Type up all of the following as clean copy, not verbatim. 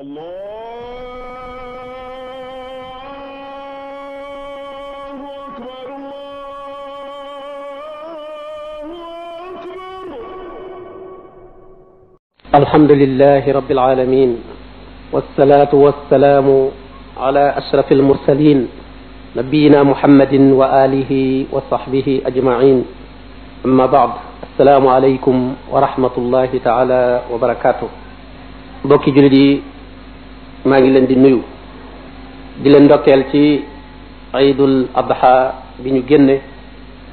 الله أكبر الله أكبر. الحمد لله رب العالمين والصلاة والسلام على أشرف المرسلين نبينا محمد وآله وصحبه أجمعين. أما بعد، السلام عليكم ورحمة الله تعالى وبركاته. bokki julit yi maa ngi leen di nuyu di leen ndokkeel ci Aydul Adha bi ñu génne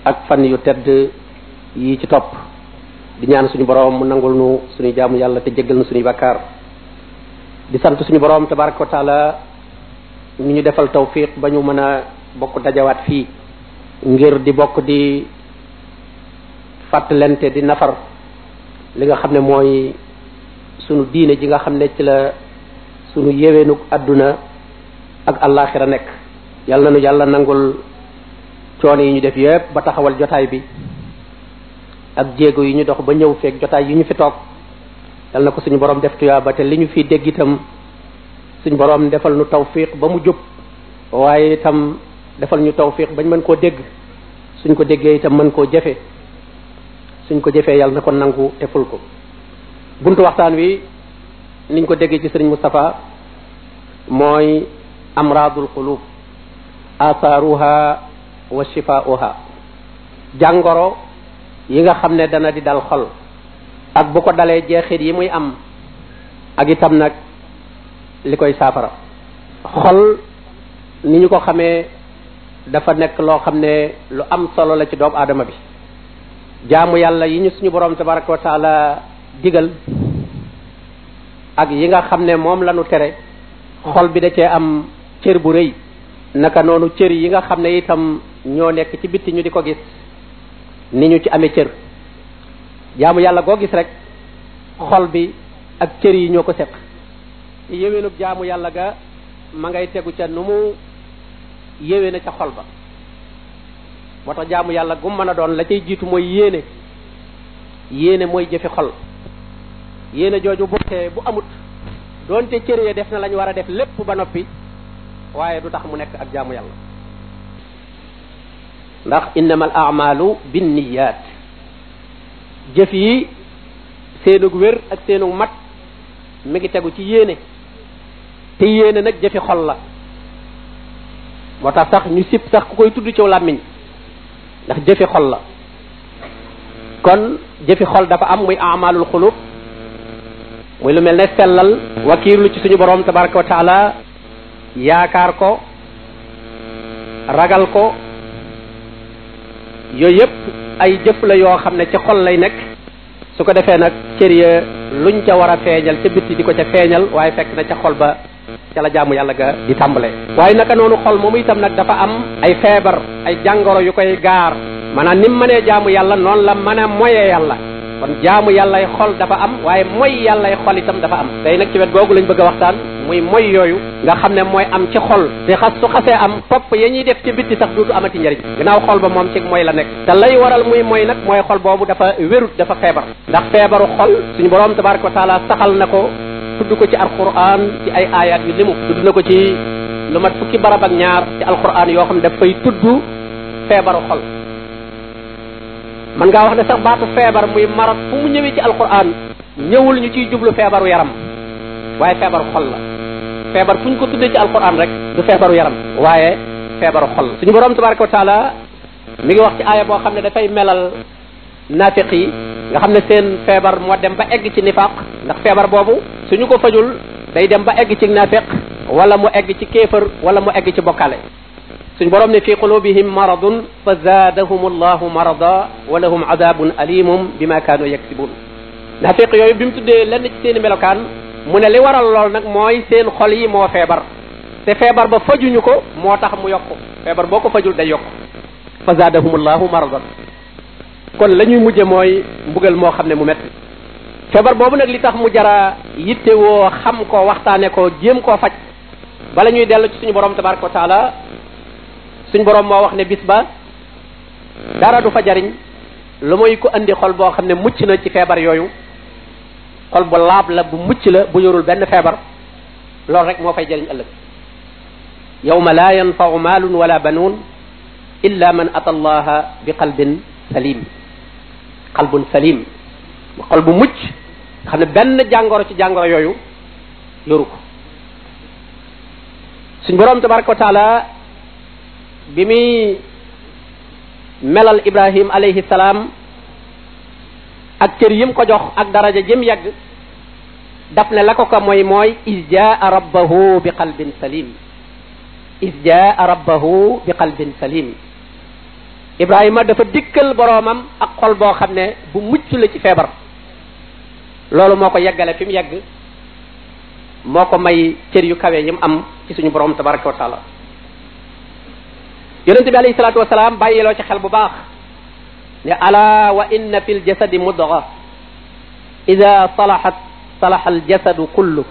ak fan yu tedd yi ci topp di ñaan suñu borom mu nangul nu suñu jaamu yàlla te jéggal nu suñu bakkaar di sant suñu borom tabaraka wa taala mi ñu defal tawfiq ba ñu mën a bokk dajawaat fii ngir di bokk di fàttalente di nafar li nga xam ne mooy sunu diine ji nga xam ne ci la sunu yéwénuk àdduna ak àllaaxira nekk. yàlla na nu yàlla nangul coono yi ñu def yépp ba taxawal jotaay bi ak jéego yi ñu dox ba ñëw feek jotaay yi ñu fi toog. yàlla na ko suñu borom def tuyaaba te li ñu fi dégg itam suñu borom defal nu tawfiq ba mu jub, waaye itam defal ñu tawfiq bañ mën koo dégg, suñ ko déggee itam mën koo jëfe, suñ ko jëfee yàlla na ko nangu te ful ko. buntu waxtaan wi niñ ko déggee ci sëriñ Moustapha mooy amradul qulub asaruha wa shifaa'uha, jàngoro yi nga xam ne dana di dal xol ak bu ko dalee jeexit yi muy am ak itam nag li koy saafara. xol ni ñu ko xamee dafa nekk loo xam ne lu am solo la ci doomu aadama bi. jaamu yàlla yi ñu suñu borom tabaraka wa taala digal ak yi nga xam ne moom la ñu tere, xol bi da cee am cër bu rëy. naka noonu cër yi nga xam ne itam ñoo nekk ci bitti ñu di ko gis ni ñu ci amee cër. jaamu yàlla goo gis rek xol bi ak cër yi ñoo ko seq. yéwénub jaamu yàlla ga ma ngay tegu ca nu mu yéwéne ca xol ba. moo tax jaamu yàlla gu mën a doon la cay jiitu mooy yéene. yéene mooy jëfi xol. yéene jooju bu amut doonte cër ya def na lañu war a def lépp ba noppi, waaye du tax mu nekk ak jaamu yàlla. ndax innamal a'malu binniyat, jëf yi seenug wér ak seenug mat mi ngi tegu ci yéene. te yéene nag jëfi xol la. moo tax sax ñu sib sax ku koy tudd ci làmmiñ, ndax jëfi xol la. kon jëfi xol dafa am muy a'malul xulub, muy lu mel ne sellal wakiirlu ci suñu borom tabaraka wa taala, yaakaar ko, ragal ko. yooyu yëpp ay jëf la yoo xam ne ci xol lay nekk. su ko defee nag cër ya luñ ca war a feeñal ca bitti di ko ca feeñal, waaye fekk na ca xol ba ca la jaamu yàlla ga di tàmbale. waaye naka noonu xol moomu itam nag dafa am ay feebar, ay jàngoro yu koy gaar. maanaam ni mu mënee jaamu yàlla noonu la mën a moyee yàlla. kon jaamu yàllay xol dafa am, waaye moy yàllay xol itam dafa am. tey nag ci wet googu lañ bëgg a waxtaan, muy moy yooyu nga xam ne mooy am ci xol. te su xasee am topp ya ñuy def ci bitti sax duutu amati njëriñ. ginnaaw xol ba moom ci moy la nekk. te lay waral muy moy nag mooy xol boobu dafa wérut, dafa feebar. ndax feebaru xol suñu borom tabaraka wa taala saxal na ko, tudd ko ci alquran ci ay ayat yu limu. tudd na ko ci lu mat fukki barab ak ñaar ci alquran yoo xam ne daf fay tudd feebaru xol. man ngaa wax ne sax baatu feebar muy marat fu mu ñëwee ci alquran ñëwul ñu ciy jublu feebaru yaram, waaye feebaru xol la. feebar fu ñu ko tuddee ci alquran rek du feebaru yaram, waaye feebaru xol. suñu borom tabaraka wa taala mi ngi wax ci aaya boo xam ne dafay melal naafiq yi nga xam ne seen feebar moo dem ba egg ci nifaq. ndax feebar boobu suñu ko fajul day dem ba egg ci naafiq, wala mu egg ci kéefër, wala mu egg ci bokkale. suñu borom ne fi qulubihim maradun fa zaadahum allahu marada wa lahum adabun alimum bima kaanu yaksibun. naafiq yooyu bi mu tuddee lenn ci seeni melokaan mu ne li waral lool nag mooy seen xol yi moo feebar, te feebar ba fajuñu ko moo tax mu yokku. feebar boo ko fajul day yokku. fa zaadahum allahu maradan. kon la ñuy mujje mooy mbugal moo xam ne mu métti. feebar boobu nag li tax mu jara yitte woo xam ko, waxtaane ko, jéem koo faj bala ñuy dellu ci suñu borom tabaraka wa taala. suñ borom moo wax ne bis ba dara du fa jariñ lu muy ko andi xol boo xam ne mucc na ci feebar yooyu. xol bu laab la, bu mucc la, bu yorul benn feebar. loolu rek moo fay jëriñ ëllëg yawma la yanfau maalun wala banuun illa man ata allaha bi qalbin salim qalbun salim xol bu mucc nga xam ne benn jàngoro ci jàngoro yooyu yoru ko suñ boroom tabaraka wa taala bi muy melal Ibrahim alayhi salaam ak cër yim ko jox ak daraja jëm yegg daf ne la ko ko mooy is jaa rabbahu bi qalbin salim is jaa rabbahu bi qalbin salim Ibrahima dafa dikkal boroomam ak xol boo xam ne bu mucc la ci feebar loolu moo ko yeggale fi mu yegg moo ko may cër yu kawe yi mu am ci suñu borom tabaraka wa taala yonente bi alayhi salaatu wasalaam bàyyiloo ci xel bu baax ne ala wa inna fi ljasadi mudga ida salahat salaha aljasadu kullu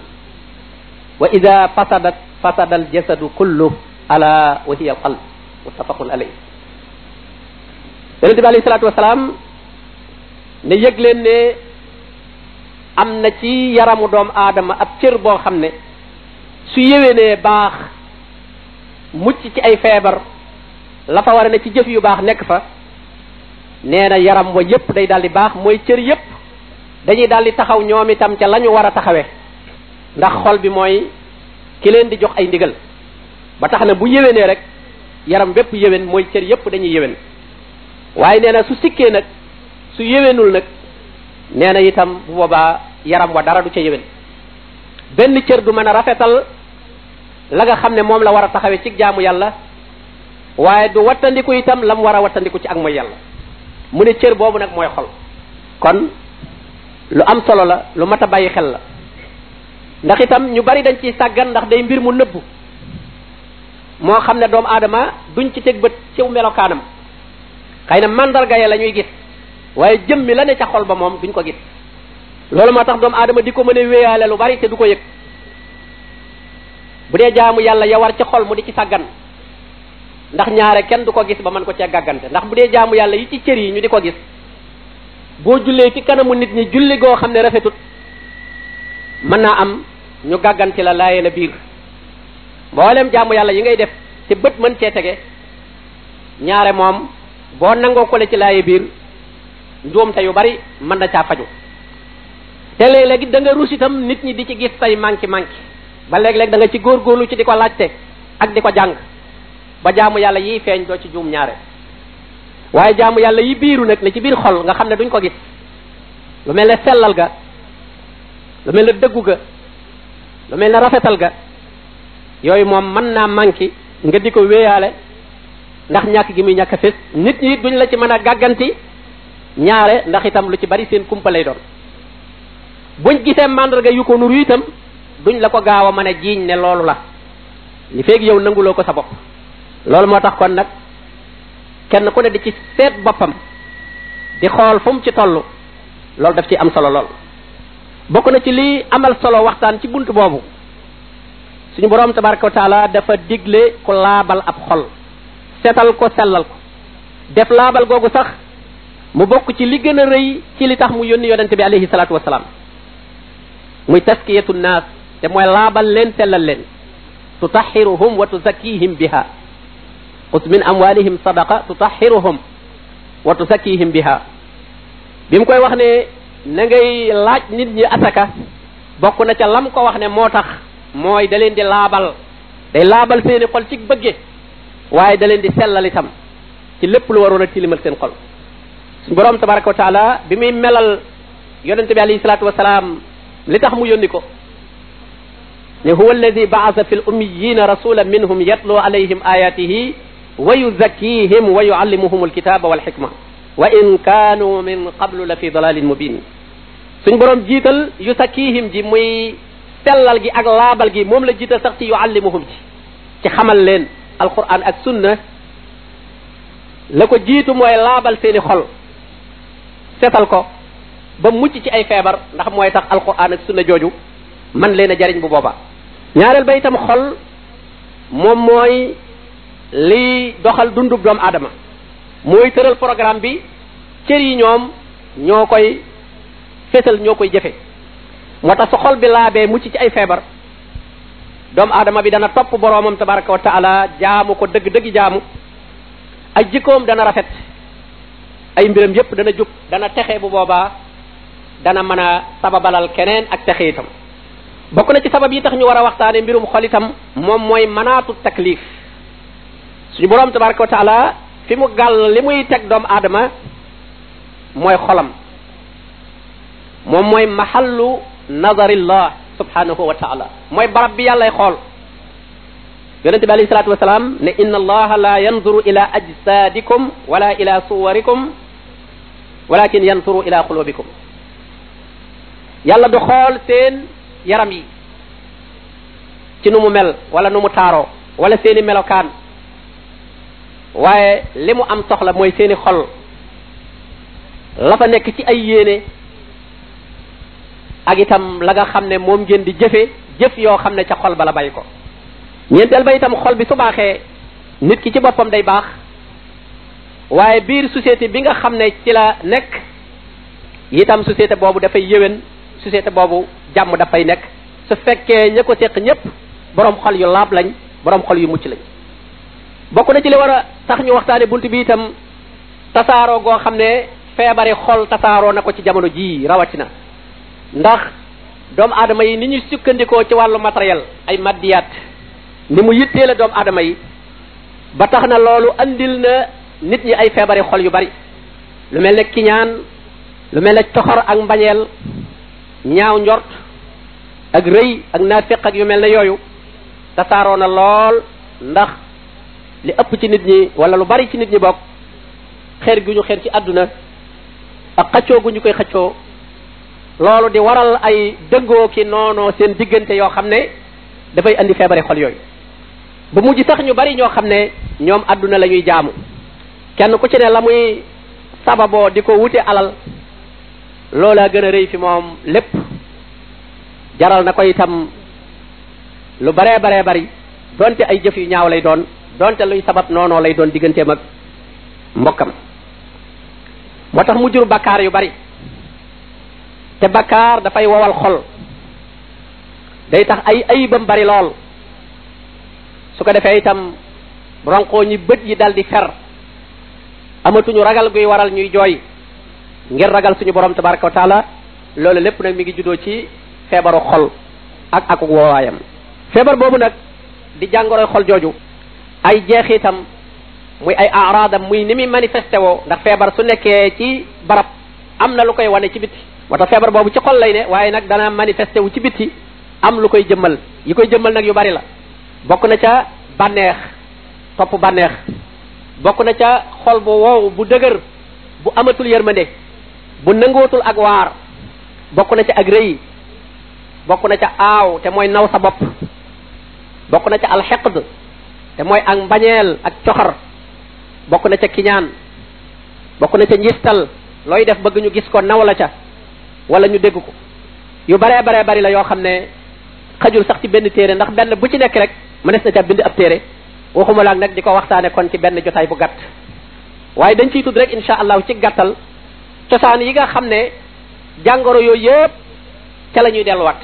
wa ida fasadat fasada aljasadu kullu ala wa hiya alqalb muttafaqun alayh yonente bi alayhi salaatu wasalaam ne yëg leen ne am na ci yaramu doomu aadama ab cër boo xam ne su yéwénee baax mucc ci ay feebar la fa war a ne ci jëf yu baax nekk fa nee na yaram wa yépp day daal di baax mooy cër yépp dañuy daal di taxaw ñoom itam ca la ñu war a taxawee ndax xol bi mooy ki leen di jox ay ndigal ba tax na bu yéwénee rek yaram bépp yéwén mooy cër yépp dañuy yéwén waaye nee na su sikkee nag su yéwénul nag nee na itam bu boobaa yaram wa dara du ca yéwén benn cër du mën a rafetal la nga xam ne moom la war a taxawee ci jaamu yàlla waaye du wattandiku itam la mu war a wattandiku ci ak mooy yàlla mu ne cër boobu nag mooy xol kon lu am solo la lu mat a bàyyi xel la ndax itam ñu bari dañ ciy sàggan ndax day mbir mu nëbbu moo xam ne doomu aadama duñ ci teg bët ciw melokaanam xëy na mandarga ya la ñuy gis waaye jëmmi la ne ca xol ba moom duñ ko gis loolu moo tax doomu aadama di ko mën a wéyaale lu bari te du ko yëg bu dee jaamu yàlla ya war ci xol mu di ci sàggan ndax ñaare kenn du ko gis ba mën ko cee gàggante ndax bu dee jaamu yàlla yi ci cër yi ñu di ko gis boo jullee ci kanamu nit ñi julli goo xam ne rafetut mën naa am ñu gàgganti la laayee na biir mboolem jaamu yàlla yi ngay def te bët mën cee tege ñaare moom boo nangoo ko le ci laayee biir njuumte yu bari mën na caa faju te léeg-léegi da nga rus itam nit ñi di ci gis say manki ba léeg-léeg da nga ci góorgóorlu ci di ko laajte ak di ko jàng ba jaamu yàlla yiy feeñ doo ci juum ñaare waaye jaamu yàlla yi biiru nag ne ci biir xol nga xam ne duñ ko gis lu mel ne sellal ga lu mel ne dëggu ga lu mel ne rafetal ga yooyu moom mën naa manki nga di ko wéyaale ndax ñàkk gi muy ñàkk a fés nit ñi duñ la ci mën a gàgganti ñaare ndax itam lu ci bari seen kumpa lay doon buñ gisee màndarga yu ko nuru itam duñ la ko gaaw a mën a jiiñ ne loolu la li feeg yow nanguloo ko sa bopp loolu moo tax kon nag kenn ku ne di ci seet boppam di xool fu mu ci toll loolu daf ci am solo lool bokk na ci li amal solo waxtaan ci bunt boobu suñu boroom tabaraka wa taala dafa digle ku laabal ab xol setal ko sellal ko def laabal googu sax mu bokk ci li gën a rëy ci li tax mu yónni yonente bi alayhi salaatu wasalaam muy taskiyatu naas te mooy laabal leen sellal leen tutahhiruhum wa tuzakkihim biha xus min amwalihim sadaqa tutahhiruhum wa tuzakkihim biha bi mu koy wax ne na ngay laaj nit ñi asaka bokk na ca lam ko wax ne moo tax mooy da leen di laabal day laabal seeni xol ci bëgge waaye da leen di sellal itam ci lépp lu waroon a tilimal seen xol suñu boroom tabaraka wa taala bi muy melal yonente bi alayhi salaatu wasalaam li tax mu yónni ko ne huwa alladi ba'atha fi l ummiyina rasulan minhum yatlu alayhim ayatihi wa yuzakkihim wa yuallimuhum alkitaba walhikma wa in kanu min qablu la fi dalalin mubin suñ boroom jiital yuzakkihim ji muy sellal gi ak laabal gi moom la jiital sax ci yuallimuhum ci xamal leen alquran ak sunna la ko jiitu mooy laabal seeni xol setal ko ba mucc ci ay feebar ndax mooy tax alquran ak sunna jooju man leen a jariñ bu booba ñaareel ba itam xol moom mooy li doxal dundub doomu aadama mooy tëral programme bi cër yi ñoom ñoo koy fesal ñoo koy jëfe moo tax su xol bi laabee mucc ci ay feebar doomu aadama bi dana topp boroomam tabaraka wa taala jaamu ko dëgg-dëgg jaamu ay jikkoom dana rafet ay mbiram yépp dana jub dana texe bu boobaa dana mën a sababalal keneen ak texe itam bokk na ci sabab yi tax ñu war a waxtaane mbirum xol itam moom mooy manaatu taklif suñu boroom tabaraka wa taala fi mu gàll li muy teg doomu aadama mooy xolam moom mooy mahallu nazarillah subhanahu wa taala mooy barab bi yàllay xool yonente bi alayhi salatu wasalaam ne inna allaha la yanzuru ila ajsadikum wala ila suwarikum walakin yanzuru ila qulubikum yàlla du xool seen yaram yi ci nu mu mel wala nu mu taaroo wala seeni melokaan waaye li mu am soxla mooy seeni xol la fa nekk ci ay yéene ak itam la nga xam ne moom ngeen di jëf yoo xam ne ca xol ba la bàyyi ko ñeenteel ba itam xol bi su baaxee nit ki ci boppam day baax waaye biir société bi nga xam ne ci la nekk itam société boobu dafay yéwén société boobu jàmm dafay nekk su fekkee ña ko seq ñëpp borom xol yu laab lañ borom xol yu mucc lañ bokk na ci li war a tax ñu waxtaane bunt bi itam tasaaroo goo xam ne feebari xol tasaaroo na ko ci jamono jii rawatina ndax doomu aadama yi ni ñu sukkandikoo ci wàllu matériel ay maddiyaat ni mu yittee la doomu aadama yi ba tax na loolu andil na nit ñi ay feebari xol yu bari lu mel ne kiñaan lu mel ne coxor ak mbañeel ñaaw njort ak rëy ak naafiq ak yu mel ne yooyu tasaaroo na lool ndax li ëpp ci nit ñi wala lu bari ci nit ñi bokk xeer gu ñu xeer ci àdduna ak xëccoo gu ñu koy xëccoo loolu di waral ay dëngoo ki noonoo seen diggante yoo xam ne dafay andi feebari xol yooyu ba mujj sax ñu bari ñoo xam ne ñoom àdduna la ñuy jaamu kenn ku ci ne la muy sababoo di ko wute alal loola gën a rëy fi moom lépp jaral na ko itam lu baree bari donte ay jëf yu ñaaw lay doon donte luy sabab noonoo lay doon digganteem ak mbokkam moo tax mu jur bakkaar yu bari te bakkaar dafay wowal xol day tax ay ayibam bari lool su ko defee itam ronkoo ñi bët yi dal di fer amatuñu ragal guy waral ñuy jooy ngir ragal suñu borom tabaraka wa taala loolu lépp nag mi ngi juddoo ci feebaru xol ak woowaayam feebar boobu nag di jàngoroy xol jooju ay jeexitam muy ay aradam muy ni muy manifesté woo ndax feebar su nekkee ci barab am na lu koy wane ci bitti moo tax feebar boobu ci xol lay ne waaye nag dana manifesté wu ci bitti am lu koy jëmmal yi koy jëmmal nag yu bari la bokk na ca bànneex topp bànneex bokk na ca xol bu wow bu dëgër bu amatul yërmande bu nangootul ak waar bokk na ca ak rëy bokk na ca aaw te mooy naw sa bopp bokk na ca alxeqd te mooy ak mbañeel ak coxar bokk na ca kiñaan bokk na ca njistal looy def bëgg ñu gis ko naw la ca wala ñu dégg ko yu baree bari la yoo xam ne xajul sax ci benn téere ndax benn bu ci nekk rek mënees na ca bind ab téere waxuma laak nag di ko waxtaane kon ci benn jotaay bu gàtt waaye dañ ciy tudd rek insha allahu ci gàttal cosaan yi nga xam ne jàngoro yooyu yëpp ca la ñuy delluwaat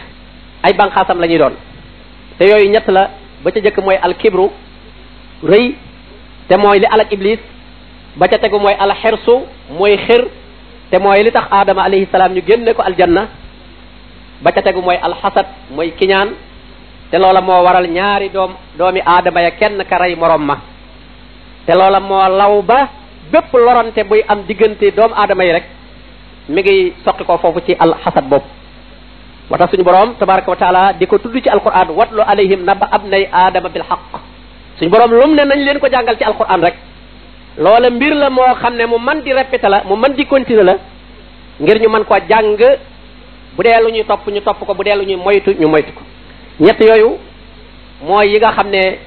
ay banqaasam la ñuy doon te yooyu ñett la ba ca jëkk mooy alkibru rëy te mooy li alak iblis ba ca tegu mooy alxirsu mooy xir te mooy li tax aadama alayhi salaam ñu génne ko aljanna ba ca tegu mooy alxasad mooy kiñaan te loola moo waral ñaari doomi aadama ya kenn ka rey morom ma te loola moo law ba bépp lorante buy am diggante doomu aadama yi rek mi ngi soqi ko foofu ci alxasad boobu wa tax suñu borom tabaraka wa taala di ko tudd ci alquran watlu alayhim naba abnay aadama bil haqq suñu borom lum ne nañ leen ko jàngal ci alquran rek loola mbir la moo xam ne mu man di répété la mu man di continuer la ngir ñu mën koo jàng bu dee lu ñuy topp ñu topp ko bu dee lu ñuy moytu ñu moytu ko ñett yooyu mooy yi nga xam ne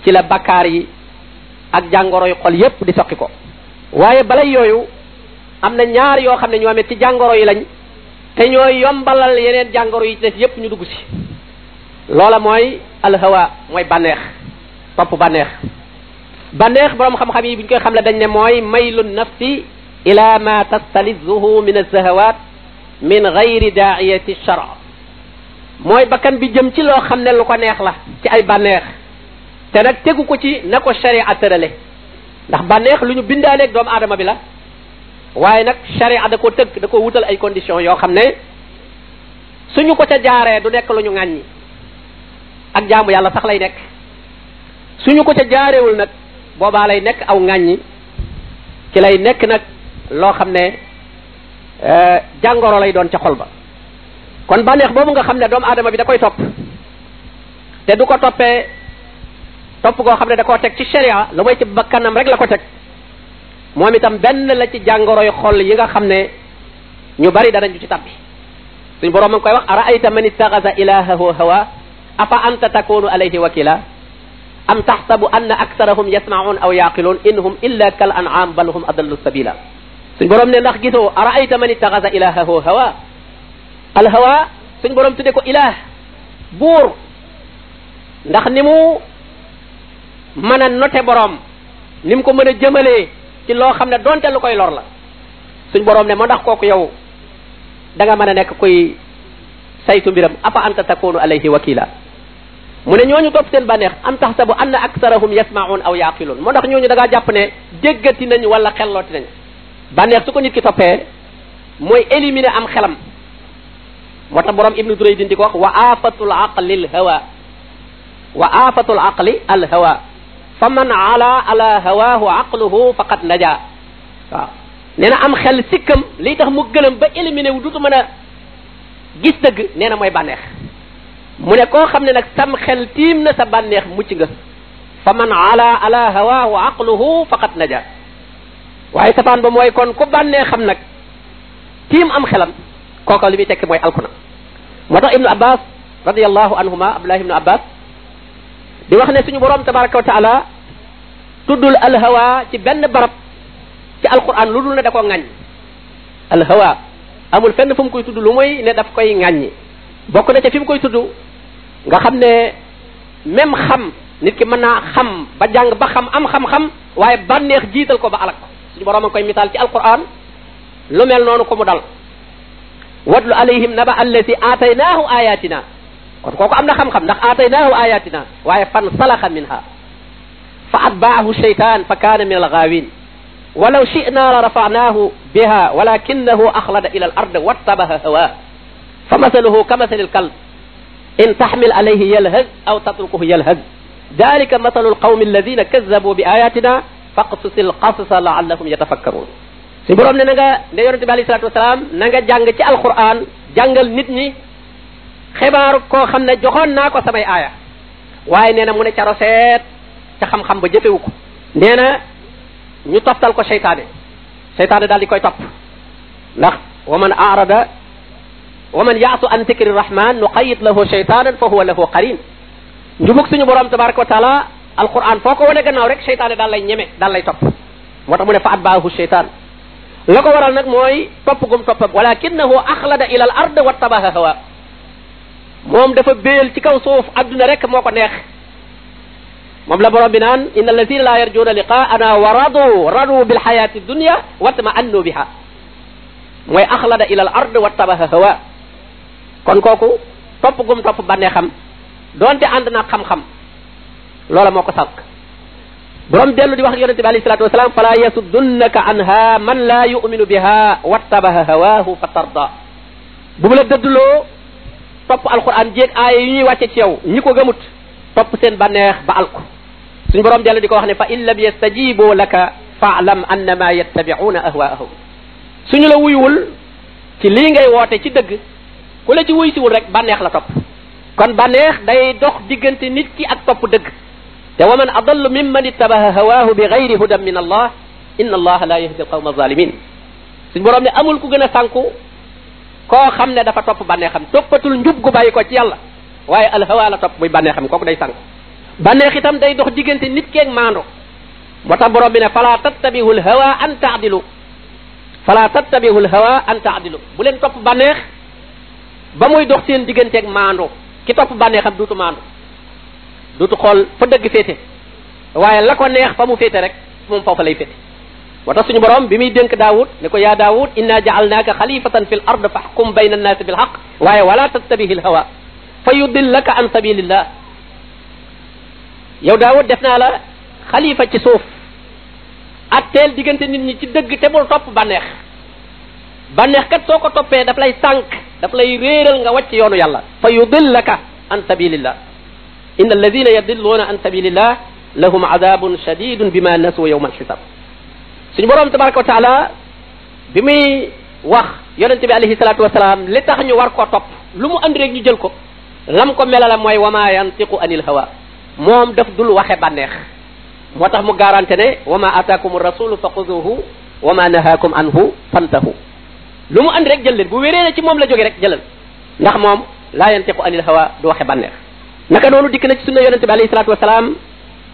ci la bakkaar yi ak jàngoro yu xol yépp di soqi ko waaye balay yooyu am na ñaar yoo xam ne ñoom it ci jàngoro yi lañ te ñooy yombalal yeneen jàngoro yi ci des yépp ñu dugg si loola mooy alhawa mooy bànneex topp bànneex bànneex borom xam-xam yi bu ñu koy xam ne dañ ne mooy maylu nafsi ila ma tastalizuhu min alzahawat min gayri daiyati shara mooy bakkan bi jëm ci loo xam ne lu ko neex la ci ay bànneex te nag tegu ko ci na ko sharia tërale ndax bànneex lu ñu bindaaleeg doomu aadama bi la waaye nag sharia da ko tëgg da ko wutal ay conditions yoo xam ne suñu ko ca jaaree du nekk lu ñu ŋàññi ak jaamu yàlla sax lay nekk suñu ko ca jaareewul nag boobaa lay nekk aw ŋàññi ci lay nekk nag loo xam ne jàngoro lay doon ca xol ba kon bànneex boobu nga xam ne doomu aadama bi da koy topp te du ko toppee topp goo xam ne da koo teg ci sharia lu may ci bakkanam rek la ko teg moom itam benn la ci jàngoroy xol yi nga xam ne ñu bari danañu ci tabbi suñu boroom a ngi koy wax ara'ayta man ittaxasa ilahahu hawa afa anta takunu alayhi wakila am taxsabu anna aksarahum yasma'un aw yaqilun inhum illa kal an'am bal hum adallu sabila suñu boroom ne ndax gisoo ara'ayta man ittaxasa ilahahu hawa al hawa suñu boroom tudde ko ilah buur ndax ni mu mën a note boroom ni mu ko mën a jëmalee ci loo xam ne donte lu koy lor la suñ boroom ne moo ndax kooku yow da nga mën a nekk kuy saytu mbiram afa anta takunu alayhi wakila mu ne ñooñu topp seen bànneex am taxsabu anna aksarahum yasma'un aw yaqilun moo ndax ñooñu da ngaa jàpp ne déggati nañ wala xellooti nañ bànneex su ko nit ki toppee mooy éliminer am xelam moo tax boroom ibnu Durayd di ko wax wa afatul aqli al hawa wa afatul aqli al hawa fa man ala hawaahu aqluhu faqad naja waaw nee na am xel sikkam liy tax mu gëlëm ba éliminé wu dutu mën a gis dëgg nee na mooy bànneex mu ne koo xam ne nag sam xel tiim na sa bànneex mucc nga fa man ala hawaahu aqluhu faqad naja waaye safaan ba mooy kon ku bànneexam nag tiim am xelam kooka li muy tekki mooy alkuna moo tax ibnu abbas radiyallahu anhuma abdullah ibnu abbas di wax ne suñu boroom tabaraka wa taala tuddul alhawa ci benn barab ci alquran lu dul ne da ko ŋàññ alhawa amul fenn fu mu koy tudd lu mooy ne daf koy ŋàññi bokk na ca fi mu koy tudd nga xam ne même xam nit ki mën naa xam ba jàng ba xam am xam-xam waaye bànneex jiital ko ba alak ko suñu boroom a ngi koy misaal ci alquran lu mel noonu ko mu dal wadlu alayhim naba allati aataynaahu ayatina kon kooku am na xam-xam ndax aataynaahu ayatina waaye fan salaxa minha fa atbaahu shaytan fa kaana min algaawin walaw shi'na la rafa'naahu biha walakinahu axlada ila al ard wattabaha hawa fa masaluhu ka masali alkalb in taxmil alayhi yalhaz aw tatrukuhu yalhaz dalika masalu alqawmi alladina kazabu bi ayatina faqsusi alqasasa laallahum yatafakkarun si borom ne na nga ne yonente bi alayhi salatu wasalaam na nga jàng ci alquran jàngal nit ñi xibaaru koo xam ne joxoon naa ko samay aaya waaye nee na mu ne ca roseet ca xam-xam ba jëfewu ko nee na ñu toftal ko seytaane daal di koy topp ndax wa man yaasu an dikri rahman nuqayyid lahu shaytanan fa huwa lahu qarin njubug suñu borom tabaraka wa taala alquran foo ko wane gannaaw rek seytaane daal lay ñeme daal lay topp moo tax mu ne fa atbaahu shaytan la ko waral nag mooy topp gum topp walakinahu axlada ila al ard wattabaha hawa moom dafa béel ci kaw suuf adduna rek moo ko neex moom la borom bi naan inna alladina la yarjuna liqaana wa radu bil hayati dunya watma annu biha mooy axlada ila al ard wattabaha hawa kon kooku topp gum topp bànneexam doonte ànd na xam-xam loola moo ko sànq borom dellu di wax ak yonente bi alayhi salatu wasalaam fala yasuddunaka anha man la yuminu biha wattabaha hawahu fa tarda bu mu la dëdduloo topp alquran jéeg aaya yu ñuy wàcce ci yow ñi ko gëmut topp seen bànneex ba alku suñu borom dellu di ko wax ne fa in lam yastajibu laka fa'lam annama yattabi'una ahwaahum suñu la wuyuwul ci lii ngay woote ci dëgg ku la ci wuy siwul rek bànneex la topp kon bànneex day dox diggante nit ki ak topp dëgg te wa man adallu mimman ittabaha hawaahu bi gayri hudan min allah inna allaha la yahdi alqawma zalimin suñu borom ne amul ku gën a sànku koo xam ne dafa topp bànneexam toppatul njub gu bàyyi ko ci yàlla waaye alhawa la topp muy bànneexam kooku day sànku bànneex itam day dox diggante nit keeg maando moo tax borom bi ne fala tattabihu alhawa an taadilu fala tattabihu alhawa an taadilu bu leen topp bànneex ba muy dox seen digganteeg maando ki topp bànneexam duutu maando duutu xool fa dëgg féete waaye la ko neex fa mu féete rek moom foofa lay féete moo tax suñu borom bi muy dénk daawud ne ko yaa daawud inna ja'alnaaka xalifatan fil ard fahkum bayna annaasi bil haqq waaye wala tattabihi al hawa fa yudillaka an sabilillah yow Daawud def naa la xalifa ci suuf atteel diggante nit ñi ci dëgg te bul topp bànneex bànneex kat soo ko toppee daf lay sànq daf lay réeral nga wàcc yoonu yàlla fa yudillaka an sabilillah inna alladina yadilluuna an sabilillah lahum adabun shadidun bima nasu yawma alxisab suñu boroom tabaraka wa taala bi muy wax yonente bi alayhi salatu wasalaam li tax ñu war koo topp lu mu andi rek ñu jël ko lam ko melala mooy wa ma yantiqu anil hawa moom daf dul waxe bànneex moo tax mu garanté ne wa ma ataakum rasulu fa xuduhu wa ma nahaakum anhu fantahu lu mu andi rek jël leen bu wéree ne ci moom la jóge rek jëlal ndax moom laa yantiqu anil hawa du waxe bànneex naka noonu dikk na ci sunna yonente bi alayhi salatu wasalaam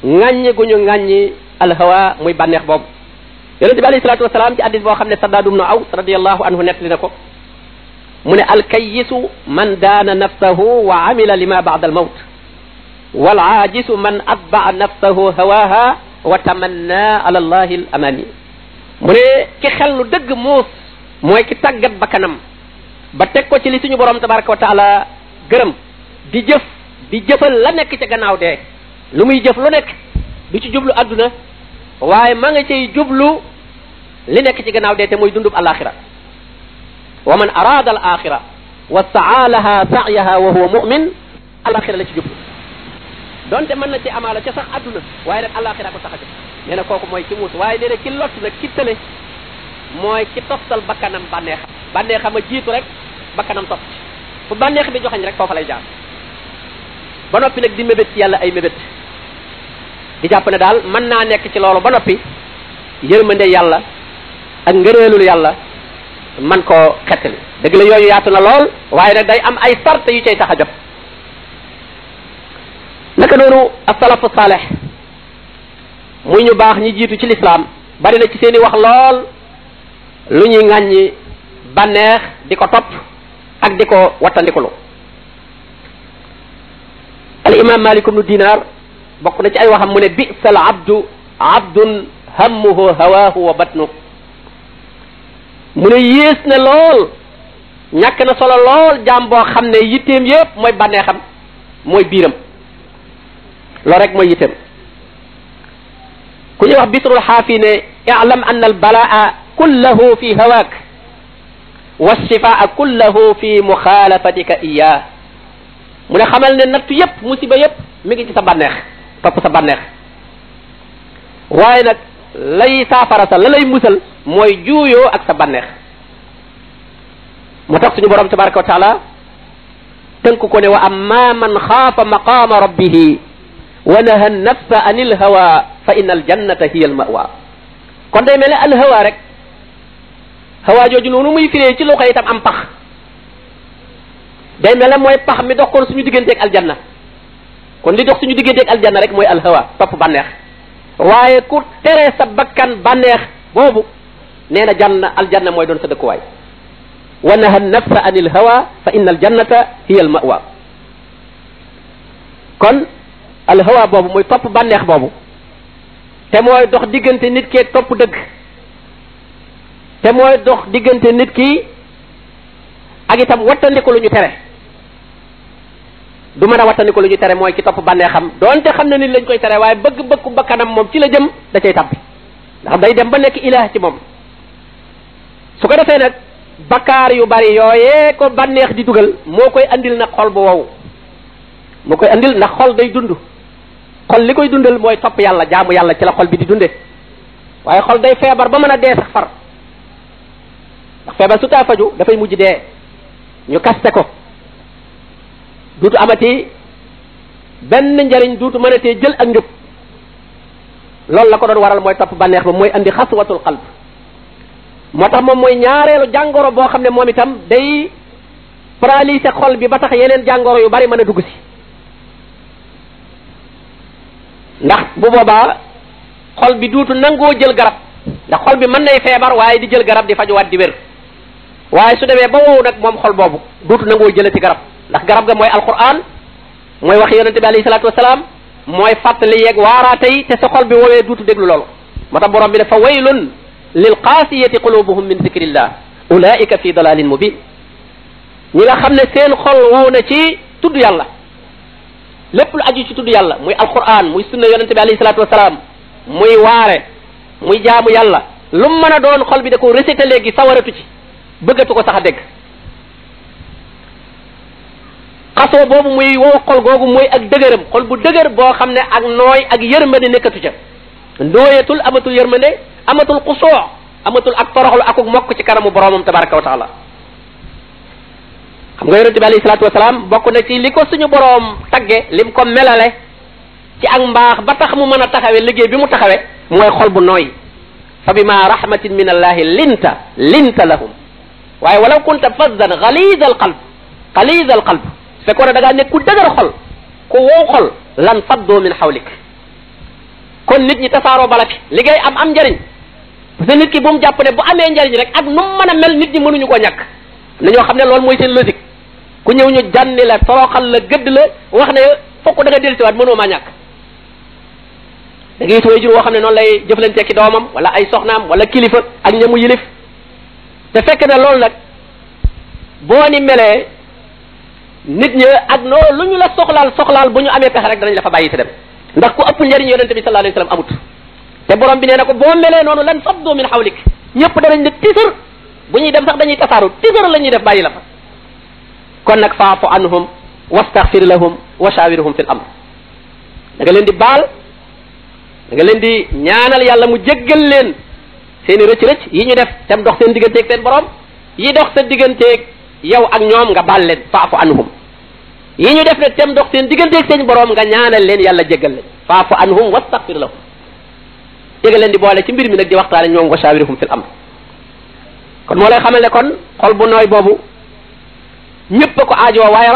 ŋàññi gu ñu ŋàññi al hawa muy bànneex boobu yonente bi alayhi salatu wasalaam ci addis boo xam ne Saddaad ibnu Aws radiyallahu anhu nettali na ko mu ne alkayisu man daana nafsahu wa amila lima ba'da al mawt wal aajisu man atba'a nafsahu hawaha wa tamanna ala allahi al amani mu ne ki xel lu dëgg muus mooy ki tàggat bakkanam ba teg ko ci li suñu borom tabaraka wa taala gërëm di jëfal la nekk ca gannaaw dee lu muy jëf lu nekk du ci jublu adduna waaye ma nga cay jublu li nekk ci gannaaw dee te muy dundub alaxira wa man arada al axira wa saa laha sa'yaha wa huwa mu'min alaxira la ci jublu donte mën na ci amaala ca sax adduna waaye nag alaxira ko tax a jëf nee na kooku mooy ci muus waaye nee na ki lott nag ki tële mooy ki toftal bakkanam bànneexam a jiitu rek bakkanam topp ci fu bànneex bi joxañ rek foofa lay jaar ba noppi nag di mébét ci yàlla ay mébét di jàpp ne daal mën naa nekk ci loolu ba noppi yërmande yàlla ak ngëneelul yàlla man koo xettali dëgg la yooyu yaatu na lool waaye nag day am ay sart yu cay tax a jot naka noonu as-salafu saalih muy ñu baax ñi jiitu ci lislaam bari na ci seeni wax lool lu ñuy ŋàññi bànneex di ko topp ak di ko wattandikulu al imam Malik ibnu Dinar bokk na ci ay waxam mu ne bi'sal abdun hammuhu hawaahu wa batnu mu ne yées na lool ñàkk na solo lool jaam boo xam ne yitteem yépp mooy bànneexam mooy biiram loolu rek mooy yitteem ku ñuy wax Bisrul Xaafi ne i'lam anna al balaa kullahu fi hawaak wa shifaa kullahu fi muxaalafatika iyaa mu ne xamal ne nattu yépp musiba yépp mi ngi ci sa bànneex topp sa bànneex waaye nag lay saafara sa la lay musal mooy juuyoo ak sa bànneex moo tax suñu borom tabaraka wa taala tënk ko ne wa amma man xaafa maqaama rabbihi wa naha nafsa anil hawa fa inna al jannata hiya al mawa kon day mel ne al hawa rek hawa jooju noonu muy firee ci lu koy itam am pax day mel ne mooy pax mi dox kon suñu digganteeg aljanna kon li dox suñu digganteeg aljanna rek mooy alhawa topp bànneex waaye ku tere sa bakkan bànneex boobu nee na aljanna mooy doon sa dëkkuwaay wa naha nafsa anil hawa fa inna aljannata hiya al mawa kon alhawa boobu mooy topp bànneex boobu te mooy dox diggante nit ki topp dëgg te mooy dox diggante nit ki ak itam wattandiku lu ñu tere du mën a wattandiku lu ñu tere mooy ki topp bànneexam doonte xam ne nit lañ koy tere waaye bëgg-bëggu bakkanam moom ci la jëm da cay tabbi ndax day dem ba nekk ilaah ci moom su ko defee nag bakkaar yu bari yooyee ko bànneex di dugal moo koy andil nag xol bu wow moo koy andil ndax xol day dund xol li koy dundal mooy topp yàlla jaamu yàlla ci la xol bi di dunde waaye xol day feebar ba mën a dee sax far ndax feebar su taa faju dafay mujj dee ñu kaste ko duutu amati benn njariñ duutu mënatee jël ak njub loolu la ko doon waral mooy topp bànneex ba mooy andi xaswatul qalb moo tax moom mooy ñaareelu jàngoro boo xam ne moom itam day paralyser xol bi ba tax yeneen jàngoro yu bari mën a dugg si ndax bu boobaa xol bi duutu nangoo jël garab ndax xol bi mën nay feebar waaye di jël garab di fajuwaat di wér waaye su demee ba wow nag moom xol boobu duutu nangoo jëlati garab ndax garab ga mooy alquran mooy wax yonente bi alayhi salaatu wasalaam mooy fàttali yeeg waaraate yi te sa xol bi woowee duutu déglu loolu moo tax borom bi ne fa waylun lil qaasiyati qulubuhum min zikrillah ulaika fi dalalin mubin ñi nga xam ne seen xol wow na ci tudd yàlla lépp lu aju ci tudd yàlla muy alquran muy sunna yonente bi alayhi salatu wasalaam muy waare muy jaamu yàlla lu mu mën a doon xol bi da ko récité léegi sawaratu ci bëggatu ko sax a dégg xasoo boobu muy wow xol googu mooy ak dëgëram xol bu dëgër boo xam ne ak nooy ak yërmande nekkatu ca nooyatul amatul yërmande amatul xusoo amatul ak toroxlu akuk mokk ci kanamu boromam tabaraka wa taala xam nga yonente bi alayhi salatu wasalaam bokk na ci li ko suñu borom tagge lim ko melale ci ak mbaax ba tax mu mën a taxawe liggéey bi mu taxawe mooy xol bu nooy fa bima rahmatin min allahi linta lahum waaye walaw kunta fazzan ghalid al qalb fekkoon da ngaa nekk ku dëgër xol ku wow xol lan faddu min hawlik kon nit ñi tasaaroo bala fi liggéey am njariñ parce que nit ki bu mu jàpp ne bu amee njariñ rek ak nu mu mën a mel nit ñi mënuñu ko ñàkk nañoo xam ne loolu mooy seen logique ku ñëw ñu jànni la toroxal la gëdd la wax ne fokk da nga dellusiwaat mënoo maa ñàkk da ngay gis waajur woo xam ne noonu lay jëflantee ki doomam wala ay soxnaam wala kilifa ak ñamu yilif te fekk na loolu nag boo ni melee nit ñi ak noo lu ñu la soxlaal bu ñu amee pexe rek danañ la fa bàyyi te dem ndax ku ëpp njariñ yonente bi sallallahu alayhi wasallam amut te borom bi nee na ko boo melee noonu lan faddu min hawlik ñëpp danañ ne tisër bu ñuy dem sax dañuy tasaaru tisër la ñuy def bàyyi la fa kon nag faafu anhum wastaghfir lahum wa shawirhum fil amr da nga leen di baal da nga leen di ñaanal yàlla mu jéggal leen seeni rëcc yi ñu def tem dox seen digganteeg seen borom yi dox sa digganteeg yow ak ñoom nga baal leen faafu anhum yi ñu def ne tem dox seen digganteeg seen borom nga ñaanal leen yàlla jéggal leen faafu anhum wastaghfir lahum dégg leen di boole ci mbir mi nag di waxtaane ñoom wa shawirhum fil amr kon moo lay xamal ne kon xol bu nooy boobu ñëpp a ko aajoo waaye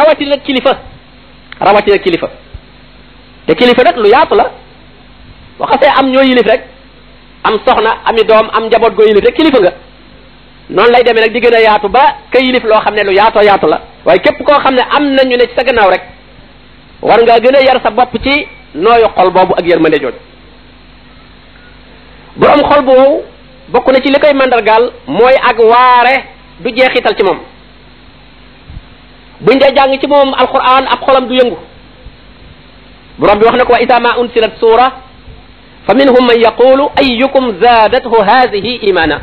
rawatina kilifa te kilifa nag lu yaatu la waxasee am ñoo yilif rek am soxna ami doom am njaboot goo yilif rek kilifa nga noonu lay demee nag di gën a yaatu ba ka yilif loo xam ne lu yaatoo yaatu la waaye képp koo xam ne am nañu ne ci sa gannaaw rek war ngaa gën a yar sa bopp ci nooyu xol boobu ak yërmande jooju borom xol boobu bokk na ci li koy mandargaal mooy ak waare du jeexital ci moom buñ dee jàng ci moom alquran ab xolam du yëngu borom bi wax na ko wa isa ma unsilat sura fa minhum man yaqulu ayyukum zaadathu haadihi imana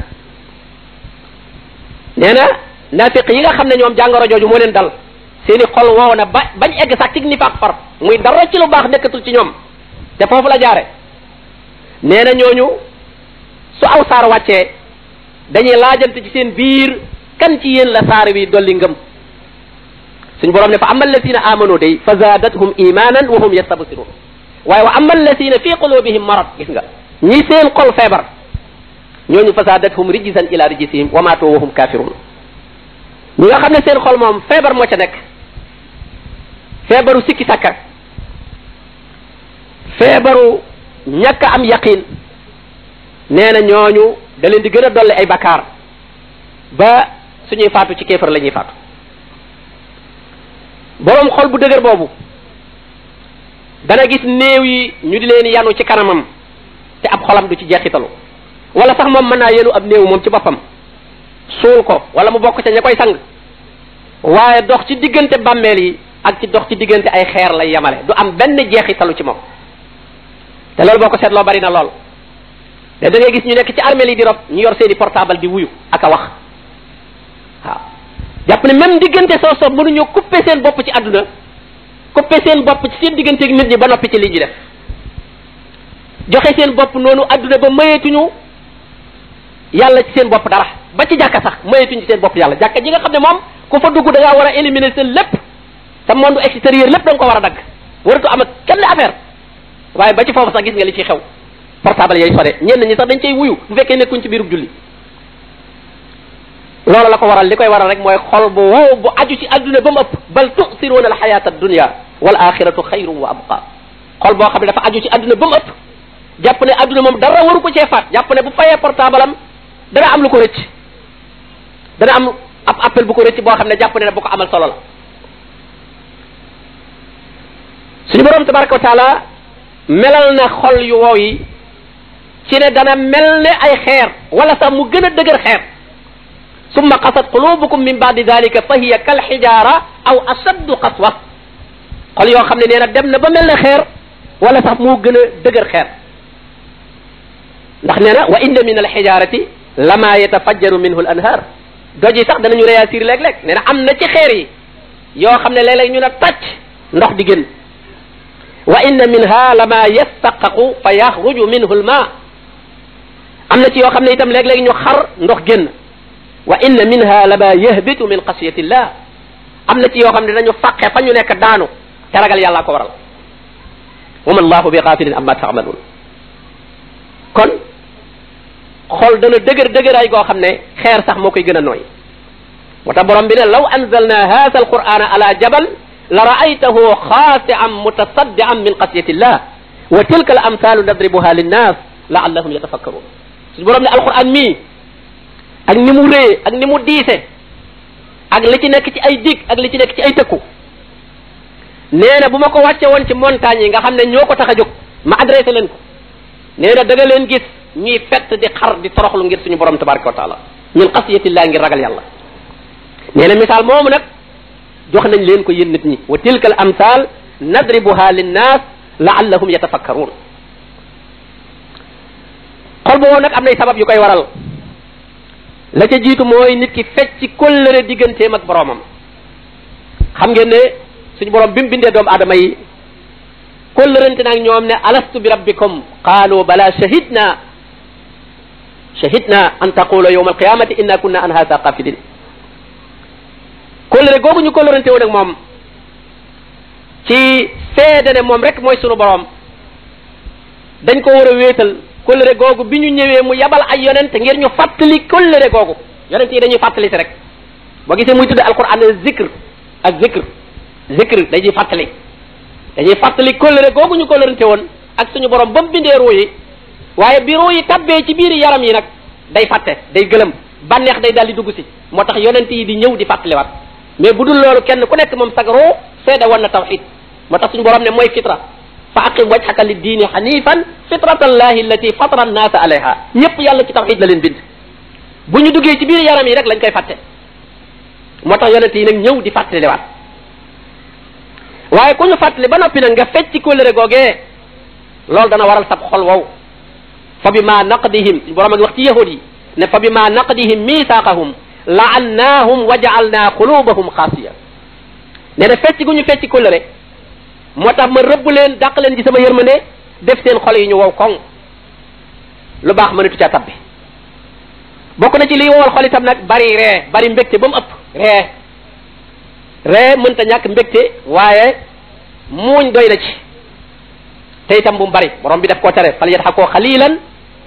nee na nafiq yi nga xam ne ñoom jàngoro jooju moo leen dal seeni xol woow na bañ egg sax ci nifaaq far muy dara ci lu baax nekkatul ci ñoom te foofu la jaare nee na ñooñu su aw saar wàccee dañuy laajante ci seen biir kan ci yéen la saar wi dolli ngëm suñ borom ne fa amma alladina amanu day fa zaadathum imanan wa hum yastabsirun waaye wa amma alladina fi qulubihim marad gis nga ñi seen xol feebar ñooñu fa zaadathum rijsan ila rijsihim wa maatu wa hum kafirun ñi nga xam ne seen xol moom feebar moo ca nekk feebaru sikki sàkka feebaru ñàkk am yaqin nee na ñooñu da leen di gën a dolli ay bakkaar ba suñuy faatu ci kéefar la ñuy faatu boroom xol bu dëgër boobu dana gis néew yi ñu di leen yanu ci kanamam te ab xolam du ci jeexitalu wala sax moom mën naa yenu ab néew moom ci boppam suul ko wala mu bokk ca ña koy sang waaye dox ci diggante bàmmeel yi ak ci dox ci diggante ay xeer lay yemale du am benn jeexitalu ci moom te loolu boo ko seetloo bari na lool te da ngay gis ñu nekk ci armeel yi di rob ñu yor seeni portable di wuyu ak a wax waaw jàpp ne même diggante soo mënuñoo couper seen bopp ci àdduna couper seen bopp ci seen diggante ak nit ñi ba noppi ci li ñu def joxe seen bopp noonu àdduna ba mayeetuñu yàlla ci seen bopp dara ba ci jàkka sax mayeetuñu ci seen bopp yàlla jàkka ji nga xam ne moom ku fa dugg da ngaa war a éliminer seen lépp sa monde extérieur lépp da nga ko war a dagg waratu am ak kenn affaire waaye ba ci foofu sax gis nga li ci xew portable yooyu sone ñenn ñi sax dañ cay wuyu bu fekkee nekkuñ ci biirub julli loolu la ko waral li koy waral rek mooy xol bu wow bu aju ci adduna ba mu ëpp bal tu'siruna al hayata ad-dunya wal axiratu xayrun wa abqa xol boo xam ne dafa aju ci adduna ba mu ëpp jàpp ne adduna moom dara waru ko cee faat jàpp ne bu fayee portable am dana am lu ko rëcc dana am ab appel bu ko rëcc boo xam ne jàpp ne bu ko amal solo la suñu borom tabaraka wa taala melal na xol yu wow yi ci ne dana mel ne ay xeer wala sax mu gën a dëgër xeer summa qasat qulubukum min ba'di dhalika fa hiya kal hijara aw ashaddu qaswa xol yoo xam ne nee na dem na ba mel ne xeer wala sax moo gën a dëgër xeer ndax nee na wa inna min alxijarati lama yatafajjaru minhu al anhar doj yi sax danañu réagir léeg-léeg nee na am na ci xeer yi yoo xam ne léeg-léeg ñu ne tàcc ndox di génn wa inna minha lama yastaqaqu fa yaxruju minhu al ma am na ci yoo xam ne itam léeg-léeg ñu xar ndox génn wa inna minha lama yahbitu min xasiyati llah am na ci yoo xam ne dañu fàqe fa ñu nekk daanu te ragal yàlla ko waral wa ma allahu bi gafilin amma taamaluun kon xol dana dëgër dëgëraay goo xam ne xeer sax moo koy gën a nooy moo tax borom bi ne law anzalna hadha alqur'ana ala jabal la ra'aytahu xaasi'an mutasaddi'an min xasiyati llah wa tilka al amthalu nadribuha linnas la'allahum yatafakkarun su borom ne alquran mii ak ni mu rëy ak ni mu diise ak li ci nekk ci ay dig ak li ci nekk ci ay tëkku nee na bu ma ko wàcce woon ci montagne yi nga xam ne ñoo ko tax a jóg ma adressé leen ko nee na da nga leen gis ñuy fett di xar di toroxlu ngir suñu borom tabaraka wa taala min xasiyatillahi ngir ragal yàlla nee na misaal moomu nag jox nañ leen ko yéen nit ñi wa tilka al amsal nadribuha linnas laallahum yatafakkarun xol boobu nag am nay sabab yu koy waral la ca jiitu mooy nit ki fecc kóllëre digganteem ak boromam xam ngeen ne suñu borom bi mu bindee doomu aadama yi kóllërante nag ñoom ne alastu bi rabbikum qaalu bala shahidna an taqulu yawma alqiyamati inna kunna an hadha qafilin kóllëre googu ñu kóllërante woon ak moom ci seede ne moom rek mooy sunu borom dañ ko war a wéetal kóllëre googu bi ñu ñëwee mu yabal ay yonent ngir ñu fàttali kóllëre googu yonent yi dañuy fàttali si rek boo gisee muy tudd alquran zikr ak zikr dañuy fàttali kóllëre googu ñu kóllërante woon ak suñu borom ba mu bindee ruu yi waaye bi ruu yi tabbee ci biir yaram yi nag day fàtte day gëlëm bànneex day daal di dugg si moo tax yonent yi di ñëw di fàttaliwaat mais bu dul loolu kenn ku nekk moom sag ruu seede woon na tawxid moo tax suñu borom ne mooy fitra fa aqim wajhaka lid diini hanifan fitratallahi allati fatara annaasa alayha ñëpp yàlla ci tawxid la leen bind bu ñu duggee ci biir yaram yi rek lañ koy fàtte moo tax yonent yi nag ñëw di fàttaliwaat waaye ku ñu fàttali ba noppi nag nga fecc ci kóllëre googee loolu dana waral sab xol wow fa bi ma naqdihim suñu borom a ngi wax ci yahud yi ne fa bi ma naqdihim misaaqahum la'annaahum wa ja'alna qulubahum xaasiya nee na fecc gu ñu fecc kóllëre moo tax ma rëbb leen dàq leen ci sama yërmande def seen xol yi ñu wow koŋ lu baax mënatu caa tabbi bokk na ci liy wowal xol itam nag bari ree bari mbégte ba mu ëpp ree mënta ñàkk mbégte waaye muuñ doy na ci te itam bu mu bari borom bi def koo tere fal yadxakoo xalilan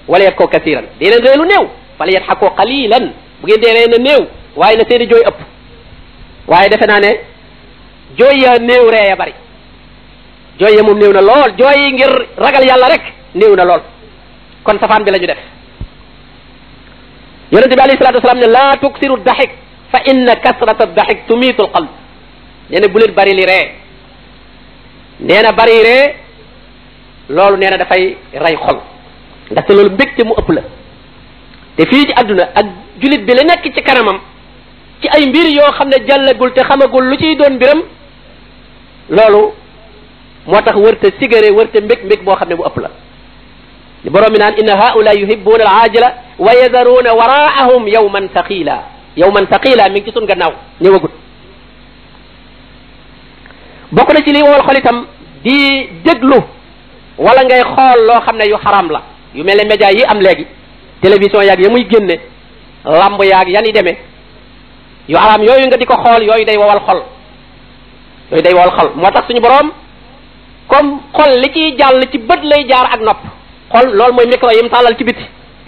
wala yabkoo kasiran dee leen ree lu néew fal yadxakoo xalilan bu ngeen dee ree na néew waaye na seeni jooy ëpp waaye defe naa ne jooy ya néew ree ya bari jooy ya moom néew na lool jooy yi ngir ragal yàlla rek néew na lool kon safaan bi la ñu def yonente bi alayhi salatu wasalaam ne laa tuksiru daxik fa inna kasrata daxik tumiitu alqalb nee na bu leen bari li ree nee na bari ree loolu nee na dafay rey xol ndaxte loolu mbégte mu ëpp la te fii ci àdduna ak julit bi la nekk ci kanamam ci ay mbir yoo xam ne jàllagul te xamagul lu ciy doon mbiram loolu moo tax wërta sigare wërta mbég boo xam ne bu ëpp la li borom mi naan inna haula yuhibbuna al ajila wa yadharuna waraahum yawman thaqila mi ngi ci sun gannaaw ñëwagut bokk na ci li wowal xol itam di déglu wala ngay xool loo xam ne yu xaram la yu mel ne média yi am léegi télévision yaag ya muy génne lamb yaag yan yi demee yu xaram yooyu nga di ko xool yooyu day wowal xol moo tax suñu borom comme xol li ciy jàll ci bët lay jaar ak nopp xol loolu mooy micro yi mu tàllal ci biti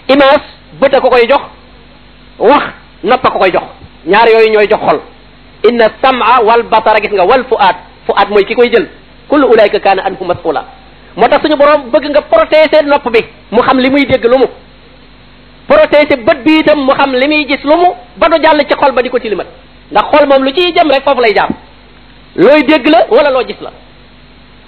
image bët a ko koy jox wax nopp a ko koy jox ñaar yooyu ñooy jox xol inna sam'a wal basara gis nga wal fuaad mooy ki koy jël kullu ulaika kaana anhu mas'ula moo tax suñu borom bëgg nga protéger nopp bi mu xam li muy dégg lu mu protéger bët bi itam mu xam li muy gis lu mu ba du jàll ci xol ba di ko tilimat ndax xol moom lu ciy jëm rek foofu lay jaar looy dégg la wala loo gis la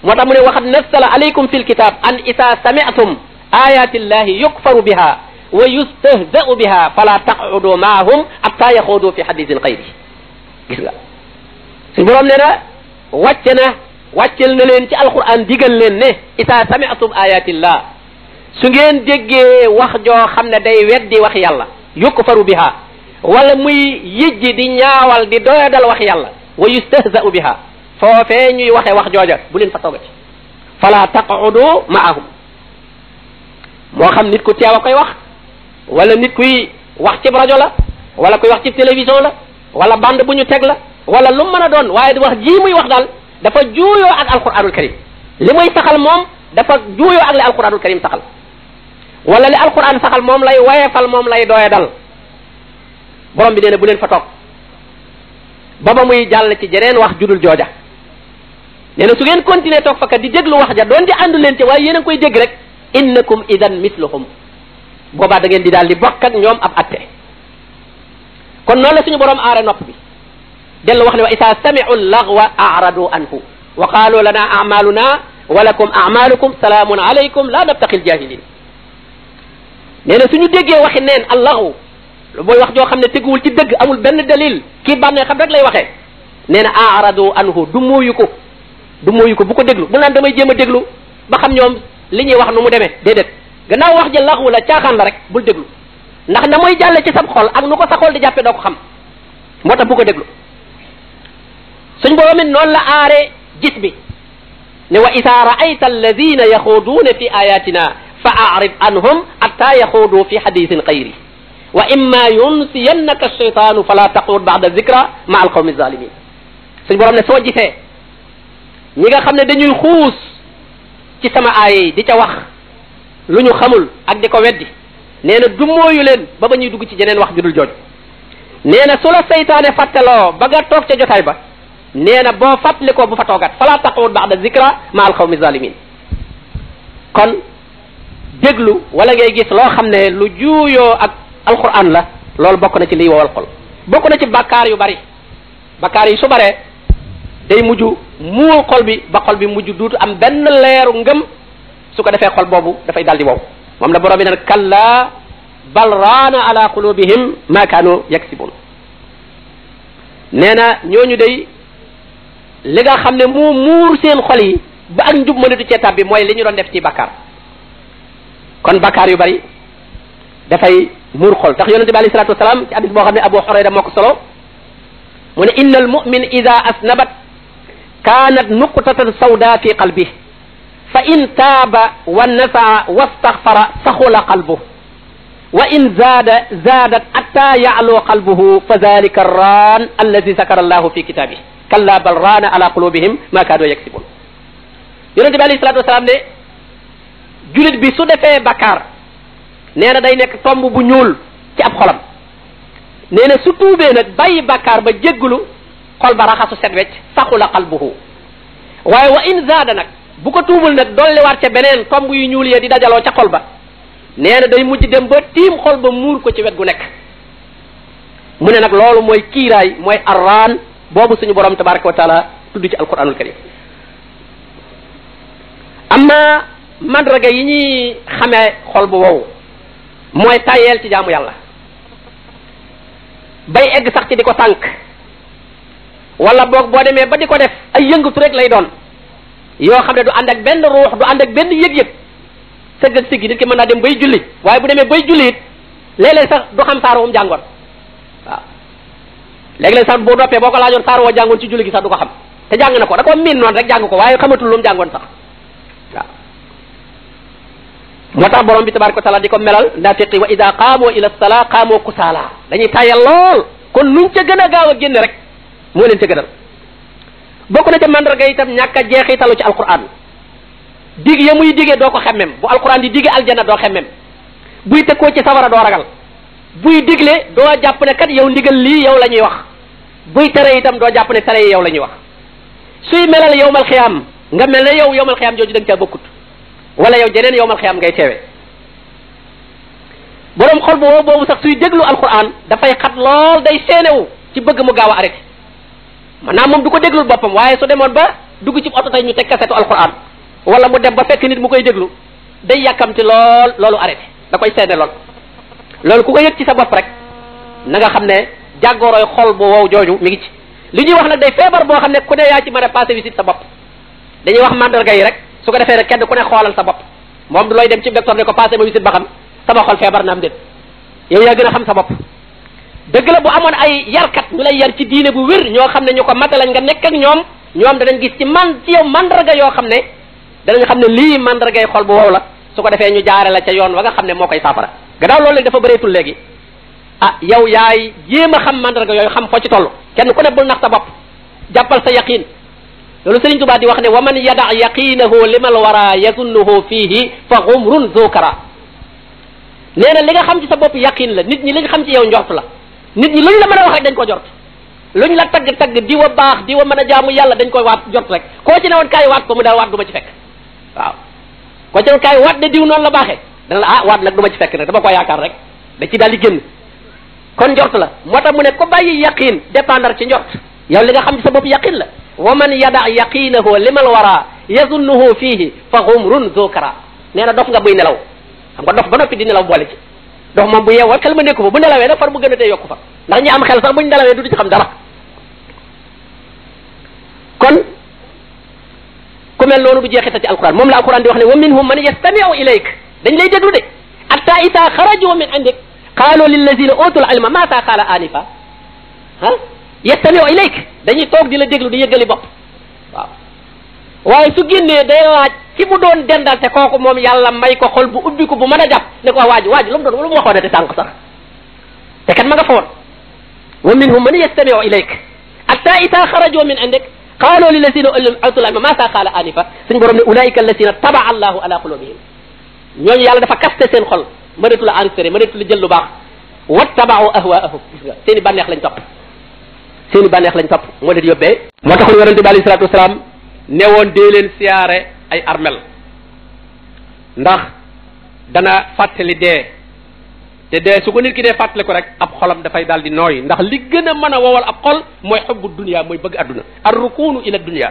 moo tax mu ne waxad nazzala alaykum fi lkitab an isa sami'tum ayati llahi yukfaru biha wa yustahza'u biha fala taq'udu ma'ahum hatta yaxuudu fi hadithin xayri gis nga suñu borom nee na wàcce na wàccel na leen ci alquran digal leen ne isa sami'tum ayatillah su ngeen déggee wax joo xam ne day weddi wax yàlla yukfaru biha wala muy yijji di ñaawal di doyadal wax yàlla wa yustahza'u biha foofee ñuy waxe wax jooja bu leen fa toogati fala taqudu ma'ahum moo xam nit ku teew a koy wax wala nit kuy wax ci rajo la wala kuy wax ci télévision la wala bande bu ñu teg la wala lu mën a doon waaye di wax ji muy wax daal dafa juuyoo ak alquranul karim li muy saxal moom dafa juuyoo ak li alquranul karim saxal wala li alquran saxal moom lay wayefal moom lay doye dal borom bi nee na bu leen fa toog ba ba muy jàll ci jeneen wax judul jooja nee na su ngeen continuer toog fa kat di déglu wax ja doon di àndu leen ci waaye yéen a ngi koy dégg rek innakum idan misluhum boobaa da ngeen di daal di bokk ak ñoom ab atte kon noonu la suñu borom aare nopp bi dellu wax ne wa isa sami'u lagwa a'radu anhu wa qalu lana a'maluna wa lakum a'malukum salamun alaykum la nabtaqi al-jahilin nee na suñu déggee waxi neen al lagw booy wax joo xam ne teguwul ci dëgg amul benn dalil kii bànnee xam rek lay waxee nee na a'radu anhu du mooyu ko bu ko déglu bu naan damay jéem a déglu ba xam ñoom li ñuy wax nu mu demee déedéet gannaaw wax ja lagwu la caaxaan la rek bul déglu ndax na muy jàlle ci sab xol ak nu ko sa xol di jàppe doo ko xam moo tax bu ko déglu suñ borom it noonu la aare gis bi ne wa isa ra'ayta alladina yaxuuduuna fi ayatina fa a'rid anhum hatta yaxuudu fi hadithin xayri wa imma yunsiyannaka ash-shaytanu fala taqud ba'da dhikra ma'a al-qawmi adh-dhalimin suñ borom ne soo gisee ñi nga xam ne dañuy xuus ci sama aaya yi di ca wax lu ñu xamul ak di ko weddi nee na du mooyu leen ba ba ñuy dugg ci jeneen wax judul jooju nee na su la seytaane fàttaloo ba nga toog ca jotaay ba nee na boo fàttali ko bu fa toogat fala taqud ba'da zikra ma al qawmi zalimin kon déglu wala ngay gis loo xam ne lu juuyoo ak alquran la loolu bokk na ci liy wowal xol bokk na ci bakkaar yu bari bakkaar yi su baree day mujj muul xol bi ba xol bi mujj duutu am benn leeru ngëm su ko defee xol boobu dafay daldi wow moom la borom bi nag kalla bal raana ala qulubihim ma kaanu yaksibun nee na ñooñu day li nga xam ne moo muur seen xol yi ba ak njub mënatu cee tàbbi mooy li ñu doon def ci bakkaar kon bakkaar yu bari dafay muur xol tax yonente bi alayhi salatu wasalaam ci hadis boo xam ne Abu Hurayra moo ko solo mu ne inna al mu'min ida asnabat kanat nuqtatan sawda fi qalbihi fa in taaba wa nasaa wastaghfara saxula qalbuhu wa in zaadat hatta ya'lu qalbuhu fa dhalika ar-ran alladhi zakara Allahu fi kitabihi kalla bal raana ala qulubihim ma kaanu yaksibun yonente bi alayhi salatu wasalaam ne julit bi su defee bakkaar nee na day nekk tomb bu ñuul ci ab xolam nee na su tuubee nag bàyyi bakkaar ba jéggulu xol ba raxasu set wecc saxula qalbuhu waaye wa in zaada nag bu ko tuubul nag dolli war ca beneen tomb yu ñuul ya di dajaloo ca xol ba nee na day mujj dem ba tiim xol ba muur ko ci wet gu nekk mu ne nag loolu mooy kiiraay mooy arraan boobu suñu borom tabaraka wa taala tudd ci alquranul karim amma mandraga yi ñuy xamee xol bu wow mooy tayeel ci jaamu yàlla bay egg sax ci di ko tànk wala boog boo demee ba di ko def ay yëngatu rek lay doon yoo xam ne du ànd ak benn ruux du ànd ak benn yëg-yëg sëgg ak siggi nit ki mën naa dem bay julli waaye bu demee bay julli it léeg-léeg sax du xam saar wu mu jàngoon waaw léeg-léeg sax boo doppee boo ko laajoon saar woo jàngoon ci julli gi sax du ko xam te jàng na ko da ko miin noonu rek jàng ko waaye xamatul lu mu jàngoon sax waaw moo tax borom bi tabaraka wa taala di ko melal naafiqi wa ida qaamoo ila salaa qaamoo kusaala dañuy tayal lool kon nuñ ca gën a gaaw a génne rek moo leen ca gënal bokk na ca mandarga itam ñàkk a jeexitalu ci alquran dig ya muy digee doo ko xemmem bu alquran di digee aljanna doo xemmem buy tëkkoo ci sawara doo ragal buy digle doo jàpp ne kat yow ndigal lii yow la ñuy wax buy tere itam doo jàpp ne tere yi yow la ñuy wax suy melal yowmal xiyaam nga mel ne yow yowmal xiyaam jooju da nga caa bokkut wala yow jeneen yowmal xiyaam ngay teewe borom xol bu boobu sax suy déglu alquran dafay xat lool day seenewu ci bëgg mu gaaw a arrêté maanaam moom du ko déglul boppam waaye su demoon ba dugg ci oto tey ñu teg kasetu alquran wala mu dem ba fekk nit mu koy déglu day yàkkamti lool loolu arrêté da koy seene lool loolu ku ko yëg ci sa bopp rek na nga xam ne jàggooroy xol bu wow jooju mi ngi ci li ñuy wax nag day feebar boo xam ne ku ne yaa ci mën a passé visite sa bopp dañuy wax mandarga yi rek su ko defee rek kenn ku ne xoolal sa bopp moom du looy dem ci docteur ne ko passé ma wisit ba xam sama xol feebar na am déet yow yaa gën a xam sa bopp dëgg la bu amoon ay yarkat ñu lay yar ci diine bu wér ñoo xam ne ñu ko matalañ nga nekk ak ñoom danañ gis ci yow mandarga yoo xam ne danañ xam ne lii mandargay xol bu wow la su ko defee ñu jaare la ca yoon wa nga xam ne moo koy saafara gannaaw loolu léegi dafa bëreetul léegi yow yaay jéem a xam mandarga yooyu xam foo ci toll kenn ku ne bul nax sa bopp jàppal sa yaqin loolu Sëriñ Tuubaa di wax ne wa man yada yaqinahu limal wara yazunnuhu fihi fa xumrun zukara nee na li nga xam ci sa bopp yaqin la nit ñi li nga xam ci yow njort la nit ñi luñ la mën a wax rek dañ ko jort luñ la tagg diwa baax diwa mën a jaamu yàlla dañ koy waat jort rek koo ci ne woon kaay waat ko mu daal waat du ma ci fekk waaw koo ci ne woon kaay waat ne diw noonu la baaxee dana la waat nag du ma ci fekk nag dama ko yaakaar rek da ci daal di génn kon njort la moo tax mu ne ko bàyyi yaqin dépendre ci njort yow li nga xam ci sa bopp yaqin la wa man yada yaqinahu limal wara yazunnuhu fihi fa xumrun zukara nee na dof nga buy nelaw xam nga dof ba noppi di nelaw boole ci dof moom bu yeewoo xel ma nekku fa bu nelawee nag far mu gën a tey yokku fa ndax ñi am xel sax buñ nelawee du ci xam dara kon ku mel noonu du jeexita ci alquran moom la alquran di wax ne wa minhum man yastami'u ilayk dañ lay déglu de hatta ida xaraju min indik qaalu lillazina utul ilma ma sa qaala anifa yastami'u ilayk dañuy toog di la déglu di yëggali bopp waaw waaye su génnee day laaj ci mu doon dendal te kooku moom yàlla may ko xol bu ubbi ko bu mën a jàpp ne ko waaj lu mu doon lu mu waxoon te sànq sax te kat ma nga fa woon wa minhum man yastami'u ilayk hatta ida xaraju min indik qaalu lillazina utul ilma ma sa qaala anifa suñu borom ne ulaika allazina tabaa allahu ala qulubihim ñooñu yàlla dafa kaste seen xol mënatu la enregistré mënatu la jël lu baax wattaba'u ahwaahum gis nga seen i bànneex lañ topp moo leen yóbbee moo taxul yonente bi alayhi salaatu wasalaam newoon dee leen siyaare ay armel ndax dana fàttali dee te dee su ko nit ki dee fàttali ko rek ab xolam dafay daal di nooy ndax li gën a mën a wowal ab xol mooy xubbu dunia mooy bëgg adduna arrukunu ila dunia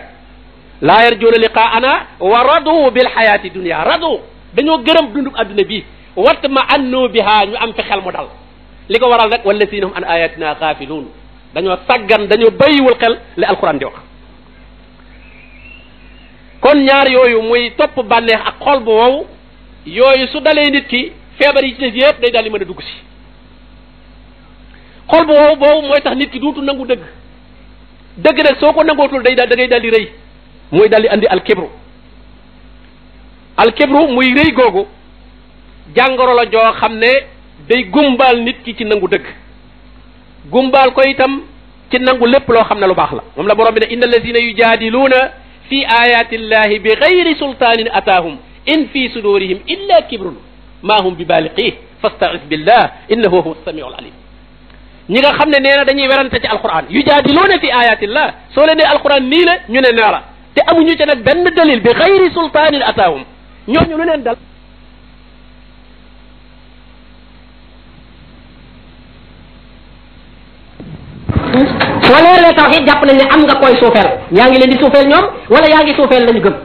laa yarjuuna liqaana wa radu bil xayaati dunia radu dañoo gërëm dundub adduna bii wat ma annu biha ñu am fi xel mu dal li ko waral rek wallazina hum an ayatina gaafiluun dañoo saggan dañoo bàyyiwul xel li alquran di wax kon ñaar yooyu muy topp bànneex ak xol bu wow yooyu su dalee nit ki feebar yi ci des yëpp day daal di mën a dugg si xol bu wow boobu mooy tax nit ki duutu nangu dëgg nag soo ko nangootul da ngay daal di rëy muy daal di andi alkibru muy rëy googu jàngoro la joo xam ne day gumbaal nit ki ci nangu dëgg gumbaal ko itam ci nangu lépp loo xam ne lu baax la moom la borom bi ne inna allazina yujadiluuna fi ayati llahi bi gayri sultanin ataahum in fi sudurihim illa kibrun ma hum bi baaliqih fasta'is billah innahu huwa samiul alim ñi nga xam ne nee na dañuy werante ci alquran yujadiluuna fi ayatillah soo leen ne alquran nii la ñu ne nee la te amuñu ci nag benn dalil bi gayri sultanin ataahum ñooñu lu leen dal soo leeralee tawhid jàpp nañ ne am nga koy suufeel yaa ngi leen di suufeel ñoom wala yaa ngi suufeel lañu gëm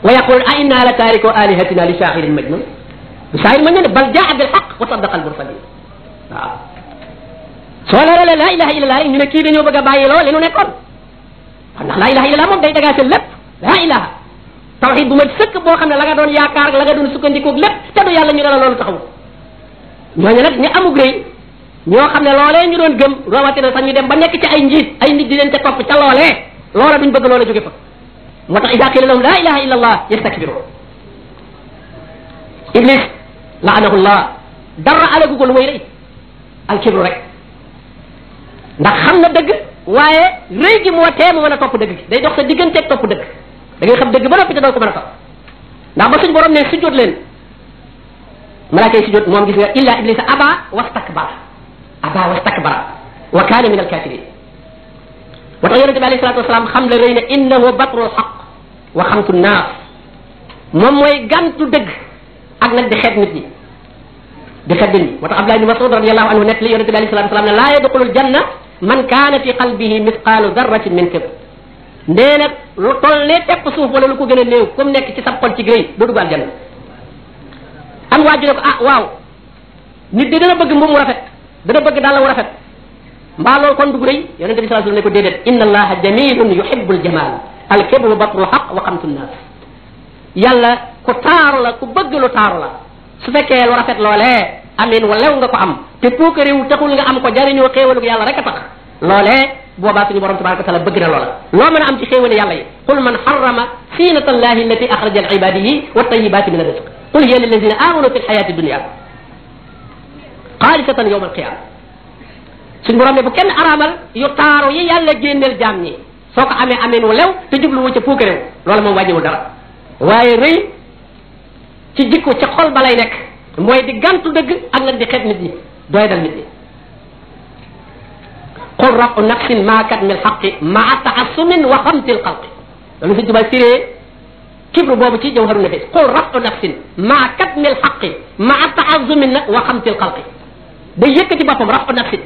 wa yaqul a inna la taariku alihatina li shaa'irin majnun shaa'irin majnun bal jaa bil haqq wa saddaqa al mursalin waaw soo leeralee la ilaha illallah rek ñu ne kii dañoo bëgg a bàyyiloo li nu nekkoon ndax la ilaha illallah moom day dagaase lépp la ilaha tawhid bu ma sëkk boo xam ne la nga doon yaakaar la nga doon sukkandikoog lépp te du yàlla ñu ne la loolu taxawu ñooñu nag ñu amug rëy ñoo xam ne loolee ñu doon gëm rawatina sax ñu dem ba nekk ci ay njiit ay nit di leen ca topp ca loolee loola duñ bëgg loola jóge fa moo tax ida qila lahum la ilaha illa allah yastakbiru iblis laanahu llah dara alagu ko lu muy rëy alkibru rek ndax xam na dëgg waaye rëy gi moo tee mu mën a topp dëgg gi day dox sa digganteeg topp dëgg da ngay xam dëgg ba noppi te doo ko mën a topp ndax ba suñ borom ne sujjóot leen malaaka yi sujjóot moom gis nga illa iblisa aba wastakbara wa kaana min alkafirin wa tax yonente bi alayhi salatu wasalaam xam la rëy ne innahu batrul xaq wa xamtu naas moom mooy gantu dëgg ak nag di xeet nit ñi di xeet nit ñi moo tax Abdullah ibn Mas'ud radiyallahu anhu nekk li yonente bi alayhi salatu wasalaam ne laa yadxulul janna man kaana fi qalbihi misqaalu darratin min kibr ndee nag lu toll ne tepp suuf wala lu ko gën a néew comme nekk ci sa xol ci rëy doo dugg aljanna am waaju ne ko waaw nit di dana bëgg mbubb mu rafet dana bëgg daal la wu rafet mbaa loolu kon dugg rëy yonente bi sallallahu alayhi wasallam ne ko déedéet inna allaha jamilun yuhibbul jamal al kibru batrul haqq wa xamtu nnaas yàlla ku taaru la ku bëgg lu taaru la su fekkee lu rafet loolee amin wa lew nga ko am te puukaréew taxul nga am ko jariñoo xéewalu yàlla rek a tax loolee boobaa suñu borom tabaraka wa taala bëgg na loola loo mën a am ci xéewali yàlla yi qul man harrama zinata allahi allati axraja li ibadihi wa tayyibati min arrizq qul hiya lilladina amanu fi lxayati dunia xaalisatan yawma alqiyama suñu borom ne bu kenn araamal yu taaru yi yàlla génneel jaam ñi soo ko amee amin wu lew te jubluwu ca puukaréew loola moom wàññiwul dara waaye rëy ci jikko ci xol ba lay nekk mooy di gantu dëgg ak nag di xeeb nit ñi doy dal nit ñi qul rafu nafsin ma katmil xaqi maa taassumin wa xamtil xalqi loolu Sëñ Tuubaa firee kibru boobu ci jawharu nafis qul rafu nafsin ma katmil xaqi maa taassumin nag wa xamtil xalqi day yëkkati boppam rafu nafsin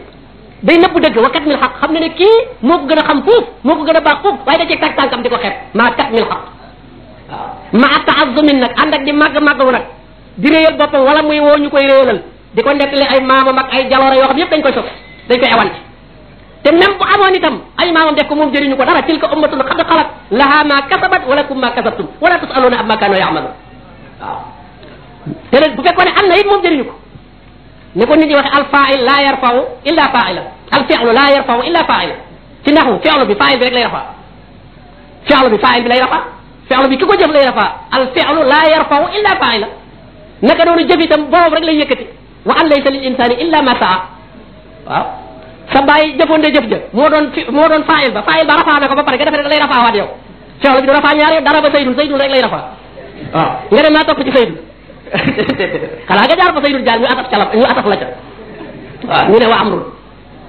day nëbb dëgg wa katmil xaq xam ne ne kii moo ko gën a xam fuuf moo ko gën a baax fuuf waaye da cee tag tànkam di ko xeeb maa katmil xaq waaw maa taassumin nag ànd ak di màgg-màggawu nag di réyal boppam wala muy woo ñu koy réyalal di ko nettali ay maamam ak ay jaloore yoo xam yëpp dañ koy sos dañ koy ewante te même bu amoon itam ay maamam def ko moom jëriñu ko dara tilka ummatun qad xalat laha ma kasabat wa lakum ma kasabtum wala tusaluna amma kanu ya'malun waaw te nag bu fekkoon ne am na it moom jëriñu ko ni ko nit ñi waxe al fa'il la yarfa'u illa fa'ila al fi'lu la yarfa'u illa fa'ila ci naxu fi'lu bi fa'il bi rek lay rafa fi'lu bi fa'il bi lay rafa fi'lu bi ki ko jëf lay rafa al fi'lu la yarfa'u illa fa'ila naka noonu jëf itam boobu rek lay yëkkati wa an laysa lil insani illa ma saa waaw sa bàyyi jëfoon de jëf jëf moo doon faayil ba rafaa na ko ba pare nga defe ne lay rafaawaat yow fi'lu bi du rafaa ñaar yow dara ba saydun rek lay rafaa waaw nga dem naa topp ci saydun xanaa nga jaar fa saydun jaar ñu ataf la ca waaw ñu ne wa amrun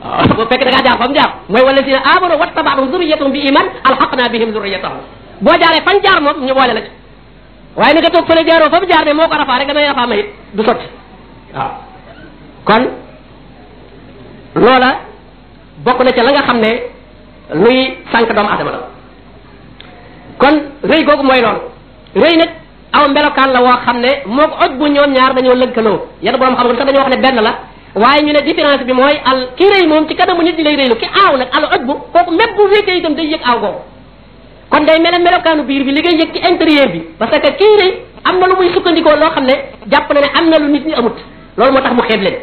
waaw bu fekk da ngaa jaar fa mu jaar mooy wala si ne amanu wattaba'ahum zurriyatuhum bi iman alhaqna bihim zurriyatahum boo jaaree fan jaar moom ñu boole la ca waaye ni nga toog fële jaaroo fa mu jaar ne moo ko rafaa rek damay rafaa ma it du sotti waaw kon loola bokk na ca la nga xam ne luy sànq doomu adama la kon rëy googu mooy loolu rëy nag aw melokaan la woo xam ne moo ko oj bu ñoom ñaar dañoo lëkkaloo yenn borom xam-xam sax dañoo wax ne benn la waaye ñu ne différence bi mooy ki rëy moom ci kanamu nit ñi lay rëylu ki aaw nag al oj bu kooku même bu wéetee itam day yëg aaw googu kon day mel ne melokaanu biir bi li ngay yëg ci intérieur bi parce que kii rëy am na lu muy sukkandikoo loo xam ne jàpp na ne am na lu nit ñi amut loolu moo tax mu xeeb leen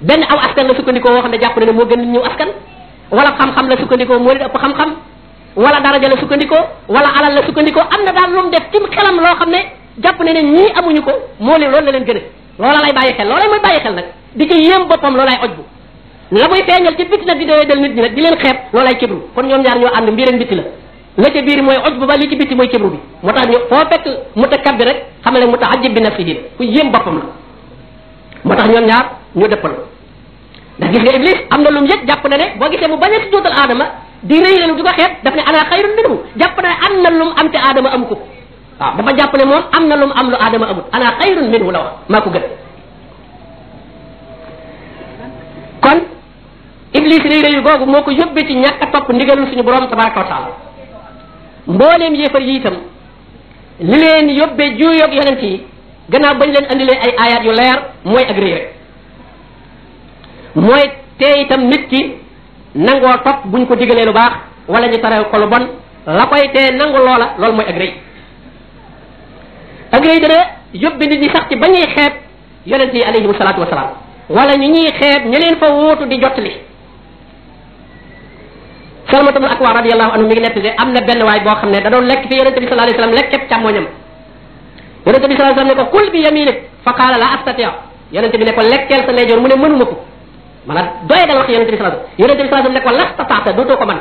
benn aw askan la sukkandikoo woo xam ne jàpp na ne moo gën nit ñëw askan wala xam-xam la sukkandikoo moo leen ëpp xam-xam wala daraja la sukkandikoo wala alal la sukkandikoo am na daal lu mu def ci xelam loo xam ne jàpp na ne ñii amuñu ko moo leen loolu la leen gën a loola lay bàyyi xel loolay mooy bàyyi xel nag di ci yéem boppam loolay oj bu la muy feeñal ci biti nag di doyee del nit ñi nag di leen xeeb loolay kibru kon ñoom ñaar ñoo ànd mbir ak biti la ca biir mooy oj bu ba li ci biti mooy kibru bi moo tax ñu foo fekk mutakabbir rek xam ne mutaajjib bi nafsihi ku yéem boppam la moo tax ñoom ñaar ñu dëppal ndax gis nga iblis am na lu mu yëg jàpp na ne boo gisee mu bañ a si jootal aadama di rëy leen di ko xeeb daf ne ana xayrun minhu jàpp na ne am na lu mu am te aadama amu ko waaw dafa jàpp ne moom am na lu mu am lu aadama amut ana xayrun minhu la wax maa ko gën kon iblis rëy rëyu googu moo ko yóbbee ci ñàkk a topp ndigalul suñu borom tabaraka wa taala mbooleem yéefar yi itam li leen yóbbee juuyoog yonent yi gannaaw bañ leen andilee ay ayat yu leer mooy ak rëy rek mooy te itam nit ki nangoo topp buñ ko digalee lu baax wala ñu tere ko lu bon la koy tee nangu loola loolu mooy ak rëy ak rëy dana yóbbi nit ñi sax ci bañuy xeeb yonent yi alayhimu salaatu wasalaam wala ñu ñuy xeeb ña leen fa wóotu di jottali Salmatu bnu Akwa radiyallahu anhu mi ngi nettali am na benn waay boo xam ne da doon lekk fi yonente bi sallallahu alayhi wasallam lekk càmmoñam yonente bi sallallahu alayhi wasallam ne ko kul bi yaminik fa qaala la astati' yonente bi ne ko lekkeel sa ndeyjoor mu ne mënuma ko maanaam doye dal wax yonente bi sallallahu alayhi wasallam yonente bi sallallahu alayhi wasallam ne ko lastata'ta dootoo ko man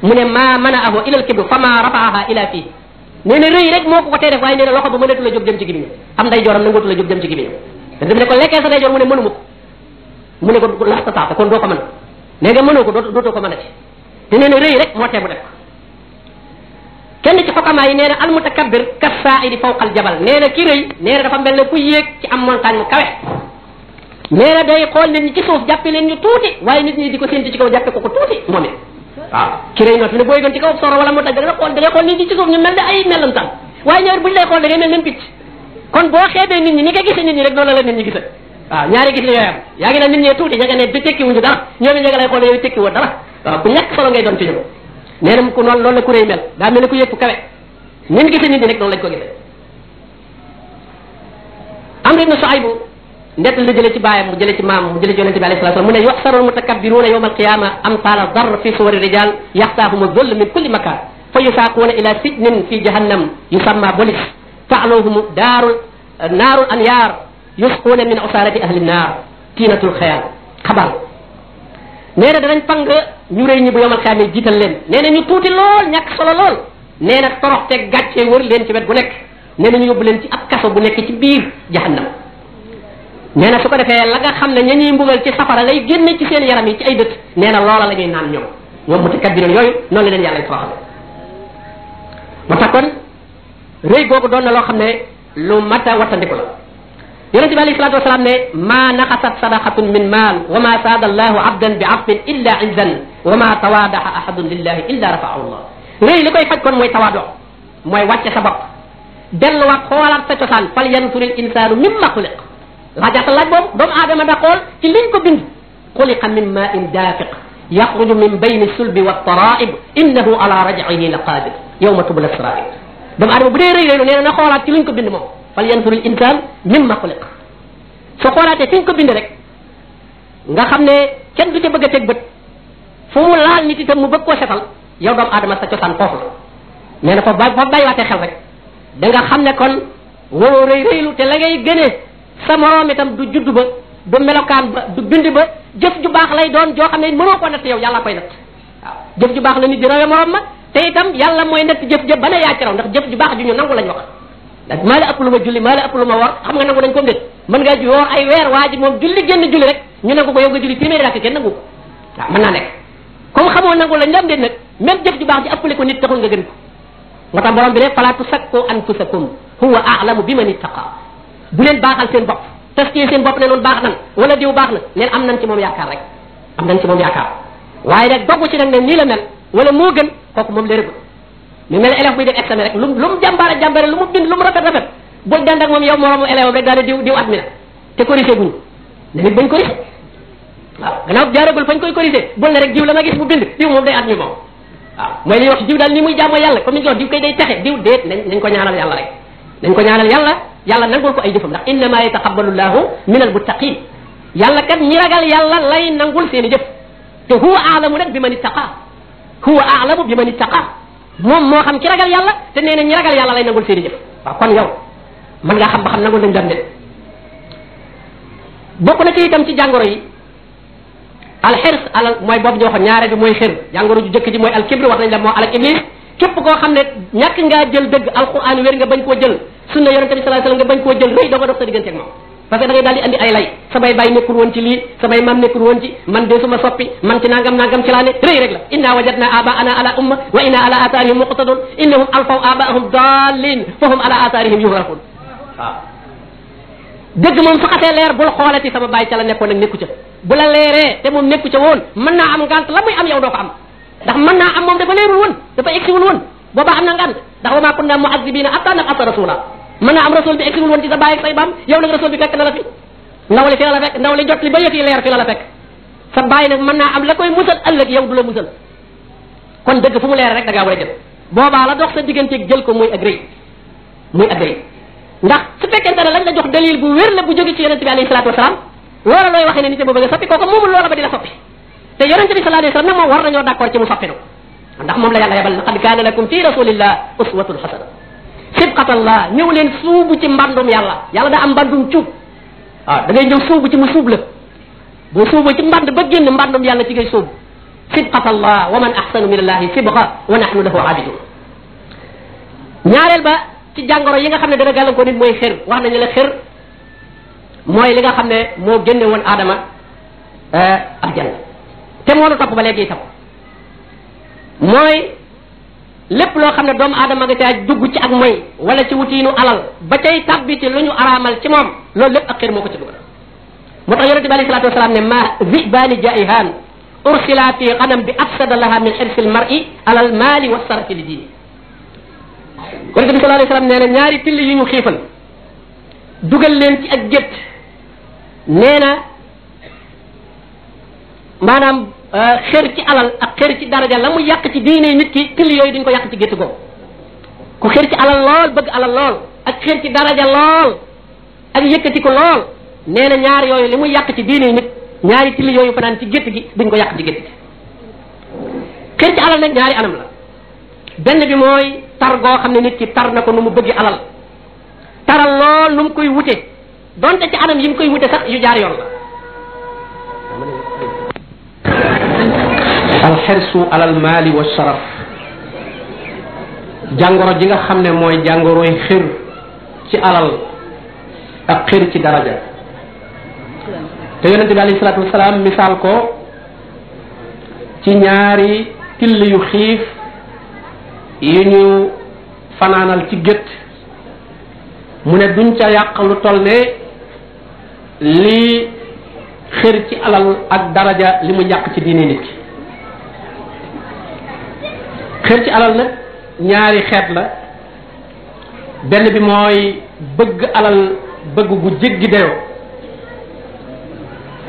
mu ne ma mana'ahu ila al-kibru fa ma rafa'aha ila fii nee na rëy rek moo ko ko tee def waaye nee na loxo ba mënatu la jóg dem ci gémmiñam am ndeyjooram nangootu la jóg dem ci gémmiñam yonente bi ne ko lekkeel sa ndeyjoor mu ne mënuma ko mu ne ko lastata'ta kon doo ko mën nee nga mënoo ko dootoo ko mën a ci te nee na rëy rek moo tee mu def ko kenn ci xokamaa yi nee na al mutakabbir kas-saa'idi fawqa al jabal nee na ki rëy nee na dafa mel ne ku yéeg ci am montagne mu kawe nee na day xool nit ñi ci suuf jàppe leen ñu tuuti waaye nit ñi di ko sénti ci kaw jàppe ko tuuti moom it waaw ki rëy noonu fi ne booy gën ci kaw soro wala montagne da ngay xool nit ñi ci suuf ñu mel ne ay mellantaan waaye ñaar buñ lay xool da ngay mel ne picc kon boo xeebee nit ñi ni nga gisee nit ñi rek noonu la nit ñi gisa waaw ñaari gis la yooyu am yaa ngi naan nit ñee tuuti ña nga ne di tekki wuñu dara ñoom ña nga lay xool yooyu tekki woo dara waaw ku ñàkk solo ngay doon ci ñoom nee na ko noonu loolu la ku rëy mel daa mel ne ku yëg fu kawe nin gisee nit ñi rek noonu lañ ko gisee Amr ibn Shuayb ndett la jëlee ci baayam mu jëlee ci maam mu jëlee ci yonente bi alayhi salaatu mu ne yuxsaru almutakabbiruuna yawma alqiyama amsala dar fi suwari rijal yaxtaahum dhull min kulli makan fa yusaaquuna ila sijnin fi jahannam yusamma bolis taaluhum naarul anyaar yusquuna min usaarati ahli nnaar tiinatul xayal xabar nee na danañ pang ñu rëy ñi bu yomal xiyaam yi jiital leen nee na ñu tuuti lool ñàkk solo lool nee na torox te gàcce wër leen ci wet gu nekk nee na ñu yóbbu leen ci ab kaso bu nekk ci biir jahannam nee na su ko defee la nga xam ne ña ñuy mbugal ci safara lay génne ci seen yaram yi ci ay dëkk nee na loola la ñuy naan ñoom mutakabbiroon yooyu noonu la leen yàlla toroxal moo tax kon rëy googu doon na loo xam ne lu mat a wattandiku la yonente bi alayhi salatu wasalaam ne ma naxasat sadaqatun min maal wa ma saada allahu abdan bi afwin illa izzan wa ma tawaadaha ahadun lillahi illa rafaahu allah rëy li koy faj kon mooy tawaado mooy wàcce sa bopp delluwaat xoolaat sa cosaan fal yansuril insaanu mimma xuliq laajaata laaj boobu doomu aadama da xool ci liñ ko bind xuliqa min ma in daafiq yaxruju min bayni sulbi wa taraib innahu ala raj'ihi la qadir yawma tubla sarair doomu aadama bu dee rëy rëylu nee na na xoolaat ci liñ ko bind moom fal yansuril insaan mimma xuliq soo xoolaatee fi ñu ko bind rek nga xam ne kenn du ca bëgg a teg bët fu mu laal nit itam mu bëgg koo setal yow doomu aadama sa cosaan foofu la nee na foofu bàyyiwaatee xel rek da nga xam ne kon waroo rëy rëylu te la ngay gënee sa moroom itam du judd ba du melokaan ba du bind ba jëf ju baax lay doon joo xam ne mënoo ko natt yow yàlla koy natt waaw jëf ju baax la nit di rawe moroom ma te itam yàlla mooy natt jëf jëf ba ne yaa ci raw ndax jëf ju baax ju ñu nangu lañ wax ndax maa la ëpp lu ma julli maa la ëpp lu ma war xam nga nangu dañ ko mbét mën ngaa ju woor ay weer waa ji moom julli génn julli rek ñu nangu ko yow nga julli téeméeri rakk kenn nangu ko waaw mën naa nekk comme xamoo nangu lañ la am déet nag même jëf ju baax ji ëppale ko nit taxul nga gën ko moo tax borom bi ne fala tusakku anfusakum huwa a'lamu biman ittaqa bu leen baaxal seen bopp taskiyee seen bopp ne noonu baax nan wala diw baax na neen am nañ ci moom yaakaar rek am nañ ci moom yaakaar waaye nag dogg ci nag ne nii la mel wala moo gën kooku moom lérégul mi mel élève buy def examen rek lu mu jàmbaare lu mu bind lu mu rafet rafet bul dend ak moom yow moroomu élève rek daal diw at mi na te corrigé guñu ne nit bañ corrigé waaw gannaaw jaaragul fañ koy corrigé bul ne rek diw la ma gis mu bind diw moom day at mi moom waaw mooy li ñuy wax diw daal ni muy jaamoo yàlla comme ni ñu wax diw kay day texe diw déet nañ ko ñaanal yàlla rek nañ ko ñaanal yàlla nangul ko ay jëfam ndax innama yataqabbalu llahu min almuttaqin yàlla kat ñi ragal yàlla lay nangul seen i jëf te huwa aalamu nag bi man ittaqa huwa aalamu bi man ittaqa moom moo xam ci ragal yàlla te nee na ñi ragal yàlla lay nangul seen i jëf waaw kon yow mën ngaa xam ba xam nangul nañ dem de bokk na ci itam ci jàngoro yi alxirs alal mooy boobu ñu waxoon ñaare bi mooy xër jàngoro ju jëkk ji mooy alkibri wax nañ la moo alak iblis képp koo xam ne ñàkk ngaa jël dëgg alquran wér nga bañ koo jël sunna yonente bi sallallahu alayhi wasallam nga bañ koo jël rëy doo ko dox sa diggante ak moom parce que da ngay daal di andi ay lay samay baay nekkul woon ci lii samay maam nekkul woon ci man de suma soppi man ci nangam ci laa ne rëy rek la inna wajadna abaana ala umma wa inna ala atharihim muqtadun innahum alfaw abaahum dallin fahum ala atharihim yuhrafun waaw dëgg moom su xasee leer bul xoolati sama baay ca la nekkoon nag nekku ca bu la leeree te moom nekku ca woon mën naa am ngant la muy am yow doo ko am ndax mën naa am moom dafa leerul woon dafa egsiwul woon boobaa am na ngant ndax wa ma kunna mu'azzibina hatta nab'atha rasula mën naa am rasul bi egsiwul woon ci sa baay ak say baam yow nag rasul bi fekk na la fi ndaw li fi la fekk ndaw li jot li ba yëf yi leer fi la fekk sa baay nag mën naa am la koy musal ëllëg yow du la musal kon dëgg fu mu leer rek da ngaa war a jël boobaa la dox sa digganteeg jël ko muy ak rëy ndax su fekkente ne lañ la jox dalil bu wér la bu jóge ci yonente bi alayhi salatu wasalaam loola looy waxee ne nit ba bëgg a soppi kooku moomul loola ba di la soppi te yonente bi sallallahu alayhi wasallam nag moom war nañoo d'accord ci mu soppi ndax moom la yàlla yabal laqad kaana lakum fi rasulillah uswatun hasana sibqatallah ñëw leen suubu ci mbandum yàlla daa am mbandum cuub waaw da ngay ñëw suubu ci mu suub la boo suubu ci mband ba génn mbandum yàlla ci ngay suubu sibqatallah wa man ahsanu min allahi sibqa wa nahnu lahu abidun ñaareel ba ci jàngoro yi nga xam ne dana gàllankoor nit mooy xër wax nañu la xër mooy li nga xam ne moo génne woon aadama aljanna te moo nu topp ba léegi itam mooy lépp loo xam ne doomu aadama nga caa dugg ci ak moy wala ci wutiinu alal ba cay tabbi ci lu ñu araamal ci moom loolu lépp ak xër moo ko ci dugal moo tax yonente bi alayhi salatu wasalaam ne ma zibaani jaihan ursila fi xanam bi afsada laha min xirsi l mar'i ala al mali wa sarafi li diini yonente bi sallallahu alayhi wasallam nee na ñaari till yu ñu xiifal dugal leen ci ak gétt nee na maanaam xër ci alal ak xër ci daraja la mu yàq ci diine nit ki till yooyu duñ ko yàq ci gétt googu ku xër ci alal lool bëgg alal lool ak xër ci daraja lool ak yëkkati ko lool nee na ñaar yooyu li mu yàq ci diine nit ñaari till yooyu fanaan ci gétt gi duñ ko yàq ci gétt gi xër ci alal nag ñaari anam la benn bi mooy tar goo xam ne nit ki tar na ko nu mu bëgg alal taral lool nu mu koy wute donte ci anam yi mu koy wute sax yu jaar yoon la alxirsu alal maali wa sharaf jàngoro ji nga xam ne mooy jàngoroy xër ci alal ak xër ci daraja te yonente bi alayhi salaatu wasalaam misaal ko ci ñaari till yu xiif yu ñu fanaanal ci gétt mu ne duñ ca yàq lu toll ne li xër ci alal ak daraja li mu yàq ci diine nit ki xër ci alal nag ñaari xeet la benn bi mooy bëgg alal bëgg gu jéggi dayoo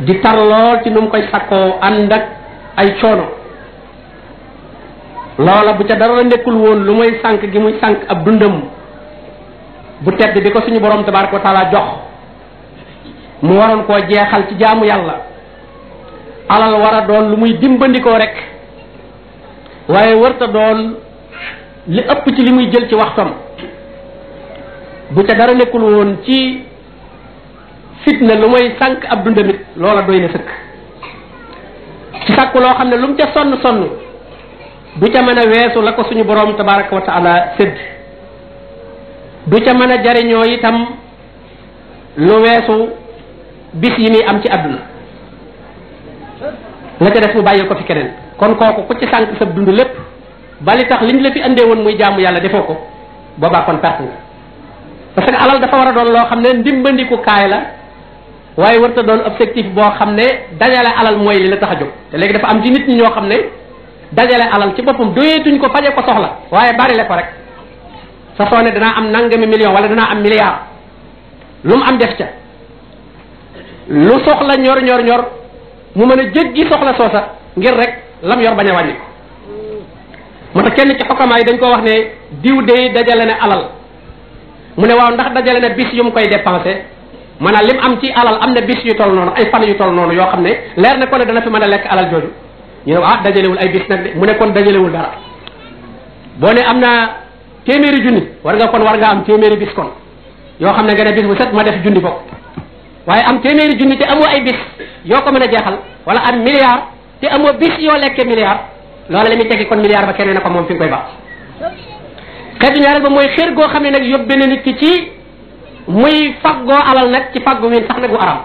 di tar lool ci nu mu koy sakkoo ànd ak ay coono loola bu ca dara nekkul woon lu muy sànq gi muy sànq ab dundam bu tedd bi ko suñu borom tabaraka wa taala jox mu waroon koo jeexal ci jaamu yàlla alal war a doon lu muy dimbandikoo rek waaye warta doon li ëpp ci li muy jël ci waxtam bu ca dara nekkul woon ci fitna lu muy sànq ab dundamit loola doy na sëkk ci sàkku loo xam ne lu mu ca sonn sonn du ca mën a weesu la ko suñu borom tabaraka wa taala sédd du ca mën a jariñoo itam lu weesu bis yi muy am ci àdduna la ca def mu bàyyil ko fi keneen kon kooku ku ci sànq sa dund lépp bali tax liñ la fi andee woon muy jaamu yàlla defoo ko boobaa kon perte nga parce que alal dafa war a doon loo xam ne ndimbandiku kaay la waaye warta doon objectif boo xam ne dajale alal mooy li la tax a jóg te léegi dafa am ci nit ñi ñoo xam ne dajale alal ci boppam doyeetuñ ko faje ko soxla waaye bari le ko rek sa soo ne danaa am nangami million wala danaa am milliard lu mu am def ca lu soxla ñor ñor ñor mu mën a jéggi soxla soosa ngir rek lam yor bañ a wàññi ko moo tax kenn ci xokkamaa yi dañ ko wax ne diw de dajale ne alal mu ne waaw ndax dajale ne bis yu mu koy dépensé maanaam lim am ci alal am na bis yu toll noonu ay fan yu toll noonu yoo xam ne leer na ko ne dana fi mën a lekk alal jooju ñu ne ah dajalewul ay bis nag de mu ne kon dajalewul dara boo ne am naa téeméeri junni war nga am téeméeri bis kon yoo xam ne nga ne bis bu set ma def junni foofu waaye am téeméeri junni te amoo ay bis yoo ko mën a jeexal wala am milliard te amoo bis yoo lekkee milliard loola la muy teggi kon milliard ba keneen na ko moom fi nga koy baax xeetu ñaareel ba mooy xër goo xam ne nag yóbbe na nit ki ci muy faggoo alal nag ci faggu wiin sax nag bu aram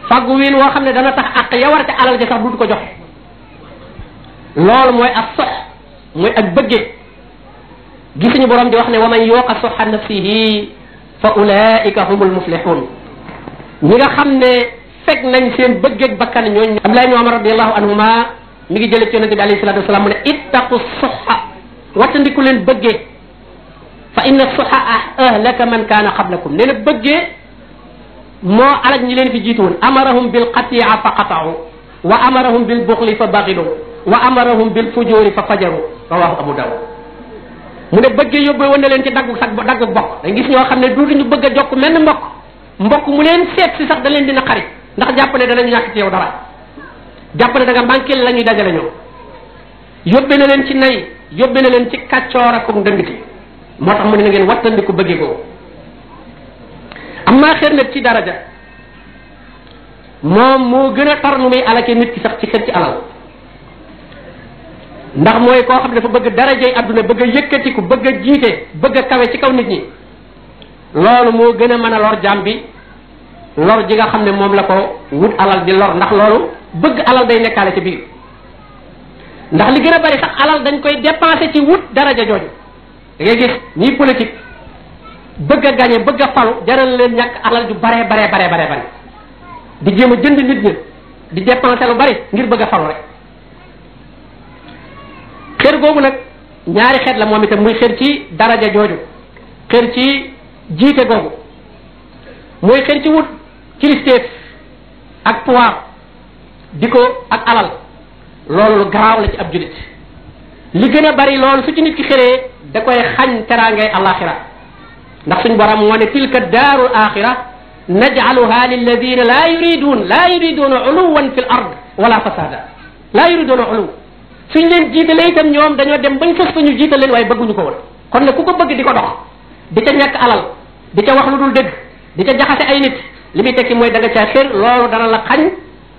faggu wiin woo xam ne dana tax ak ya war ca alal ja sax duutu ko joxe loolu mooy ak sox mooy ak bëggee gisuñu borom di wax ne wa man yuqa soxa nafsihi fa ulaika humul muflihun ñi nga xam ne fekk nañ seen bëggeeg bakkan ñooñu Abdullah ibn Umar radiyallahu anhuma mi ngi jële ci yonente bi alayhi salatu wasalaam mu ne ittaqu soxa wattandiku leen bëggee fa inna soxa ahlaka man kaana qablakum nee na bëggee moo alaj ñi leen fi jiitu woon amarahum bil qatia fa qata'u wa amarahum bil buxli fa baxilu wa amarahum bil fujuri fa fajaru rawahu abu dawud mu ne bëggee yóbbee woon na leen ci daggu sax daggu bokk dañ gis ñoo xam ne duutuñu bëgg a jokk menn mbokk mu leen seet si sax da leen dina xarit ndax jàpp ne danañu ñàkk ci yow dara jàpp ne da nga manqué la ñuy dajale ñoom yóbbee na leen ci nay yóbbee na leen ci kàccoor ak ndëngti moo tax mu ne na ngeen wattandiku bëggee ko am maa xër nag ci daraja moom moo gën a tar nu muy alake nit ki sax ci xër ci alal ndax mooy koo xam ne dafa bëgg darajay adduna bëgg a yëkkatiku bëgg a jiite bëgg a kawe ci kaw nit ñi loolu moo gën a mën a lor jaam bi lor ji nga xam ne moom la ko wut alal di lor ndax loolu bëgg alal day nekkaale ci biir ndax li gën a bari sax alal dañ koy dépenser ci wut daraja jooju da ngay gis ñii politique bëgg a gagné bëgg a falu jaral leen ñàkk alal ju bare di jéem a jënd nit ñi di dépenser lu bari ngir bëgg a falu rek xër googu nag ñaari xeet la moom itam muy xër ci daraja jooju xër ci jiite googu mooy xër ci wut kilifteef ak pouvoir di ko ak alal loolu lu garaaw la ci ab julit li gën a bari loolu su ci nit ki xëree da koy xañ teraangay alaxira ndax suñ borom moo ne tilka daarul axira najcaluha lilladina la yuriduna uluwan fi l ard wala fasada la yuriduna uluw suñ leen jiitale itam ñoom dañoo dem bañ fës fa ñu jiital leen waaye bëgguñu ko woon kon ne ku ko bëgg di ko dox di ca ñàkk alal di ca wax lu dul dëgg di ca jaxase ay nit li muy tekki mooy da nga caa xër loolu dana la xañ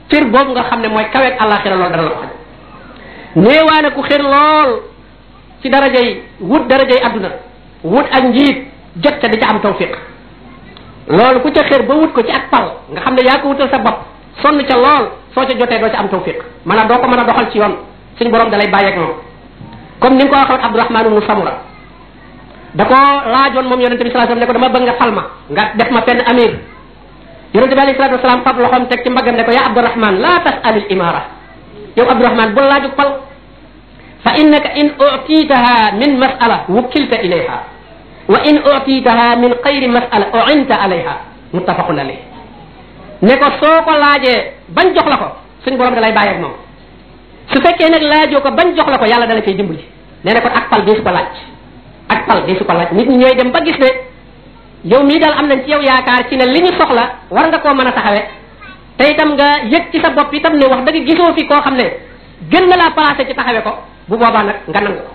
cër boobu nga xam ne mooy kaweeg alaxira loolu dana la xañ néewaane ku xër lool ci darajay wut darajay adduna wut ak njiit jot ca di ca am tawfiq loolu ku ca xër ba wut ko ci ak pal nga xam ne yaa ko wutal sa bopp sonn ca lool soo ca jotee doo ca am tawfiq maanaam doo ko mën a doxal ci yoon suñ borom da lay bàyyeeg moom comme ni nga ko waxoon Abdurahman ibnu Samura da ko laajoon moom yonente bi sallallahu alayhi wasallam ne ko dama bëgg nga fal ma nga def ma fenn amir yonente bi alayhi salatu wasalam fab loxoom teg ci mbaggam ne ko ya Abdurahman la tas'al al imara yow Abdurahman bu la laaju fal fa innaka in utitaha min mas'ala wukilta ilayha wa in utitaha min xayri mas'ala u'inta alayha muttafaqun alayh ne ko soo ko laajee bañ jox la ko suñ borom da lay bàyyeeg moom su fekkee nag laajoo ko bañ jox la ko yàlla dala cay dimbali nee na kon ak pal dee su ko laaj ak pal dee su ko laaj nit ñi ñooy dem ba gis ne yow mii daal am nañ ci yow yaakaar ci ne li ñu soxla war nga koo mën a taxawee te itam nga yëg ci sa bopp itam ne wax dëgg gisoo fi koo xam ne gën na laa placé ci taxawee ko bu boobaa nag nga nangu ko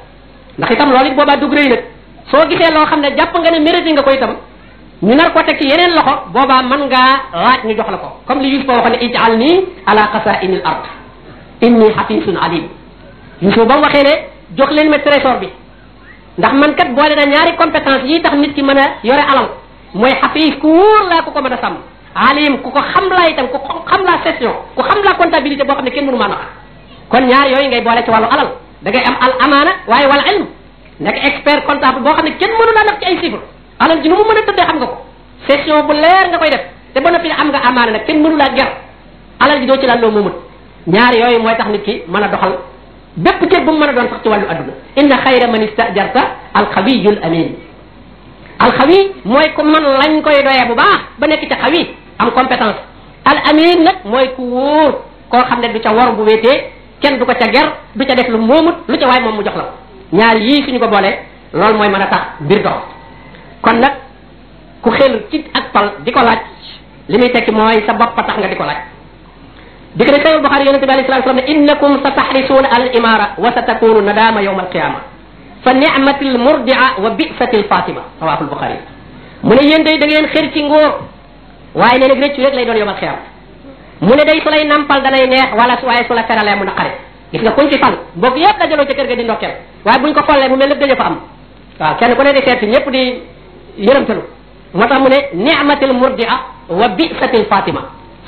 ndax itam loolu it boobaa dug rëy nag soo gisee loo xam ne jàpp nga ne mérité nga ko itam ñu nar ko teg ci yeneen loxo boobaa mën ngaa laaj ñu jox la ko comme li Yuusufa waxoon ne ij'al nii ala xasaa'inil ard inni xafisun alim Yuusufa ba mu waxee ne jox leen ma trésor bi ndax man kat boole na ñaari compétence yi tax nit ki mën a yore alal mooy xafiis ku wóor laa ku ko mën a sàmm alim ku ko xam laa itam ku xam la gestion ku xam la comptabilité boo xam ne kenn mënu maa nax kon ñaar yooyu ngay boole ci wàllu alal da ngay am al amaana waaye wal ilm nekk expert comptable boo xam ne kenn mënu laa nax ci ay chiffres alal ji nu mu mën a tëddee xam nga ko gestion bu leer nga koy def te ba noppi am nga amaana nag kenn mënu laa ger alal ji doo ci laal loo moomut ñaar yooyu mooy tax nit ki mën a doxal bépp cër bu mu mën a doon sax ci wàllu adduna inna xayra man istajarta alxawiyul amin alxawi mooy ku man lañ koy doyee bu baax ba nekk ca xawi am compétence al amin nag mooy ku wóor koo xam ne du ca war bu wéetee kenn du ko ca ger du ca def lu moomut lu ca waay moom mu jox la ko ñaar yii suñu ko boolee loolu mooy mën a tax mbir dox kon nag ku xel ci ak pal di ko laaj li muy tekki mooy sa bopp tax nga di ko laaj dikk ne Sahih Bukhari yonente bi alayhi salatu wasallam ne innakum sa tahrisuna al imara wa sa takunu nadama yawma al qiyama fa ni'matil murdia wa bi'satil fatima rawahu al Bukhari mu ne yéen day da ngeen xër ci ngóor waaye nee na réccu rek lay doon yawmal qiyama mu ne day su lay nampal da lay neex wala waaye su la teralee mu naqare gis nga kuñ ci fal mbokk yëpp dajaloo ca kër ga di ndokkeel waaye buñ ko follee mu mel lépp dañu fa am waaw kenn ku ne di seet ñëpp di yërëmtalu moo tax mu ne ni'matil murdia wa bi'satil fatima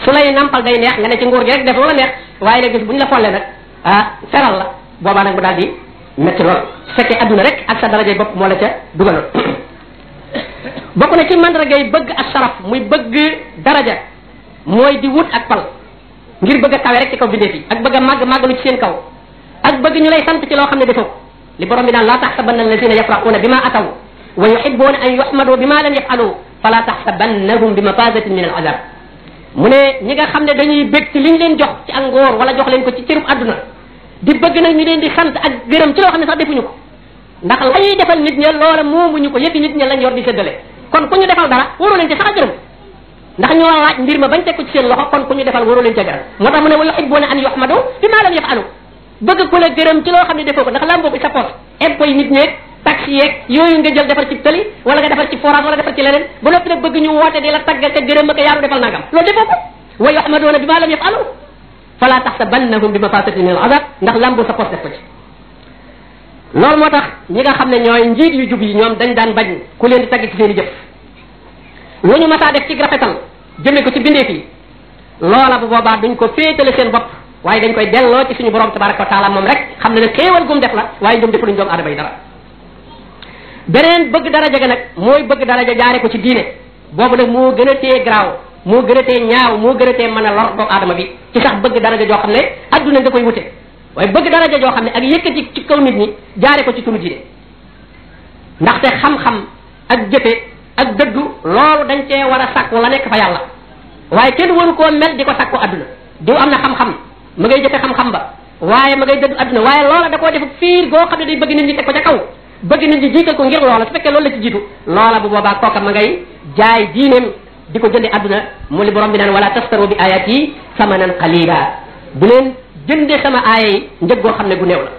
su lay nampal day neex nga ne ci nguur gi rek def la neex waaye nag gis buñ la follee nag feral la boobaa nag mu daal di métti lool su fekkee adduna rek ak sa darajay bopp moo la ca dugaloon bokk na ci mandargay bëgg ak saraf muy bëgg daraja mooy di wut ak pal ngir bëgg a kawe rek ci kaw bindee fi ak bëgg a màggalu ci seen kaw ak bëgg ñu lay sant ci loo xam ne defoo ko li borom bi naan laa taxsabanna allazina yafraquuna bima ataw wa yuhibbuna an yuhmadu bima lam yafalu fala taxsabannahum bi mafazatin min al azab mu ne ñi nga xam ne dañuy bëgg ci liñ leen jox ci ak ngóor wala jox leen ko ci cërub adduna di bëgg nag ñu leen di sant ak gërëm ci loo xam ne sax defuñu ko ndax la ñuy defal nit ña loola moomuñu ko yëfi nit ña lañ yor di séddale kon ku ñu defal dara waroo leen ci sax a gërëm ndax ñoo laaj mbir ma bañ teg ko ci seen loxo kon ku ñu defal waroo leen ca gërëm moo tax mu ne wa yuhibbuna an yuhmadu bima lam yafalu bëgg ku la gërëm ci loo xam ne defoo ko ndax lam boobu sa poche impôt yi nit ñeeg taxi yeeg yooyu nga jël defar ci tali wala nga defar ci forage wala defar ci leneen ba noppi nag bëgg ñu woote di la tagga ka gërëm ak yaaru defal nangam loolu defoo ko wa yuhmaduna bima lam yafalu fala taxsabannahum bi mafasatin min al azab ndax lambu sa poche def ko ci loolu moo tax ñi nga xam ne ñooy njiit yu jub yi ñoom dañ daan bañ ku leen di tagg ci seen i jëf lu ñu masaa def ci rafetal jëme ko ci bindeef yi loola bu boobaa duñ ko féetale seen bopp waaye dañ koy delloo ci suñu borom tabaraka wa taala moom rek xam ne ne xéewal gum def la waaye ñoom defaluñ doomu aadama yi dara beneen bëgg daraja ga nag mooy bëgg daraja jaare ko ci diine boobu nag moo gën a tee garaaw moo gën a tee ñaaw moo gën a tee mën a lor doomu aadama bi ci sax bëgg daraja joo xam ne adduna nga koy wute waaye bëgg daraja joo xam ne ak yëkkati ci kaw nit ñi jaare ko ci turu diine ndaxte xam-xam ak jëfe ak dëggu loolu dañ cee war a sàkku la nekk fa yàlla waaye kenn waru koo mel di ko sàkku adduna diw am na xam-xam ma ngay jëfe xam-xam ba waaye ma ngay dëddu adduna waaye loola da koo def fiir goo xam ne day bëgg nit ñi teg ko ca kaw bëgg nit ñi jiital ko ngir loola su fekkee loolu la ci jiitu loola bu boobaa kooka ma ngay jaay diineem di ko jënde adduna mu li borom bi naan wala tastaru bi ayati samanan qalila bu leen jënde sama aaya yi njëg goo xam ne gu néew la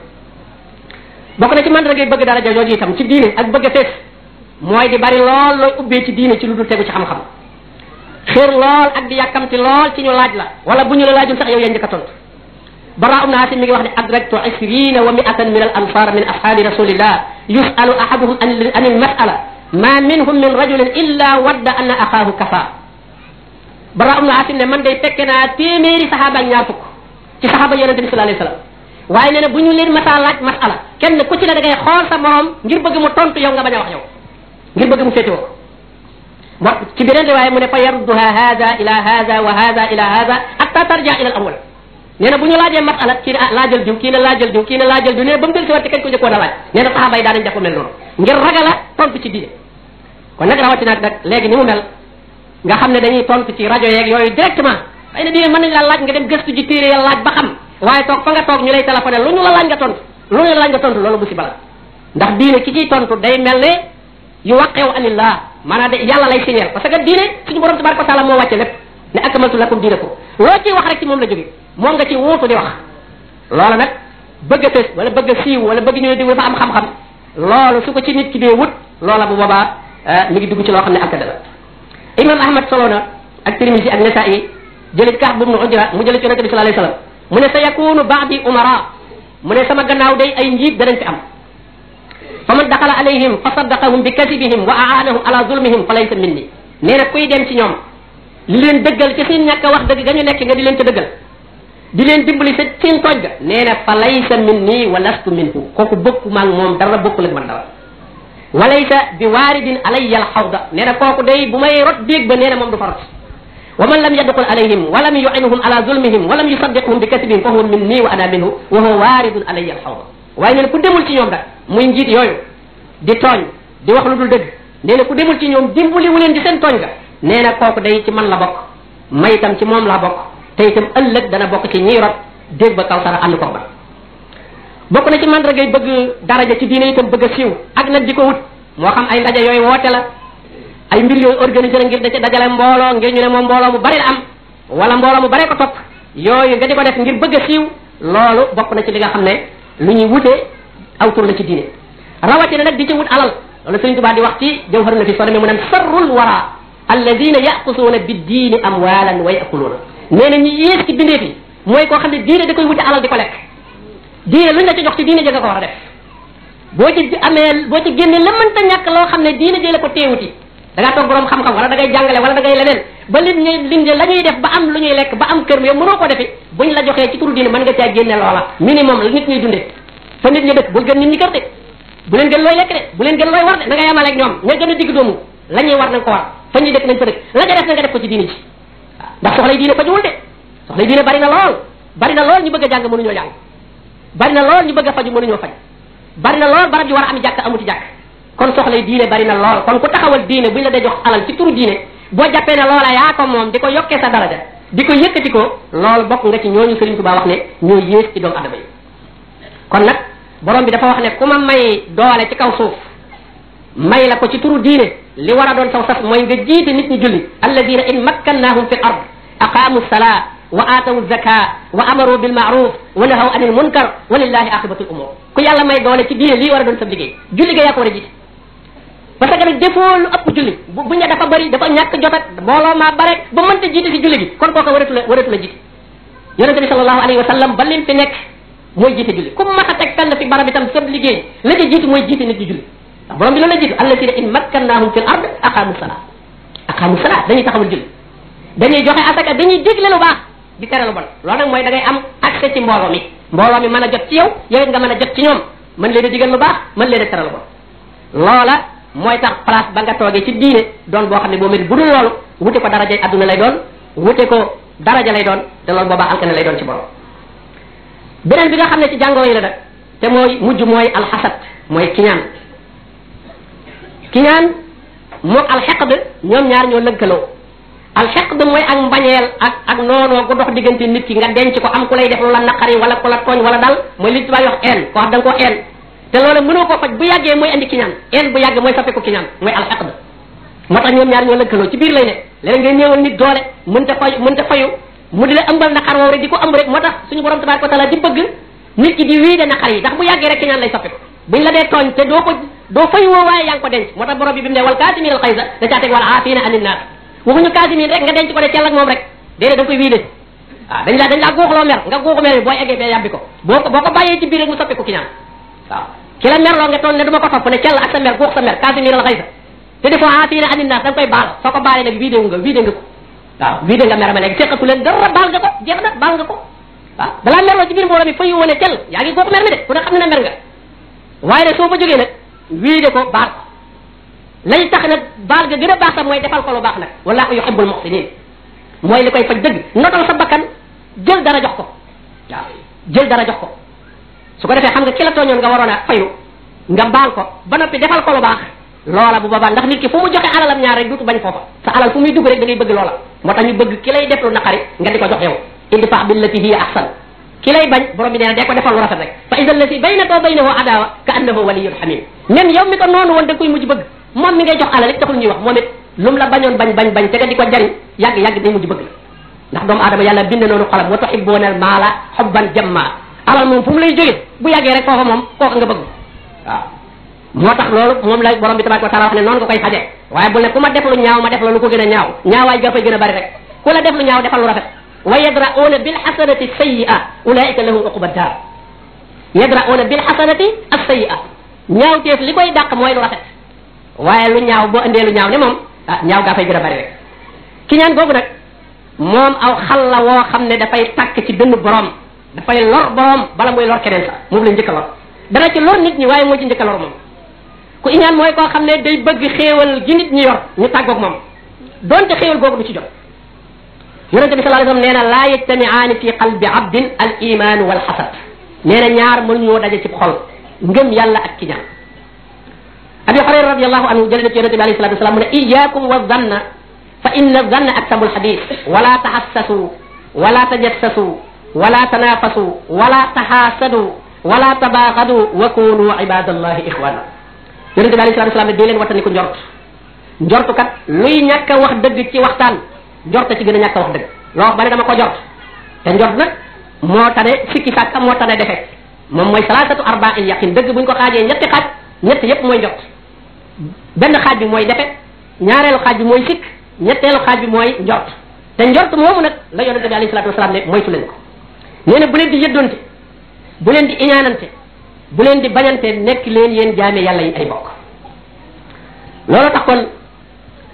bokk na ci man da ngay bëgg daraja jooju itam ci diine ak bëgg a fees mooy di bari lool looy ubbee ci diine ci lu dul tegu ci xam-xam xër lool ak di yàkkamti lool ci ñu laaj la wala bu ñu la laajul sax yow yaa njëkk a tontu bara ibn Asim mi ngi wax ne adraktu 20 wa 100 min al ansar min ashabi rasulillah yusalu ahaduhum an al mas'ala ma minhum min rajulin illa wadda anna axaahu kafa bara ibn Asim ne man day fekke naa téeméeri saxaaba ak ñaar fukk ci saxaaba yonente bi sallallahu alayhi wasallam waaye nee na bu ñu leen masa laaj mas'ala kenn ku ci ne da ngay xool sa morom ngir bëgg mu tontu yow nga bañ a wax yow ngir bëgg mu féetewoo moo ci beneen riwaaya mu ne fa yarudduha hada ila hada wa hada ila hada hatta tarja ila al awwal nee na bu ñu laajee masala kii ne laajal diw kii ne laajal diw kii ne laajal diw nee ba mu del si waat kañ ko jëkkoon a laaj nee na saxaaba yi daanañ def mel noonu ngir ragala tontu ci diine kon nag rawatina nag léegi ni mu mel nga xam ne dañuy tontu ci rajo yeeg yooyu directement xëy na diine mën nañ la laaj nga dem gëstu ji téere ya laaj ba xam waaye toog fa nga toog ñu lay téléphoné lu ñu la laaj nga tontu lu ñu la laaj nga tontu loolu bu si bala ndax diine ki ciy tontu day mel ne yu waqeew anillah maanaam de yàlla lay signeel parce que diine suñu borom tabaraka wa taala moo wàcce lépp ne akmaltu lakum diinakum loo ciy wax rek ci moom la jóge moom nga ci wuutu di wax loola nag bëgg a tës wala bëgg a siiw wala bëgg ñu ne diw dafa am xam-xam loolu su ko ci nit ki dee wut loola bu boobaa mi ngi dugg ci loo xam ne akkada la imam ahmad solo na ak tirmisi ak nasaa'i jële ci Kaab ibn Ujra mu jële ci yonente bi sallallahu alayhi wasallam mu ne sa yakunu ba'di umara mu ne sama gannaaw day ay njiit danañ fi am fa man daxala alayhim fa saddaqahum bi kadibihim wa aanahum ala zulmihim fa laysa minni nee na kuy dem ci ñoom li leen dëggal ci seen ñàkk a wax dëgg ga ñu nekk nga di leen ca dëggal di leen dimbali sa seen tooj ga nee na fa laysa minni wa lastu minhu kooku bokku maag moom dara bokkul ak man dara wa laysa bi waaridin alayya al xawda nee na kooku day bu may rot déeg ba nee na moom du fa rot wa man lam yadxul alayhim wa lam yu'inuhum ala zulmihim wa lam yusaddiqhum bi kasbihim fa huwa minni wa ana minhu wa huwa waaridun alayya al xawda waaye nee na ku demul ci ñoom nag muy njiit yooyu di tooñ di wax lu dul dëgg nee na ku demul ci ñoom dimbali wu leen di seen tooñ ga nee na kooku day ci man la bokk may itam ci moom la bokk te itam ëllëg dana bokk ci ñiy rot dégg ba kaw sara ànd ko ba bokk na ci mandargay bëgg daraja ci diine itam bëgg a siiw ak nag di ko wut moo xam ay ndaje yooyu woote la ay mbir yooyu organisé la ngir da ci dajale mbooloo ngir ñu ne moom mbooloo mu bari la am wala mbooloo mu bari ko topp yooyu nga di ko def ngir bëgg a siiw loolu bokk na ci li nga xam ne lu ñuy wutee aw tur la ci diine rawatina nag di ci wut alal loolu Sëriñ Tuubaa di wax ci Jawharu Nafiis soo demee mu naan sarrul wara alladina yaqusuuna biddiini amwalan wa yakuluuna nee na ñi yées ci bindeef yi mooy koo xam ne diine da koy wute alal di ko lekk diine luñ la ci jox ci diine jëga ko war a def boo ci amee boo ci génne la mënta ñàkk loo xam ne diine jële ko teewuti da ngaa toog borom xam-xam wala da ngay jàngale wala da ngay leneen ba lim la ñuy def ba am lu ñuy lekk ba am kër yow mënoo ko defi buñ la joxee ci turu diine mën nga caa génne loola minimum la nit ñuy dundee fa nit ñi dëkk bul gën nit ñi kër de bu leen gën looy lekk de bu leen gën looy war de da nga yemale ak ñoom ña gën a digg doomu la ñuy war nañ ko war fa ñuy dëkk nañ fa dëkk la ca def na nga def ko ci diine ji waaw ndax soxlay diine fajuwul de soxlay diine bari na lool ñu bëgg a jàng mënuñoo jàng bari na lool ñu bëgg a faju mënuñoo faj bari na lool barab ji war a am jàkk amuti jàkk kon soxlay diine bari na lool kon ku taxawal diine buñ la dee jox alal ci turu diine boo jàppee ne loola yaa ko moom di ko yokkee sa daraja di ko yëkkati ko loolu bokk nga ci ñooñu Sëriñ Tuubaa wax ne ñoo yées ci doomu adama yi kon nag borom bi dafa wax ne ku ma may doole ci kaw suuf may la ko ci turu diine li war a doon saw sas mooy nga jiite nit ñi julli alladina in makkannahum fi l ard aqaamu salaa wa aatawu zaka wa amaru bil maaruf wa nahaw anil munkar wa lillahi aqibatul umur ku yàlla may doole ci diine lii war a doon sa liggéey julli ga yaa ko war a jiite parce que nag defoo lu ëpp julli buñ ne dafa bëri dafa ñàkk jotat mbooloo maa bare ba mënta jiite si julli gi kon kooka waratu la jiite yonente bi sallallahu alayhi wa sallam ba lim fi nekk mooy jiite julli ku mas a teg fenn fi barab itam sab liggéey la ca jiitu mooy jiite nit ñi julli ndax borom bi loolu la jiitu alladina in makkannahum fil ard aqamu salaa dañuy taxawal julli dañuy joxe asaka dañuy digle lu baax di tere lu bon loolu nag mooy da ngay am accès ci mbooloo mi mën a jot ci yow yow it nga mën a jot ci ñoom mën leen a digal lu baax mën leen a tere lu bon loola mooy tax place ba nga toogee ci diine doon boo xam ne boo mel bu dul loolu wute ko daraja adduna lay doon wute ko daraja lay doon te loolu boobaa alkane lay doon ci borom beneen bi nga xam ne ci jàngoro yi la nag te mooy mujj mooy alxasad mooy kiñaan moog alxeqd ñoom ñaar ñoo lënkaloo alxeqd mooy ak mbañeel ak noonoo gu dox diggante nit ki nga denc ko am ku lay def lu la naqari wala ku la tooñ wala dal mooy li tubaab wax een koo xam da nga koo een te loolu mënoo koo faj bu yàggee mooy andi kiñaan een bu yàggee mooy soppi ko kiñaan mooy alxeqd moo tax ñoom ñaar ñoo lëkkaloo ci biir lay ne léeg ngay ñëwal nit doole mënta fayu mu di la ëmbal naqar woow rek di ko ëmb rek moo tax suñu borom tabaraka wa taala di bëgg nit ki di wii de naqar yi ndax bu yàggee rek kiñaan lay soppi ko buñ la dee tooñ te doo fayu woo waaye yaa ngi ko denc moo tax borom bi mu ne wal kaasimin al xaysa da caa teg wal aafina anin naas waxuñu kaasimin rek nga denc ko de cell ak moom rek déedéet da nga koy wii de waaw dañ laa góoxloo mer nga góoxu mer bi booy eggee fee yàbbi ko boo ko bàyyee ci biir rek mu soppi ko kiñaan waaw ki la merloo nga toon ne du ma ko topp ne cell ak sa mer góox sa mer kaasimin al xaysa te defoo aafina anin naas da nga koy baal soo ko baalee nag wii de nga ko waaw wii de nga mer ma léegi seqatu leen dara baal nga ko jeex na baal nga ko waaw dalaa merloo ci biir mbooloo mi fayu wone cell yaa ngi góoxu mer mi de ku ne xam ne na mer nga waaye nag soo fa jógee nag wii de ko baal ko lay tax nag baal ga gën a baax sax mooy defal ko lu baax nag wallahu yuhibbul muhsinin mooy li koy faj dëgg notal sa bakkan jël dara jox ko waaw jël dara jox ko su ko defee xam nga ki la tooñoon nga waroon a fayu nga baal ko ba noppi defal ko lu baax loola bu boobaa ndax nit ki fu mu joxe alalam ñaar rek duutu bañ foofa sa alal fu muy dugg rek da ngay bëgg loola moo tax ñu bëgg ki lay def lu naqari nga di ko jox yow idfa billati hiya ahsan ki lay bañ borom bi nee na dee ko defal lu rafet rek fa ida allati baynaka wa baynahu adawa ka annahu waliyyun hamim même yow mi ko noonu woon da koy mujj bëgg moom mi ngay jox alal it taxul ñuy wax moom it lu mu la bañoon bañ te nga di ko jariñ yàgg day mujj bëgg la ndax doomu aadama yàlla bind noonu xolam wa tuhibbuuna al maala hubban jamma alal moom fu mu lay jóge bu yàggee rek foofa moom kooka nga bëgg waaw moo tax loolu moom la borom bi tabaraka wa taala wax ne noonu nga koy faje waaye bul ne ku ma def lu ñaaw ma def la lu ko gën a ñaaw ñaawaay ga fay gën a bari rek ku la def lu ñaaw defal lu rafet wa yadra'una bil hasanati sayyi'a ulaika lahum uqba dar yadra'una bil hasanati as-sayyi'a ñaawteef li koy dàq mooy lu rafet waaye lu ñaaw boo indee lu ñaaw ne moom ñaaw gaa fay gën a bari rek ki ñaan googu nag moom aw xal la woo xam ne dafay tàkk ci dënn borom dafay lor borom bala muy lor keneen sax moom la njëkk a lor dana ci lor nit ñi waaye moo ci njëkk a lor moom ku iñaan mooy koo xam ne day bëgg xéewal gi nit ñi yor ñu tàggoog moom donte xéewal googu du ci jot yonente bi sallallahu alayhi wasallam nee na laa yajtamiaani fi qalbi abdin al iman wal xasad nee na ñaar mënuñoo daje ci xol ngëm yàlla ak ki ñaan abi hurayra radiallahu anhu jële na ci yonente bi alayhi salatu wasalam mu ne iyakum wa zanna fa inna zanna aksabu alhadis wala tahassasu wala tajassasu wala tanafasu wala tahaasadu wala tabaagadu wa kunu ibadallahi ixwana yonente bi alayhi salatu wasalam ne dee leen wattani ko njortu kat luy ñàkk a wax dëgg ci waxtaan njorta ci gën a ñàkk a wax dëgg loo wax ba ne dama ko jort te njort nag moo tane sikki sàkka moo tane defe moom mooy salaasatu arba'in yaqin dëgg buñ ko xaajee ñetti xaaj ñett yépp mooy njort benn xaaj bi mooy defe ñaareelu xaaj bi mooy sikk ñetteelu xaaj bi mooy njort te njort moomu nag la yonente bi alayhi salatu wasalam ne moytu leen ko nee na bu leen di yëddonte bu leen di iñaanante bu leen di bañante nekk leen yéen jaame yàlla yi ay bokk loolu tax kon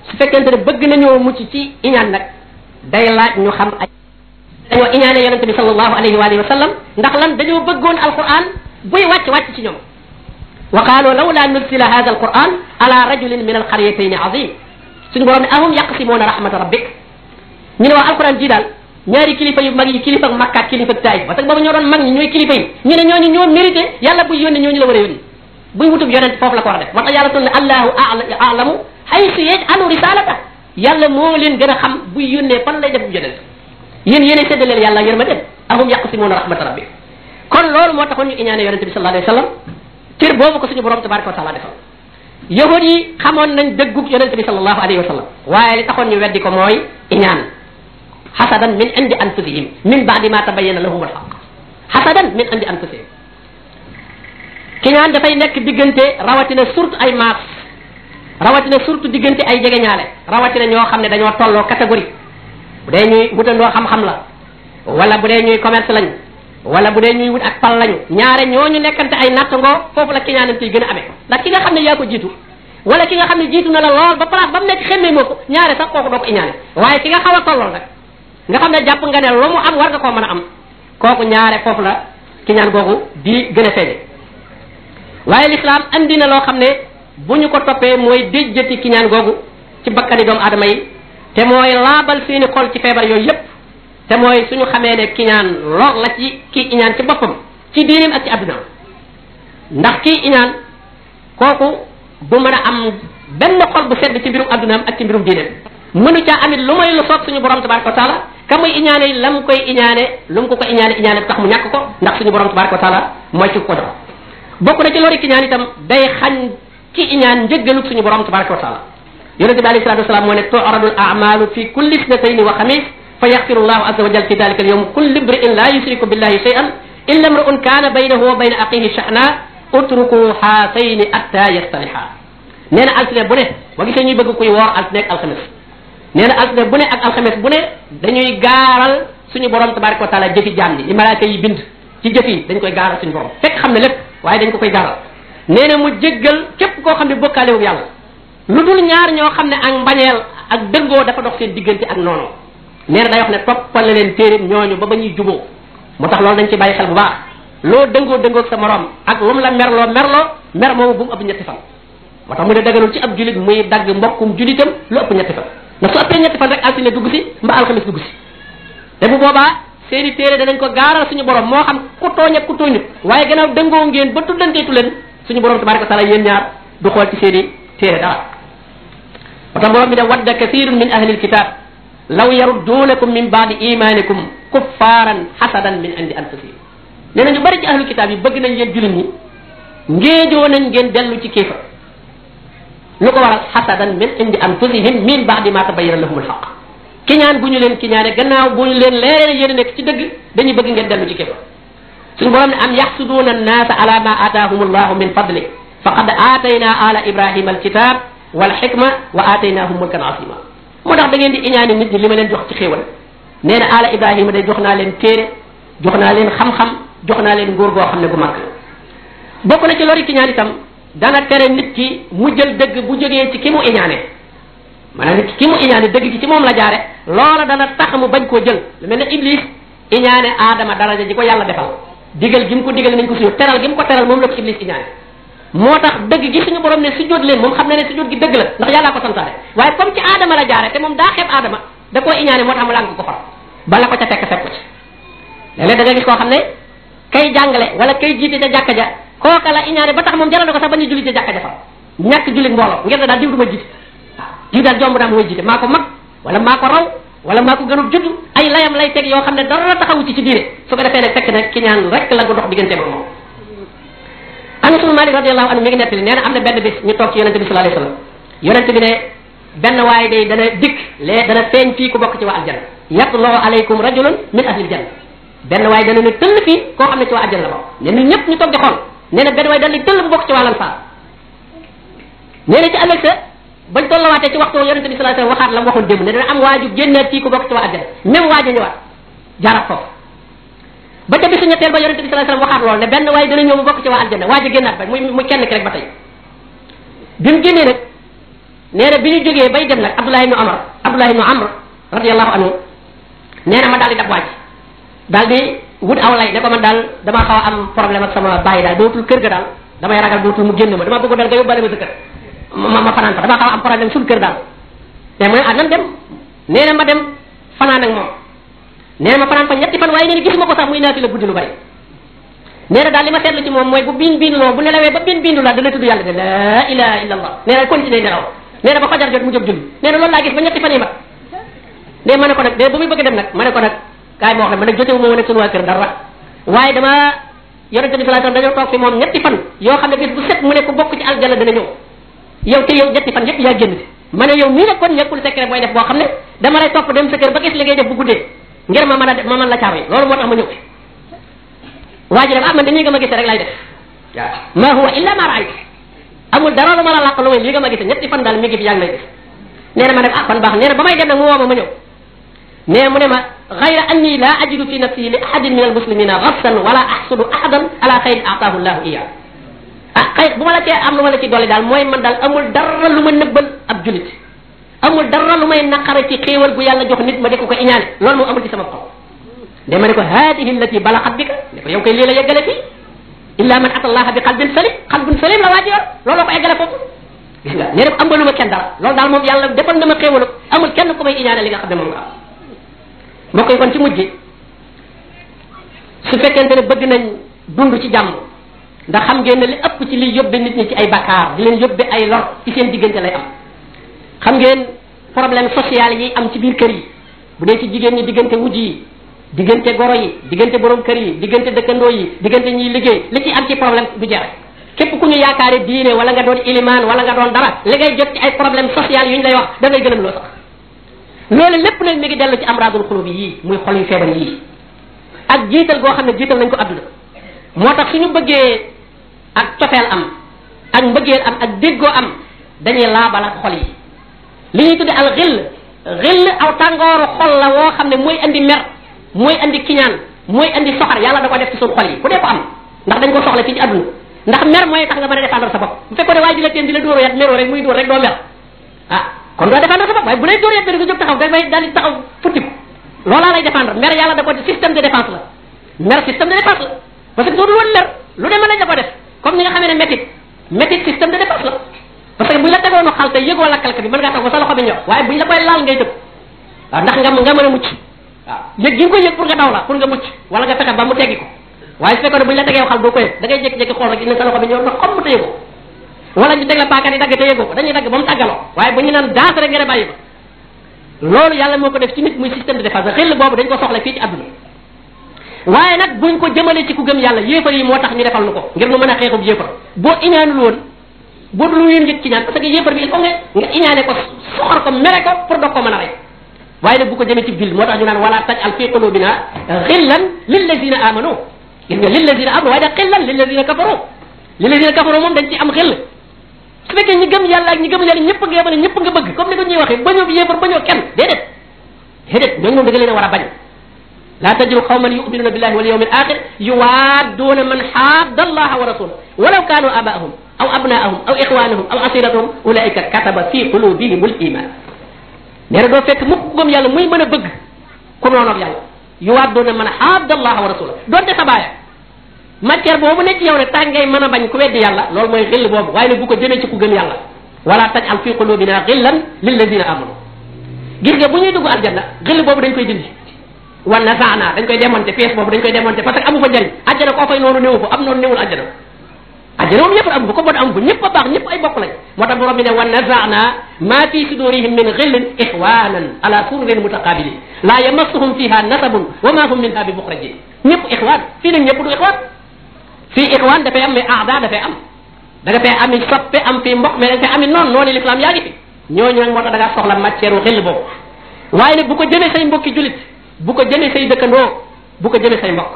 su fekkente ne bëgg nañoo mucc ci iñaan nag day laaj ñu xam ay dañoo iñaane yonente bi sallallahu alayhi wa alihi wa sallam ndax lan dañoo bëggoon alquran buy wàcc ci ñoom wa qaalu lawla nuzila hadha alquran ala rajulin min alqaryatayn azim suñu borom ne ahum yaqsimuna rahmata rabbik ñu ne waa alquran ji daal ñaari kilifa yu mag yi kilifa Makka ak kilifa Taif parce que boobu ñoo doon mag ñi ñooy kilifa yi ñu ne ñooñu ñoo mérité yàlla buy yónni ñooñu la war a yónni buy wutub yonent foofu la ko war a def moo tax yàlla toll ne allahu a'lamu haysu yaj'alu risalata yàlla moo leen gën a xam buy yónnee fan lay def bu yonent yéen yéenay séddaleel yàlla yërma dem ahum yaqsimuna rahmata rabbi kon loolu moo taxoon ñu iñaane yonente bi sallallahu alayhi wa sallam cër boobu ko suñu borom tabaraka wa taala defal yahud yi xamoon nañ dëggug yonente bi sallallahu alayhi wa sallam waaye li taxoon ñu weddi ko mooy iñaan hasadan min indi anfusihim min ba'di ma tabayyana lahum alhaq hasadan min indi anfusihim ki ñaan dafay nekk diggante rawatina surtout ay maas rawatina surtout diggante ay jegeñaale rawatina ñoo xam ne dañoo tolloo catégorie bu dee ñuy wutandoo xam-xam la wala bu dee ñuy commerce lañ wala bu dee ñuy wut ak pal lañu ñaare ñooñu nekkante ay nattangoo foofu la ki ñaanante yi gën a amee ndax ki nga xam ne yaa ko jiitu wala ki nga xam ne jiitu na la lool ba place ba mu nekk xemmee moo ko ñaare sax kooku doo ko iñaane waaye ki nga xaw a tollool rek nga xam ne jàpp nga ne lu mu am war nga koo mën a am kooku ñaare foofu la ki ñaan googu di gën a feeñe waaye l'islam andi na loo xam ne bu ñu ko toppee mooy déjjati ki ñaan googu ci bakkani doomu aadama yi te mooy laabal seeni xol ci feebar yooyu yépp te mooy suñu xamee ne ki ñaan lor la ci kii iñaan ci boppam ci diineem ak ci addunaam ndax kii iñaan kooku du mën a am benn xol bu sedd ci mbirum addunaam ak ci mbirum diineem mënu caa amit lu may lu soob suñu borom tabaraka wa taala ka muy iñaane lam koy iñaane lu mu ko iñaane tax mu ñàkk ko ndax suñu borom tabaraka wa taala mooy ci ko jox bokk na ci lori ki ñaan itam day xañ ki iñaan njëggalu suñu borom tabaraka wa taala yonente bi alayhi salatu wasalaam moo ne tu'radu al a'malu fi kulli isnatayni wa xamis fa yaxfiru llahu azza wa jal fi dalika al yawm kulli imri'in la yushriku billahi shay'an illa imru'un kana baynahu wa bayna aqihi sha'na utruku haatayni atta yastaliha nee na altine bu ne boo gisee ñuy bëgg kuy woor altine ak alxames nee na altine bu ne ak alxames bu ne dañuy gaaral suñu borom tabaraka wa taala jëfi jaam li malaaka yi bind ci jëf yi dañ koy gaaral suñu borom fekk xam ne lépp waaye dañ ko koy gaaral nee na mu jéggal képp koo xam ne bokkaalewul yàlla lu dul ñaar ñoo xam ne ak mbañeel ak dëngoo dafa dox seen diggante ak noonu nee na day wax ne toppale leen téere ñooñu ba ñuy juboo moo tax loolu dañ ci bàyyi xel bu baax loo dëngoo sa morom ak lu mu la merloo mer moomu bu mu ëpp ñetti fan moo tax mu ne daganul ci ab julit muy dagg mbokkum julitam lu ëpp ñetti fan ndax su ëppee ñetti fan rek altine dugg si mba alxamis dugg si te bu boobaa seeni téere danañ ko gaaral suñu borom moo xam ku tooñ ak ku tooñut waaye gannaaw dëngoo ngeen ba tuddanteetu leen suñu borom tabaraka wa taala yéen ñaar du xool ci seeni téere dara moo tax borom bi ne wadda kathirun min ahli alkitab law yaruddunakum min baadi imanikum kuffaran hasadan min indi anfusihim nee na ñu bari ci ahlu kitab yi bëgg nañ yéen julit ñi ngéejoo nañ ngeen dellu ci kéefa lu ko waral hasadan min indi anfusihim min baadi ma tabayyana lahum alhaq kiñaan bu ñu leen kiñaane gannaaw bu ñu leen leere yéen a nekk ci dëgg dañuy bëgg ngeen dellu ci kéefa suñu borom ne am yaxsuduuna annaasa ala ma aataahum allahu min fadli faqad aatayna ala ibrahima alkitab wal hikma wa aataynahum mulkan azima moo tax da ngeen di iñaane nit ñi li ma leen jox ci xéewal nee na ala ibrahima day jox naa leen téere jox naa leen xam-xam jox naa leen nguur goo xam ne gu mag bokk na ci lori kiñaan itam dana tere nit ki mu jël dëgg bu jógee ci ki mu iñaane maanaam nit ki mu iñaane dëgg gi ci moom la jaare loola dana tax mu bañ koo jël lu mel ne iblis iñaane aadama daraja ji ko yàlla defal digal gi mu ko digal nañ ko suñu teral gi mu ko teral moom la ko iblis iñaane moo tax dëgg gi suñu borom ne sujjóot leen moom xam na ne sujjóot gi dëgg la ndax yàllaa ko santaane waaye comme ci aadama la jaare te moom daa xeeb aadama da koo iñaane moo tax mu làng ko far bala ko ca fekk ko ci léeg-léeg da nga gis koo xam ne kay jàngale wala kay jiite ca jàkka ja kooka la iñaane ba tax moom jaral na ko sax bañu julli ca jàkka ja fa ñàkk julli mbooloo ngir ne daal diw du ma jiite waaw diw daal jomb naa mooy jiite maa ko mag wala maa ko raw wala maa ko gënul judd ay layam lay teg yoo xam ne dara taxawu ci diine su ko defee ne fekk ne ki ñaan rek la ko dox diggante ba moom Anas ibn Malik radiyallahu anhu mi ngi nettali nee na am na benn bis ñu toog ci yonente bi sallallahu alayhi wasallam yonente bi ne benn waaye day dana dikk dana feeñ fii ku bokk ci waa aljanna yatloo alaykum rajulun min ahlil janna benn waaye dana ne tëll fii koo xam ne ci waa aljanna la bokk ne ñun ñëpp ñu toog di xool nee na benn waaye dana ne tëll bu bokk ci waa lansaar nee na ci ëllëg sa bañ tollawaatee ci waxtu yonente bi sallallahu alayhi wasallam waxaat la mu waxoon démb ne dana am waaju génnaat fii ku bokk ci waa aljanna même waaja ñëwaat jaarat foofu ba ca bisu ñetteel ba yonente bi sallallahu alayhi wasallam waxaat lool ne benn waaye dana ñëw mu bokk ci waa aljanna waaja génnaat ba muy kenn ki rek ba tey bi mu génnee nag nee na bi ñu jógee bay dem nag Abdullah ibn Amr radiyallahu anhu nee na ma daal di dab waaj daal di wut aw lay ne ko man daal damaa xaw a am problème ak sama bàyyi daal dootul kër ga daal damay ragal dootul mu génn ma dama bëgg daal nga yóbbaale ma sa kër ma fanaan fa damaa xaw a am problème suñu kër daal mais mu ne nan dem nee na ma dem fanaan ak moom nee na ma fanaan fa ñetti fan waaye nee na gisuma ko sax muy naati la guddi lu bari nee na daal li ma seetlu ci moom mooy bu biin loo bu nelawee ba biin la dana tudd yàlla de la ilaha illa allah nee na continuer nelaw nee na ba fajar jot mu jóg julli nee na loolu laa gis ba ñetti fan yi mat ne ma ne ko nag de bu muy bëgg dem nag ma ne ko nag kaay ma wax la ma nag jotewu ma woon ak sunu waa kër dara waaye dama yonente bi sallallahu alayhi wasallam dañoo toog fi moom ñetti fan yoo xam ne bis bu set mu ne ko bokk ci aljanna dana ñëw yow te yow ñetti fan yëpp yaa génn si ma ne yow mii nag kon nekkul secret booy def boo xam ne dama lay topp dem sa kër ba gis li ngay def bu guddee ngir ma mën la caaro yi loolu moo tax ma ñëw fi waa ji def man dañuy nga ma gisee rek lay def waaw ma huwa illa ma raaytu amul dara lu ma la làq lu may lii nga ma gisee ñetti fan daal mi ngi fi yaa ngi lay def nee na ma def fan baax nee na ba may dem nag mu woo ma ñëw nee mu ne ma gayra anni la ajidu fi nafsi li ahadin min almuslimina ghassan wala ahsudu ahadan ala xayrin ataahu llahu iya xëy bu ma la cee am lu ma la ci dolli daal mooy man daal amul dara lu ma nëbbal ab julit amul dara lu may naqare ci xéewal bu yàlla jox nit ma di ko iñaane loolu moom amul ci sama xol de ma ne ko hadihi allati balaxat bika ne ko yow koy lii la yeggale fii illa man ata allaha bi qalbin salim la waa ji yor looloo ko eggale foofu gis nga nee na ko ambalu ma kenn dara loolu daal moom yàlla defal na ma xéewalu amul kenn ku may iñaane li nga xam ne moom nga am mbokk yi kon ci mujj su fekkente ne bëgg nañ dund ci jàmm ndax xam ngeen ne li ëpp ci liy yóbbe nit ñi ci ay bakkaar di leen yóbbe ay lor ci seen diggante lay am xam ngeen problème social yi am ci biir kër yi bu dee ci jigéen ñi diggante wujj yi diggante goro yi diggante borom kër yi diggante dëkkandoo yi diggante ñiy liggéey li ci am ci problème du jeex képp ku ñu yaakaare diine wala nga doon ilimaan wala nga doon dara li ngay jot ci ay problème social yu ñu lay wax da ngay gënam loo sax loolu lépp nag mi ngi dellu ci amradul xulubi yii muy xol yu feebar yii ak jiital goo xam ne jiital nañ ko adduna moo tax suñu bëggee ak cofeel am ak mbëggeel am ak déggoo am dañuy laabal ak xol yi li ñuy tudde al xill aw tàngooru xol la woo xam ne mooy andi mer mooy andi kiñaan mooy andi soxar yàlla da ko def ci suñu xol yi ku dee ko am ndax dañ ko soxla fii ci adduna ndax mer mooy tax nga mën a défendre sa bopp bu fekkoon ne waaye ji la teen di la dóor yat meroo rek muy dóor rek doo mer ah kon doo défendre sa bopp waaye bu lay dóor yat nga jóg taxaw dafay daal di taxaw futtiku loolaa lay défendre mer yàlla da ko système de défense la mer système de défense la parce que soo dul woon mer lu ne mën nañ la ko def comme ni nga xamee ne métit système de défense la parce que buñ la tegoonu xal te yëgoo lakkalka bi mën ngaa tax ba sa loxo bi ñor waaye buñ la koy laal ngay tëb waaw ndax nga mën a mucc waaw yëg gi nga koy yëg pour nga daw la pour nga mucc wala nga fexe ba mu teggi ko waaye su fekkoon ne buñ la tegee xal doo ko yëg da ngay jékki-jékki xool rek ne sa loxo bi ñor na xomm te yëgoo wala ñu teg la paaka di dagg te yëgoo ko dañuy dagg ba mu tàggaloo waaye bu ñu naan daas rek nga ne bàyyi ba loolu yàlla moo ko def ci nit muy système de défense xel boobu dañ ko soxla fii ci àdduna waaye nag buñ ko jëmale ci ku gëm yàlla yéefar yi moo tax ñu defal nu ko ngir nu mën a xeexub yéefar boo iñaanul woon boo dul yéen njëkk ci ñaan parce que yéefar bi il faut nga iñaane ko soxar ko mere ko pour doog ko mën a rey waaye nag bu ko jëmee ci vil moo tax ñu naan wala tajal fi qulubina xillan lillazina amanu gis nga lillazina amanu waaye nag xillan lillazina kafaru moom dañ ci am xel su fekkee ñi gëm yàlla ak ñi gëm yàlla ñëpp nga yemale ñëpp nga bëgg comme ni ko ñuy waxee bañoo bi yéefar bañoo kenn déedéet ñooñu moom da nga leen a war a bañ la tajidu qawman yu'minuna billahi wal yawmil akhir yuwadduna man hadda allaha wa rasulahu walaw kanu abaahum aw abnaahum aw ixwanahum aw asiratahum ulaika kataba fi qulubihim al iman nee na doo fekk mukk ku gëm yàlla muy mën a bëgg ku noonoog yàlla yuwadduna man hadda allaha wa rasulahu doonte sa baaya matière boobu nekk yow ne tax ngay mën a bañ ku weddi yàlla loolu mooy xill boobu waaye nag bu ko jëmee ci ku gëm yàlla wala tajal fi qulubina xillan lilladina amanu gis nga bu ñuy dugg aljanna xill boobu dañ koy dindi wan na saana dañ koy démonter pièce boobu dañ koy démonter parce que amu fa njëriñ àjjana koo fay noonu néewu fa am noonu néewul àjjana àjjana moom ñëpp amu fa ko bon amu fa ñëpp a baax ñëpp ay bokk lañ moo tax borom bi ne wan na saana ma fi sudurihim min xillin ixwanan ala sururin mutaqabilin la yamassuhum fiha nasabun wa ma hum minha bi muxrajin ñëpp ixwaan fii nag ñëpp du ixwaan fii ixwaan dafay am mais aada dafay am da nga fay ami soppe am fii mbokk mais da nga fay ami noonu l'islam yaa ngi fi ñooñu nag moo tax da ngaa soxla matière u xill boobu waaye nag bu ko jëmee say mbokki julit bu ko jëmee say dëkkandoo bu ko jëmee say mbokk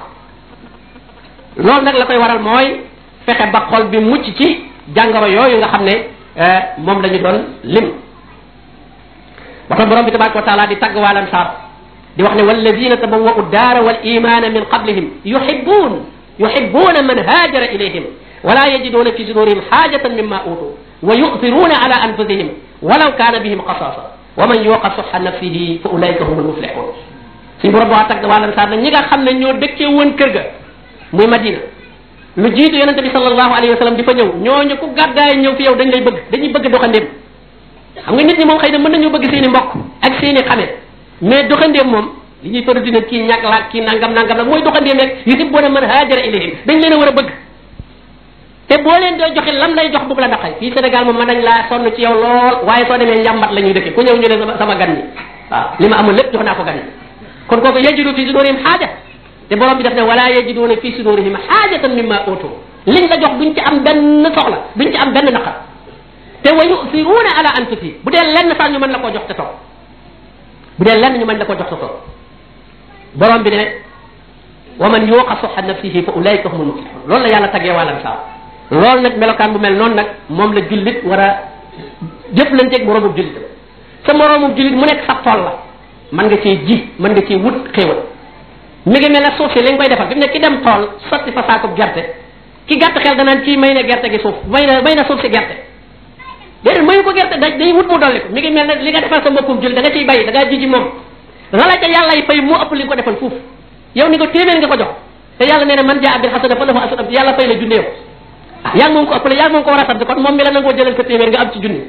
loolu nag la koy waral mooy fexe ba xol bi mucc ci jàngoro yooyu nga xam ne moom la ñu doon lim waxta borom bi tabaraka wa taala di tagg waa lansaar di wax ne walladina tabawwa'u daara wal imana min qablihim yuhibbuna man haajara ilayhim wala yajiduna fi sudurihim haajatan mimma utu wa yu'thiruna ala anfusihim walaw kana bihim qasasa wa man yuqa suhha nafsihi fa ulaika humul muflihun suñu borom boo tagg waa lansaar nag ñi nga xam ne ñoo dëkkee woon kër ga muy Madina lu jiitu yonente bi sallallahu alayhi wa sallam di fa ñëw ñooñu ku gàddaay ñëw fi yow dañ lay bëgg dañuy bëgg doxandéem xam nga nit ñi moom xëy na mën nañoo bëgg seen i mbokk ak seen i xame mais doxandéem moom li ñuy faral di ne kii ñàkk laak kii nangam la mooy doxandéem rek yuhibbuna man haajara ilayhim dañ leen a war a bëgg te boo leen doo joxe lam lay jox bu la naqay fii Sénégal moom mën nañ laa sonn ci yow lool waaye soo demee njàmbat la ñuy dëkke ku ñëw ñu ne sama gan ñi waaw li ma amul lépp jox naa ko gan ñi kon kooku yajidu fi sudurihim haaja te borom bi def ne wala yajiduna fi sudurihim haajatan mimma utu liñ la jox duñ ci am benn soxla duñ ci am benn naqar te wa yu'thiruna ala anfusihim bu dee lenn sax ñu mën la koo jox te toog bu dee lenn ñu mën la koo jox te toog borom bi ne wa man yuqa suhha nafsihi fa ulaika humul muflihun loolu la yàlla taggee waa Ansaar loolu nag melokaan bu mel noonu nag moom la jullit war a jëflanteeg moroomum jullitam sa moroomum jullit mu nekk sax tool la mën nga cee ji mën nga cee wut xéewal mi ngi mel ne suuf si li nga koy defal fi mu ne ki dem tool sotti fa saakub gerte ki gàtt xel danaan kii may na gerte gi suuf may na suuf si gerte déedéet mayu ko gerte day wut mu dolli ko mi ngi mel ne li nga defal sa mbokkum jullit da nga ciy bay da ngaa ji ji moom la ca yàlla yi fay moo ëpp li nga ko defal fuuf yow ni ko téeméer nga ko jox te yàlla nee na man jaa bil hasana fa lahu asru yàlla fay la junne yow yaa ngi moom ko ëppale yaa ngi moom ko war a sant kon moom mi la nangoo jëlal sa téeméer nga am ci junne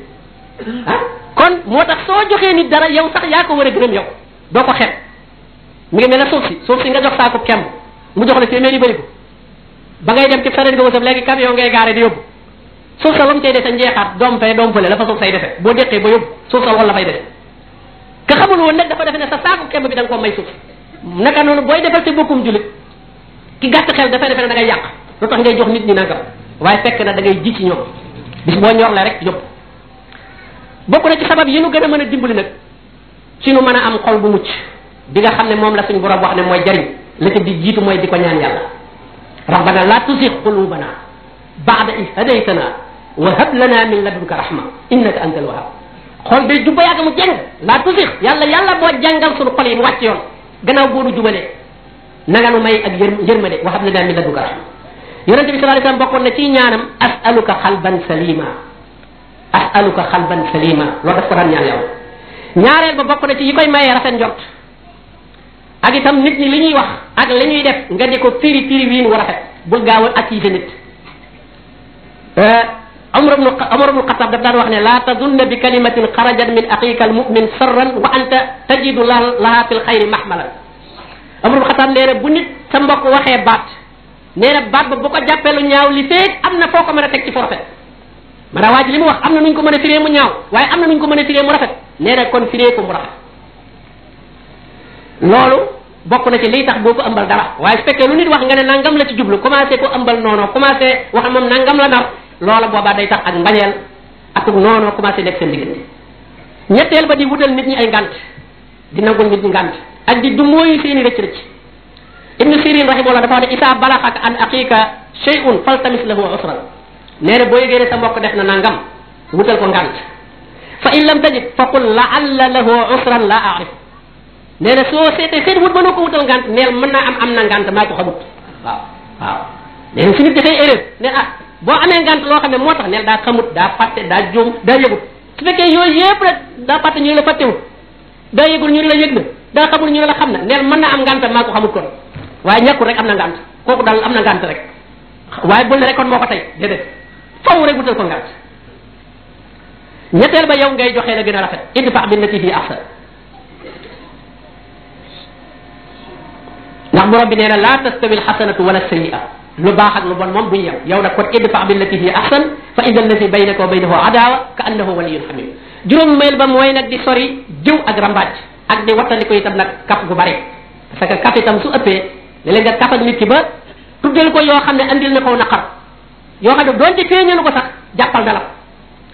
kon moo tax soo joxee nit dara yow sax yaa ko war a gërëm yow doo ko xeeb mi ngi mel ne suuf si nga jox saako kemb mu jox la téeméer yi bëri ko ba ngay dem ci sareet nga wasaf léegi camion ngay gaare di yóbbu suuf sa lam cay dese njeexaat doom fee doom fële la fa suuf say defe boo déqee ba yóbbu suuf sa wala fay dese xamul woon nag dafa defe ne sa saaku kemb bi da nga koo may suuf naka noonu booy defal sa bokkum julit ki gàtt xel dafay defe ne da ngay yàq lu tax ngay jox nit ñi nangam waaye fekk na da ngay ji ci ñoom bis boo ñorle rek yóbbu bokk na ci sabab yi nu gën a mën a dimbali nag ci nu mën a am xol bu mucc bi nga xam ne moom la suñu borom wax ne mooy jariñ la ca di jiitu mooy di ko ñaan yàlla rabbana la tuzigh qulubana ba'da idh hadaytana wa hab lana min ladunka rahma innaka antal wahhab xol day jubba yàgg mu jeng la tuzigh yàlla boo jàngal suñu xol yi mu wàcc yoon gannaaw boo nu jubalee nanga nu may ak yërmande wa hab lana min ladunka rahma yonente bi sallallahu alayhi wasallam bokkoon na ci ñaanam as'aluka xalban salima as'aluka xalban salima loolu daf ko daan ñaan yàlla ñaareel ba bokk na ci yi koy mayee rafet njort ak itam nit ñi li ñuy wax ak li ñuy def nga di ko firi wiin wu rafet bul gaaw a accusé nit Umar ibn Khattab daf daan wax ne la tadunna bi kalimatin xarajat min aqiqa al mu'min sarran wa anta tajidu laha fil xayri mahmalan Umar ibn Khattab nee na bu nit sa mbokk waxee baat nee na baat ba bu ko jàppee lu ñaaw li feeg am na foo ko mën a teg ci forfait maanaam waa ji li mu wax am na nuñ ko mën a firee mu ñaaw waaye am na nuñ ko mën a firee mu rafet nee na kon firee ko mu rafet loolu bokk na ci liy tax boo ko ëmbal dara waaye su fekkee lu nit wax nga ne nangam la ci jublu commencé ko ëmbal noonu commencé wax moom nangam la nar loola boobaa day tax ak mbañeel ak noonu commencé nekk seen diggante ñetteel ba di wutal nit ñi ay ngant di nangul nit ñi ngant ak di du mooyu seeni rëcc rëcc ibnu sirin rahimahullah dafa wax ne isa balaxaka an aqiqa shay'un faltamis lahu usran nee na boo yëgee ne sa mbokk def na nangam wutal ko ngant fa in lam tajid fa qul la'alla lahu usran la a'rif nee na soo seetee seet wut ba noo ko wutal ngant neel mën naa am na ngant maa ko xamut waaw nee na su nit dafay erreur ne boo amee ngant loo xam ne moo tax neel daa xamut daa fàtte daa juum daa yëgut su fekkee yooyu yëpp rek daa fàtte ñu la fàttewut daa yëgul ñu la yëg na daa xamul ñu la xam na neel mën naa am ngant maa ko xamut kon waaye ñàkkul rek am na ngant kooku daal am na ngant rek waaye bul ne rek kon moo ko tey déedéet faw rek wutal ko ngant ñetteel ba yow ngay joxe la gën a rafet idfa billati hi ahsan ndax borom bi nee na la tastawi alxasanatu wala sayyi'a lu baax ak lu bon moom duñu yem yow nag kon idfa billati hi ahsan fa ida allati baynaka wa baynahu adawa ka annahu waliyyun hamim juróom meel ba mooy nag di sori jëw ak rambaaj ak di wattandiko itam nag kaf gu bari parce que kaf itam su ëppee léeg-léeg nga kaf ak nit ki ba tuddal ko yoo xam ne andil na ko naqar yoo xam ne doonte feeñalu ko sax jàppal dala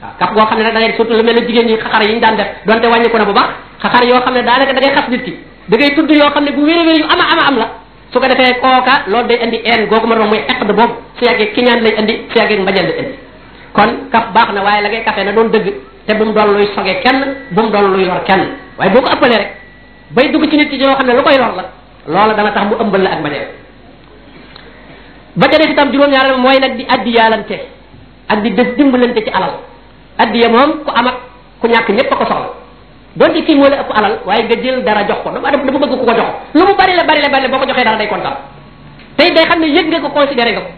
waaw kaf goo xam ne nag da ngay surtout lu mel ne jigéen ñi xaxar yi ñu daan def doonte wàññi ko na bu baax xaxar yoo xam ne daanaka da ngay xas nit ki da ngay tudd yoo xam ne bu wér yu ama am la su ko defee kooka loolu day indi een googu ma doon muy eq de boobu su yàggee kiñaan lay indi su yàggee mbañal lay indi kon kaf baax na waaye la ngay kafee na doon dëgg te bu mu doon luy soge kenn bu mu doon luy lor kenn waaye boo ko ëppalee rek bay dugg ci nit ki yoo xam ne lu koy lor la loola dana tax mu ëmbal la ak mbañeel ba ca def itam juróom-ñaareel mooy nag di addi yaalante ak di des dimbalante ci alal addiya moom ku am ak ku ñàkk ñëpp a ko soxla donte kii moo la ëpp alal waaye nga jël dara jox ko dafa bëgg ku ko jox lu mu bari la boo ko joxee dara day kontaan tey day xam ne yëg nga ko considéré nga ko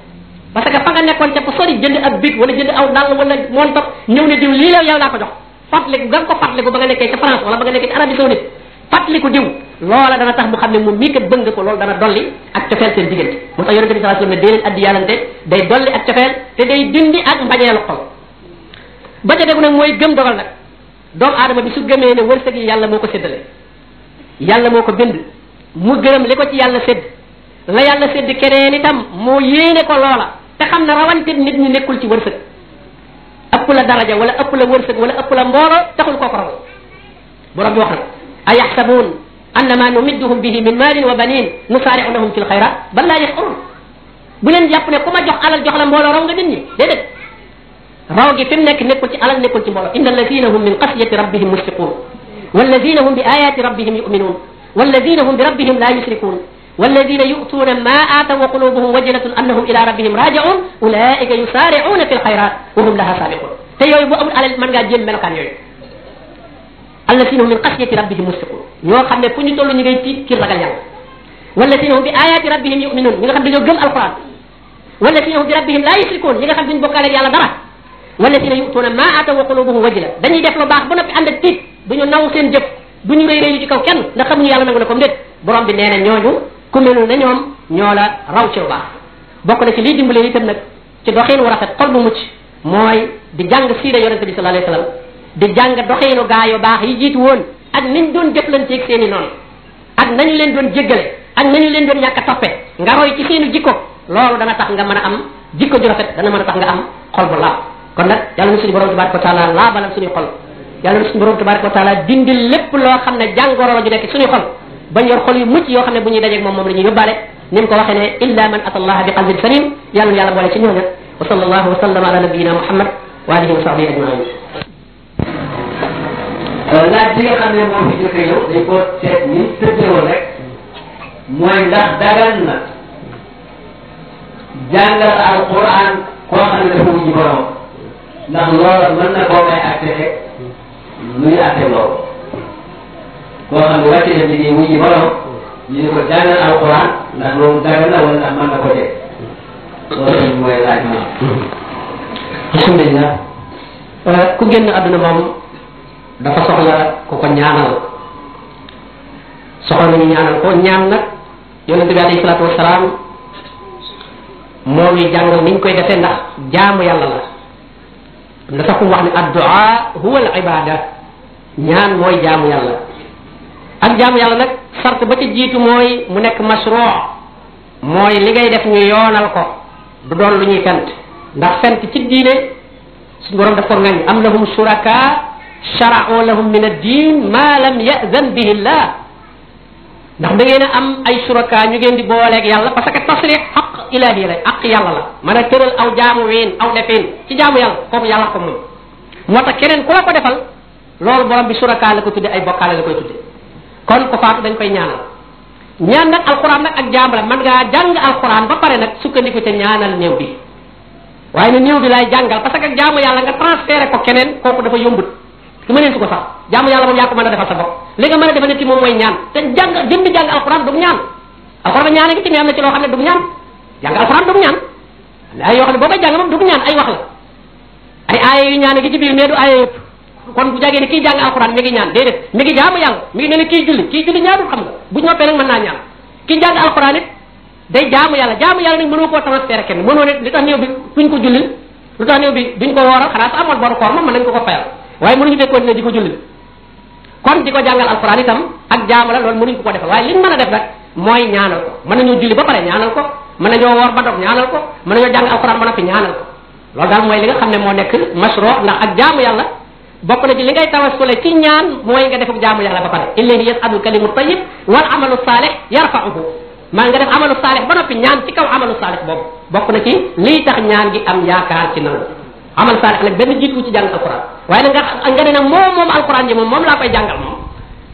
parce que fa nga nekkoon ca fu sori jënd ak big wala jënd aw dàll wala montor ñëw ne diw lii la yow laa ko jox fàttaliku nga ko fàttaliku ba nga nekkee ca France wala ba nga nekkee ci Arabie Saoudite fàttaliku diw loola dana tax mu xam ne moom mii kat bëgg nga ko loolu dana dolli ak cofeel seen diggante moo tax yonente bi sallallahu alayhi wasallam ne dee leen addi yàllante day dolli ak cofeel te day dindi ak mbañeelu xol ba ca degu nag mooy gëm dogal nag doomu aadama bi su gëmee ne wërsëg yi yàlla moo ko séddale yàlla moo ko bind mu gërëm li ko ci yàlla sédd la yàlla sédd keneen itam moo yéene ko loola te xam ne rawante nit ñi nekkul ci wërsëg ëpp la daraja wala ëpp la wërsëg wala ëpp la mbooloo taxul koo ko raw borom bi wax na ayaxsabuun annama numidduhum bihi min maalin wa banin nusaari'u lahum fi lxayrat bal laa yash'urun bu leen jàpp ne ku ma jox alal jox la mbooloo raw nga nit ñi déedéet raw gi fi mu nekk nekkul ci alal nekkul ci mbooloo inna alladina hum min xasiyati rabbihim mushfiqun walladina hum bi ayati rabbihim yuminun walladina hum bi rabbihim la yushrikun walladina yu'tuuna ma aataw wa qulubuhum wajilatun annahum ila rabbihim raji'un ulaika yusaari'una fi lxayrat wa hum laha sabiqun te yooyu bu amul alal mën ngaa jéem melokaan yooyu alladina hum min xasiyati rabbihim mushfiqun ñoo xam ne fu ñu toll ñu ngay tiit ki ragal yàlla walladina hum bi ayati rabbihim yuminun ñi nga xam dañoo gëm alquran walladina hum bi rabbihim la yushrikun ñi nga xam duñ bokkaale ak yàlla dara walladina yu'tuuna ma aataw wa qulubuhum wajila dañuy def lu baax ba noppi ànd ak tiit duñu naw seen jëf duñu rëy rëyu ci kaw kenn ndax xamuñu yàlla nangu na ko ndét borom bi nee na ñooñu ku melul ne ñoom ñoo la raw ci lu baax bokk na ci liy dimbale itam nag ci doxiin wu rafet xol bu mucc mooy di jàng siira yonente bi sallallahu alayhi wasallam di jàng doxiinu gaa yu baax yi jiitu woon ak niñ doon jëflanteeg seen i noonu ak nañu leen doon jéggale ak nañu leen doon ñàkk a toppe nga roy ci seenu jikko loolu dana tax nga mën a am jikko ju rafet dana mën a tax nga am xol bu laab kon nag yàlla na suñu borom tabaraka wa taala laabalal suñuy xol yàlla na suñu borom tabaraka wa taala dindil lépp loo xam ne jàngoro la ju nekk suñuy xol bañ yor xol yu mucc yoo xam ne bu ñuy dajeeg moom la ñuy yóbbaale ni mu ko waxee ne illa man ata allaha bi qalbin salim yàlla na yàlla boole ci ñooñu wa sallallahu wa sallama ala nabiyina muhammad wa alihi wa sahbihi ajmain laaj bi nga xam ne moo fi jëkk a ñëw dañ ko seet ni tëddewoon rek mooy ndax dagan na jàngal alquran koo xam ne dafa wujji borom ndax loola mën na koo may acte rek luy acte loolu koo xam ne wàcce na liggéey wujji borom ñu ne ko jàngal alquran ndax loolu dagan na wala ndax mën na ko def loolu mooy laaj ma alhamdulillah ku génn àdduna moom dafa soxla ku ko ñaanal soxla nañu ñaanal ko ñaan nag yonente bi alayhi salaatu wasalaam moo ngi jàngal niñ koy defee ndax jaamu yàlla la na sax mu wax ne addu'a huwa al ibada ñaan mooy jaamu yàlla ak jaamu yàlla nag sart ba ci jiitu mooy mu nekk masruu mooy li ngay def ñu yoonal ko du doon lu ñuy fent ndax fent ci diine suñu borom daf ko ngañ am lahum shuraka shara'u lahum min ad-din ma lam ya'zan bihi Allah ndax da ngeen a am ay suraka ñu ngeen di booleeg yàlla parce que tasrix xaq ilahi la aq yàlla la mën a tëral aw jaamu ween aw defeen ci jaamu yàlla kooku yàlla ko moom moo tax keneen ku la ko defal loolu borom bi suraka la ko tudde ay bokkaale la koy tudde kon ko faatu dañ koy ñaanal ñaan nag alquran nag ak jaam la man ngaa jàng alquran ba pare nag sukkandiku te ñaanal néew bi waaye ne néew bi laay jàngal parce que jaamu yàlla nga transféré ko keneen kooku dafa yombut su ma neen su ko sax jaamu yàlla moom yaa ko mën a defal sa bopp li nga mën a defal nit ki moom mooy ñaan te jàng jëm bi jàng alquran du ñaan alquran ñaan ngi ci mais am na ci loo xam ne du ñaan jàng alquran du ñaan ay yoo xam ne boo koy jàng moom du ñaan ay wax la ay aaya yu ñaan ngi ci biir mais du aaya yëpp kon bu jàggee ne kii jàng alquran mi ngi ñaan déedéet mi ngi jaamu yàlla mi ngi ne ni kii julli ñaanul xam nga bu noppee nag mën naa ñaan kii jàng alquran it day jaamu yàlla nag mënoo koo transféré kenn mënoo ne li tax néew bi duñ ko jullil lu tax néew bi duñ ko wooral xanaa su amoon boru koor moom mën nañ ko ko fayal waaye mënuñu fekk continuer di ko jullil kon di ko jàngal alquran itam ak jaamu la loolu mënuñ ko defal waaye liñ mën a def rek mooy ñaanal ko mën nañoo julli ba pare ñaanal ko mën nañoo woor ba dog ñaanal ko mën nañoo jàng alquran ba noppi ñaanal ko loolu daal mooy li nga xam ne moo nekk masro ndax ak jaamu yàlla bokk na ci li ngay tawassule ci ñaan mooy nga def jaamu yàlla ba pare ilayhi yas'adul kalimu tayyib wal amalu salih yarfa'uhu maa nga def amalu salih ba noppi ñaan ci kaw amalu salih boobu bokk na ci lii tax ñaan gi am yaakaar ci nangu amal salih nag benn jiitu ci jàng alquran waaye nag nga ne nag moom alquran ji moom laa koy jàngal moom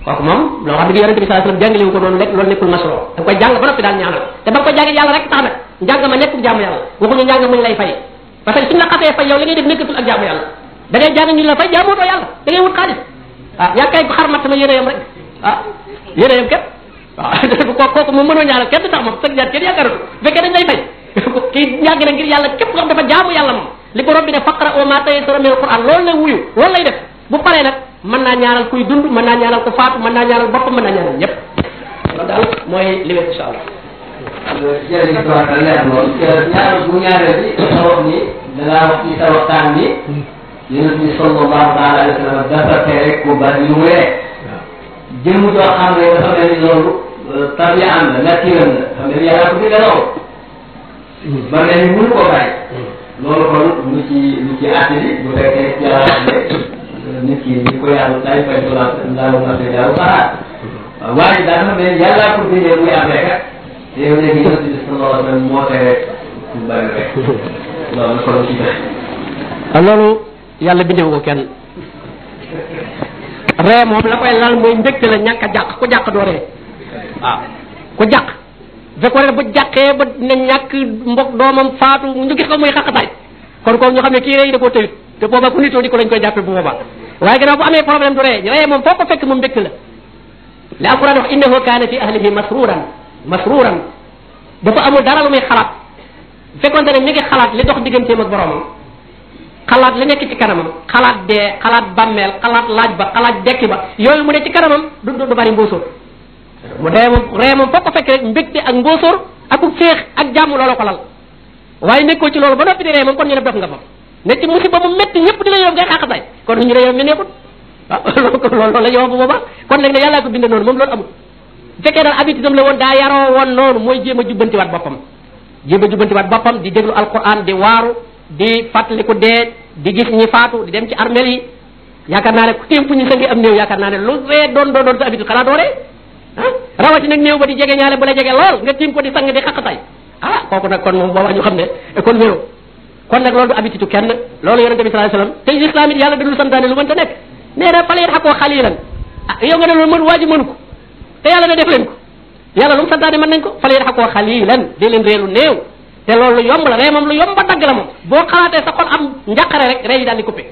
kooku moom loo xam ne yonente bi sallallahu alayhi wasallam jàngale wu ko noonu rek loolu nekkul masro da nga koy jàng ba noppi daal ñaanal te ba nga koy jàngee yàlla rek tax nag njàng ma nekkul jaamu yàlla waxuñu njàng muñ lay fay parce que suñ la xasee fay yow li ngay def nekkatul ak jaamu yàlla da ngay jàng ñu la fay jaamootoo yàlla da ngay wut xaalis yaa kay xarmat sama yéneyam rek yéneyam képp waaw kooku moom mënoo ñaanal kenn tax moom sëg ñaan kenn yaakaaratu fekkee dañ lay fay kii njàng na ngir yàlla képp xam dafa jaamu yàlla moom li borom bi ne faqra ma tayassara min alquran loolu lay wuyu loolu lay def bu paree nag mën naa ñaanal kuy dund mën naa ñaanal ko faatu mën naa ñaanal boppam mën naa ñaanal ñëpp loolu daal mooy li wér incha allah jërëjëf tabaraka leer lool ñaar bu ñaareel bi dafa wax ni dangaa wax ci sa waxtaan bi yonent bi sallallahu taala alayhi wa sallam dafa tere ku bari lu mu lekk jëmm joo xam ne dafa mel ni loolu tabi'am la natiiram la xam ne yàlla ko bindee loolu ba mel ni mënu koo bàyyi loolu kon lu ci àtte bi bu fekkee yàlla xam ne nit ki ñi ko yàlla day fay laalu na te jaaru saxaat waaye daa dafa mel ni yàlla ko bindee muy am rek te yow léegi yonent bi sallallahu alayhi wa sallam moo tere ku bari rek loolu kon ci def loolu yàlla bindewu ko kenn ree moom la koy lal mooy mbégte la ñàkk a jàq ku jàq doo ree waaw ku jàq fekkoon ne bu jàqee ba ne ñàkk mbokk doomam faatu ñu gis ko muy xaqataay kon kooku ñu xam ne kii ree yi da koo tëyut te booba ku nitoo di ko lañ koy jàppe bu boobaa waaye gannaaw bu amee problème du ree moom foo ko fekk moom mbégte la li alquran wax innahu kaana fi ahlihi masruran dafa amul dara lu muy xalaat fekkoon ne mi ngi xalaat li dox digganteem ak boromam xalaat li nekk ci kanamam xalaat dee xalaat bàmmeel xalaat laaj ba xalaat dekki ba yooyu mu ne ci kanamam du bari mbóosóor mu dee moom ree moom foo ko fekk rek mbégte ak mbóosóor ak féex ak jàmm loolu ko lal waaye nekkoo ci loolu ba noppi di ree moom kon ñu ne dof nga fam ne ci musiba mu métti ñëpp di la yow ngay xaqatay kon ñu ne yow mi nekkut waaw loolu la yow bu boobaa kon nag ne yàllaa ko binde noonu moom loolu amul bu fekkee daal habitude am la woon daa yaroo woon noonu mooy jéem a jubbantiwaat boppam di déglu alquran di waaru di fàttaliku dee di gis ñi faatu di dem ci armel yi yaakaar naa ne ku téem fu ñu sangi am néew yaakaar naa ne lu ree doon sa habitude xanaa doo ree rawati nag néew ba di jege ñaale bu la jege lool nga tiim ko di sang di xaqatay kooku nag kon moom boobaa ñu xam ne kon wéro kon nag loolu du habitude kenn loolu yonente bi sallallahu alayhi wasallam te l'islam it yàlla dadul santaane lu mënta nekk nee na fale xakoo xalilan yow nga ne loolu waa ji mënu ko te yàlla ne def leen ko yàlla lu mu santaane mën nañ ko fale xakoo xalilan di leen reelu néew te loolu lu yomb la ree moom lu yomb ba dagg la moom boo xalaatee sa xol am njàqare rek ree ji daal di coupé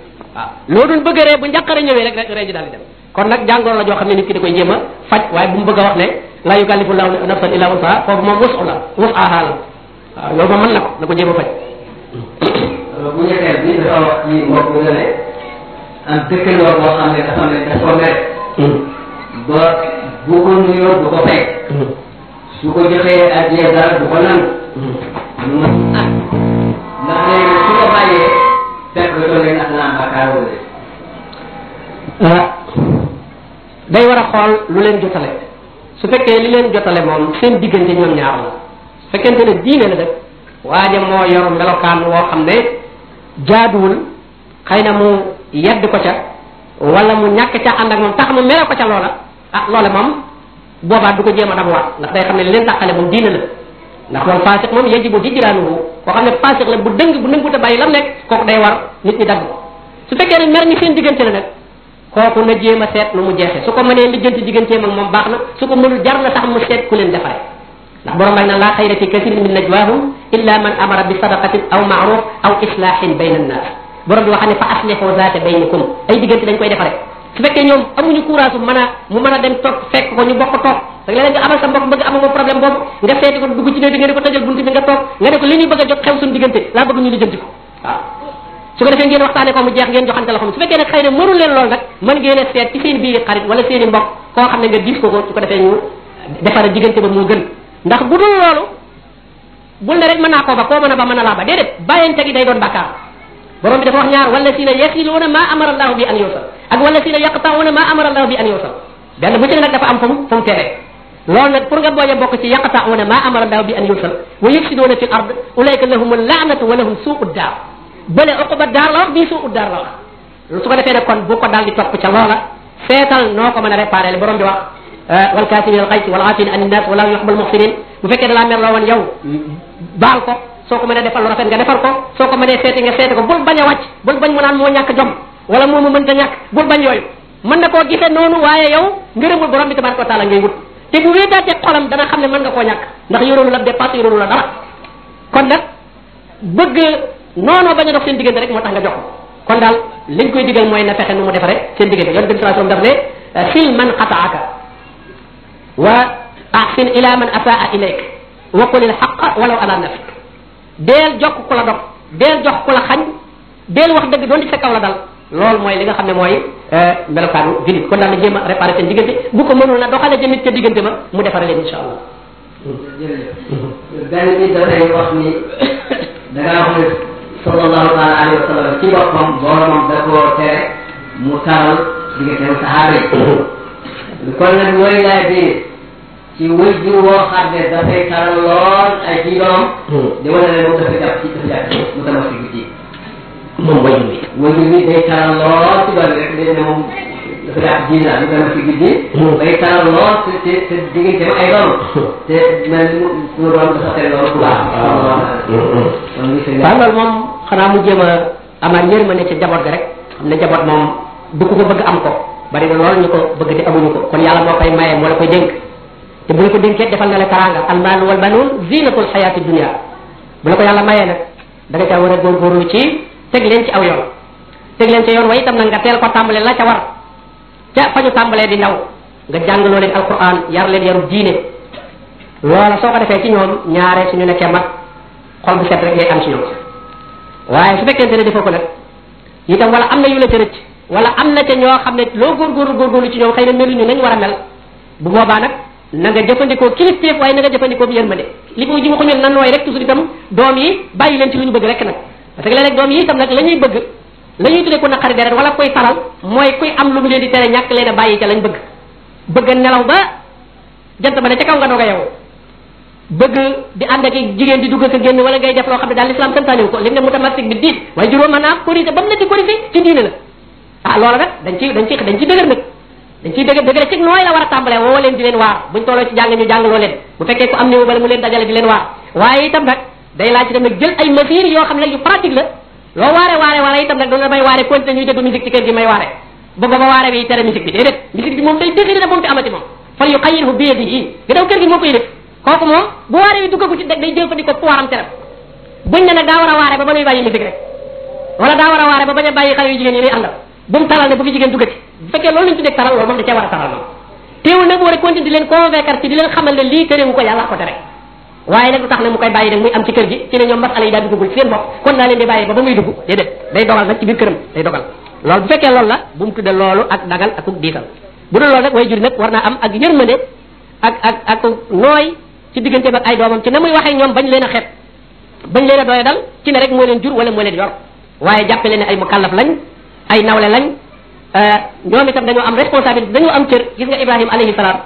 loo doon bëgg ree bu njàqare ñëwee rek ree ji daal di dem kon nag jàngoro la joo xam ne nit ki da koy jéem a faj waaye bu mu bëgg a wax ne la yukallifu llahu nafsan illa wusaha foofu moom wusaha la waaw loolu moom mën na ko jéem a faj bu ñetteel bi dafa wax ci mbokk mi ne am dëkkandoo boo xam ne dafa mere ba bu ko nuyoo du ko fay su ko joxee addiya dara du ko nangu ndax léegi su ko bàyyee fekk la doon ndax naa bakkaar wala day war a xool lu leen jotale su fekkee li leen jotale moom seen diggante ñoom ñaar la su fekkente ne diine la def waaja moo yor melokaan woo xam ne jaaduwul xëy na mu yedd ko ca wala mu ñàkk ca ànd ak moom tax mu mere ko ca loola loola moom boobaa du ko jéem a dabuwaat ndax day xam ne li leen tàqale moom diine la ndax moom faasiq moom yajibu hijraanuhu koo xam ne faasiq la bu nanguta bàyyi lam nekk kooku day war nit ñi dagg ko su fekkee ne mer ñi seen diggante la nag kooku na jéem a seet lu mu jeexe su ko mënee lijjanti digganteem ak moom baax na su ko mënul jar na sax mu seet ku leen defare ndax borom bay na laa xayra fi kasirin min najwaahum illa man amara bi sadaqatin aw maaruf aw islahin bayna annas borom bi wax ne fa aslihu zaata baynikum ay diggante dañ koy defare su fekkee ñoom amuñu courage mu mën a dem toog fekk ko ñu bokk toog da léeg nga amal sa mbokk bëgg amal moom problème boobu nga seeti ko dugg ci néeg nga ne ko tëjal buntu bi nga toog nga ne ko li ñuy bëgg a jot xew suñu diggante laa bëgg ñu lijjanti ko waaw su ko defee ngeen waxtaane ko mu jeex ngeen joxante la xam su fekkee nag xëy na mënul leen loolu nag mën ngeen a seet ci seen biir xarit wala seen i mbokk koo xam ne nga diis ko su ko defee ñu defara diggante ba moo gën ndax bu dul loolu bul ne rek mën naa koo ba koo mën a ba mën a laa ba déedéet bàyyente gi day doon bakkaar borom bi dafa wax ñaar wala si na yasiluuna ma amara allahu bi an yusal ak wala si na yaqta'uuna ma amara allahu bi an yusal benn bu ci ne nag dafa am fu mu tere loolu nag pour nga booy a bokk ci yaqta'uuna ma amara allahu bi an yusal wa yufsiduuna fi l ard ulaika lahum laanatu wa lahum suu'u daar bële uquba daar la wax bii suu'u daar la wax su ko defee nag kon bu ko daal di topp ca loola seetal noo ko mën a réparé li borom bi wax wal kaasimin al xays wal aafina an innas wala yuhibbul muhsinin bu fekkee da laa mer loo woon yow baal ko soo ko mënee defal lu rafet nga defal ko soo ko mënee seeti nga seeti ko bul bañ a wàcc bul bañ mu naan moo ñàkk jom wala moo mu mënta ñàkk bul bañ yooyu mën na koo gisee noonu waaye yow ngërëmul borom bi tabaraka wa taala ngay wut te bu wéetaatee xolam dana xam ne mën nga koo ñàkk ndax yoroonu la dépasse yoroonu la dara kon nag bëgg noonu bañ a dox seen diggante rek moo tax nga jox ko kon daal liñ koy digal mooy na fexe nu mu defare seen diggante yonent bi sallallahu alayhi wasallam daf ne sil man qata'aka wa ahsin ila man asaa ilayk wa qulil haqqa walaw ala nafsik deel jokk ku la dog deel jox ku la xañ deel wax dëgg doon di sa kaw la dal loolu mooy li nga xam ne mooy melokaanu julit kon daal na jéem a réparé seen diggante bu ko mënul na doxale ca nit ca diggante ba mu defare leen insha allah jërëjëf benn bi dafay wax ni da ngaa wax ne sallallahu taala alayhi wa sallam ci boppam boromam da koo tere mu taral diggante sahaaba yi kon nag mooy laaj bi ci wëjjur woo xam ne dafay taral lool ay ci doom di wane ne moom dafa jàpp mu tamal si guddi moom wëjjur bi day taral lool ci doom rek day ne moom dafa jàpp ji la mu tamal si guddi day taral lool te diggante ay doom te mel ni suñu doom dafa tere lool bu baax waaw loolu moom xanaa mu jéem a amaat yërmande ca jaboot ga rek xam ne jaboot moom du ko bëgg am ko bari na lool ñu ko bëgg te amuñu ko kon yàlla moo koy maye moo la koy dénk te bu la ko dénkee defal na la taranga almaalu wal banuun zinatul xayaati dunia bu la ko yàlla mayee nag da nga caa war a góorgóorlu ci teg leen ci aw yoon teg leen ci yoon wa itam nag nga teel ko tàmbale la ca war ca fa ñu tàmbalee di ndaw nga jàngaloo leen alquran yar leen yaru diine loola soo ko defee ci ñoom ñaare suñu nekkee mag xol bu set rek ngay am ci ñoom waaye su fekkente ne defoo ko nag itam wala am na yu la ca rëcc wala am na ca ñoo xam ne loo góorgóorlu ci ñoom xëy na meluñu nañ war a mel bu boobaa nag na nga jëfandikoo kilifteef waaye na nga jëfandikoo bi yërmande li ko ji ma ko ñun nan nooy rek toujours itam doom yi bàyyi leen ci lu ñu bëgg rek nag parce que léeg-léeg doom yi itam nag la ñuy bëgg la ñuy tuddee ku naqari deret wala koy taral mooy kuy am lu mu leen di tere ñàkk leen a bàyyi ca lañ bëgg bëgg nelaw ba jant ba ne ca kaw nga doog a yow bëgg di ànd ak jigéen di dugg ak génn wala ngay def loo xam ne daal l'islam santaane ko li nga mutamassik bi diin waaye juróom mën naa corrigé ba mu ne di corrigé ci diine la ah loolu nag dañ ciy dëgër nag dañ ciy dëgër ci nooy la war a tàmbalee woo leen di leen waar buñ tolloo ci jàng ñu jàngaloo leen bu fekkee ko am néew bala mu leen dajale di leen waar waaye itam nag day laaj itam nag jël ay mesures yoo xam ne yu pratique la loo waare itam nag dana may waare continué ñuy déglu musique ci kër gi may waare ba waare bi tere musique bi déedéet musique bi moom day décidé ne moom fi amati moom fal yu xayirhu bi yadihi gannaaw kër gi moo koy def kooku moom bu waare bi duggagu ci day jël fa di ko pouvoiram tere buñ ne nag daa war a waare ba muy bàyyi musique rek wala daa war a waare ba bañ a bàyyi xale yu jigéen yi muy àndal bu mu taral ne bu fi jigéen duggati bu fekkee loolu lañ tuddee taral loolu moom da cee war a taral moom teewul nag bu war a continuer di leen convaincre ci di leen xamal ne lii terewu ko yàlla ko tere waaye nag lu tax ne mu koy bàyyi nag muy am ci kër gi ci ne ñoom masala yi daal duggagul ci seen bopp kon naa leen di bàyyi ba muy dugg déedéet day dogal nag ci biir këram day dogal loolu bu fekkee loolu la bu mu tudde loolu ak dagal ak diisal bu dul loolu nag way jur nag war naa am ak yërmande ak nooy ci digganteem ak ay doomam ci na muy waxee ñoom bañ leen a xeet bañ leen a doye dal ci ne rek moo leen jur wala moo leen yor waaye jàppe leen ne ay mukallaf lañ ay nawle lañ ñoom itam dañoo am responsabilité dañoo am cër gis nga Ibrahima alayhi salaam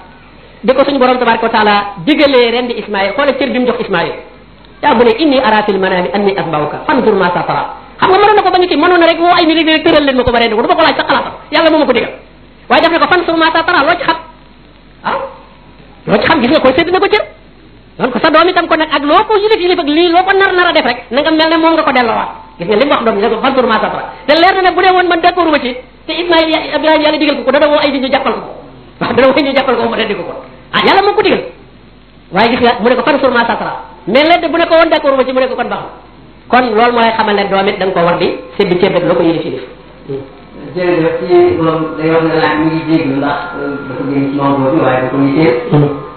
bi ko suñu borom tabaraka wa taala digalee ren di Ismaïl xoolal cër bi mu jox Ismaïl yaa bu ne inni ara fil manami anni asbawka fanzur ma sa tara xam nga mënoon na ko bañ a kii mënoon na rek woo ay nit rek tëral leen ma ko ba rendi ko du ma ko laaj sa xalaatam yàlla moo ma ko digal waaye def na ko fanzur ma sa tara loo ci xam loo ci xam gis nga ko sédd na ko cër donc sa doom itam ko nag ak loo ko yilif ak lii loo ko nar a def rek na nga mel ne moom nga ko delloowaat gis nga li mu wax doom ne ko fanzur ma sa tara te leer na ne bu dee woon man d'accord ma ci te Ismaïl Ibrahima yàlla digal ko dana woo ay nit ñu jàppal ko waaw dana woo ñu jàppal ko mu rendi ko yàlla moo ko digal waaye gis nga mu ne ko fanzur ma sa tara mais léegi bu ne ko woon d'accord ma ci mu ne ko kon baax kon loolu moo lay xamal ne doom it da nga ko war di séddi ceeb rek loo ko yilif jërëjëf ci moom day wax ne laaj mi ngi jéglu ndax dafa gën ci mawdo bi waaye dafa yiteel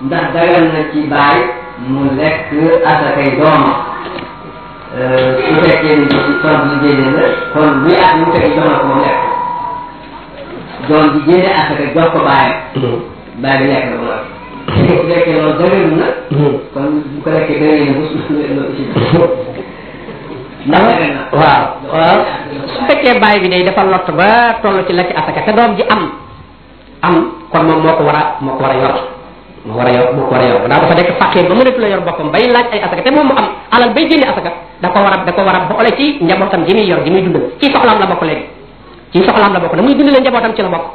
ndax dagal na ci baay mu lekk asakay doomam su fekkee ni ci son bi génne la kon buy at mu fekk jox na ko moom lekk doom ji génne asaka jox ko baayam baay bi lekk na ko lool su fekkee loolu dëgëru na kon bu ko lekkee dëgëru na bu waaw su fekkee baay bi day dafa lott ba toll ci la ci asaka te doom ji am kon moom moo ko war a yor moo ko war a yor daa dafa nekk faqir ba mënatu la yor boppam bay laaj ay asaka te moom mu am alal bay génne asaka da ko war a boole ci njabootam gi muy yor gi muy dundal ci soxlaam la bokk léegi ci soxlaam la bokk da muy dundale njabootam ci la bokk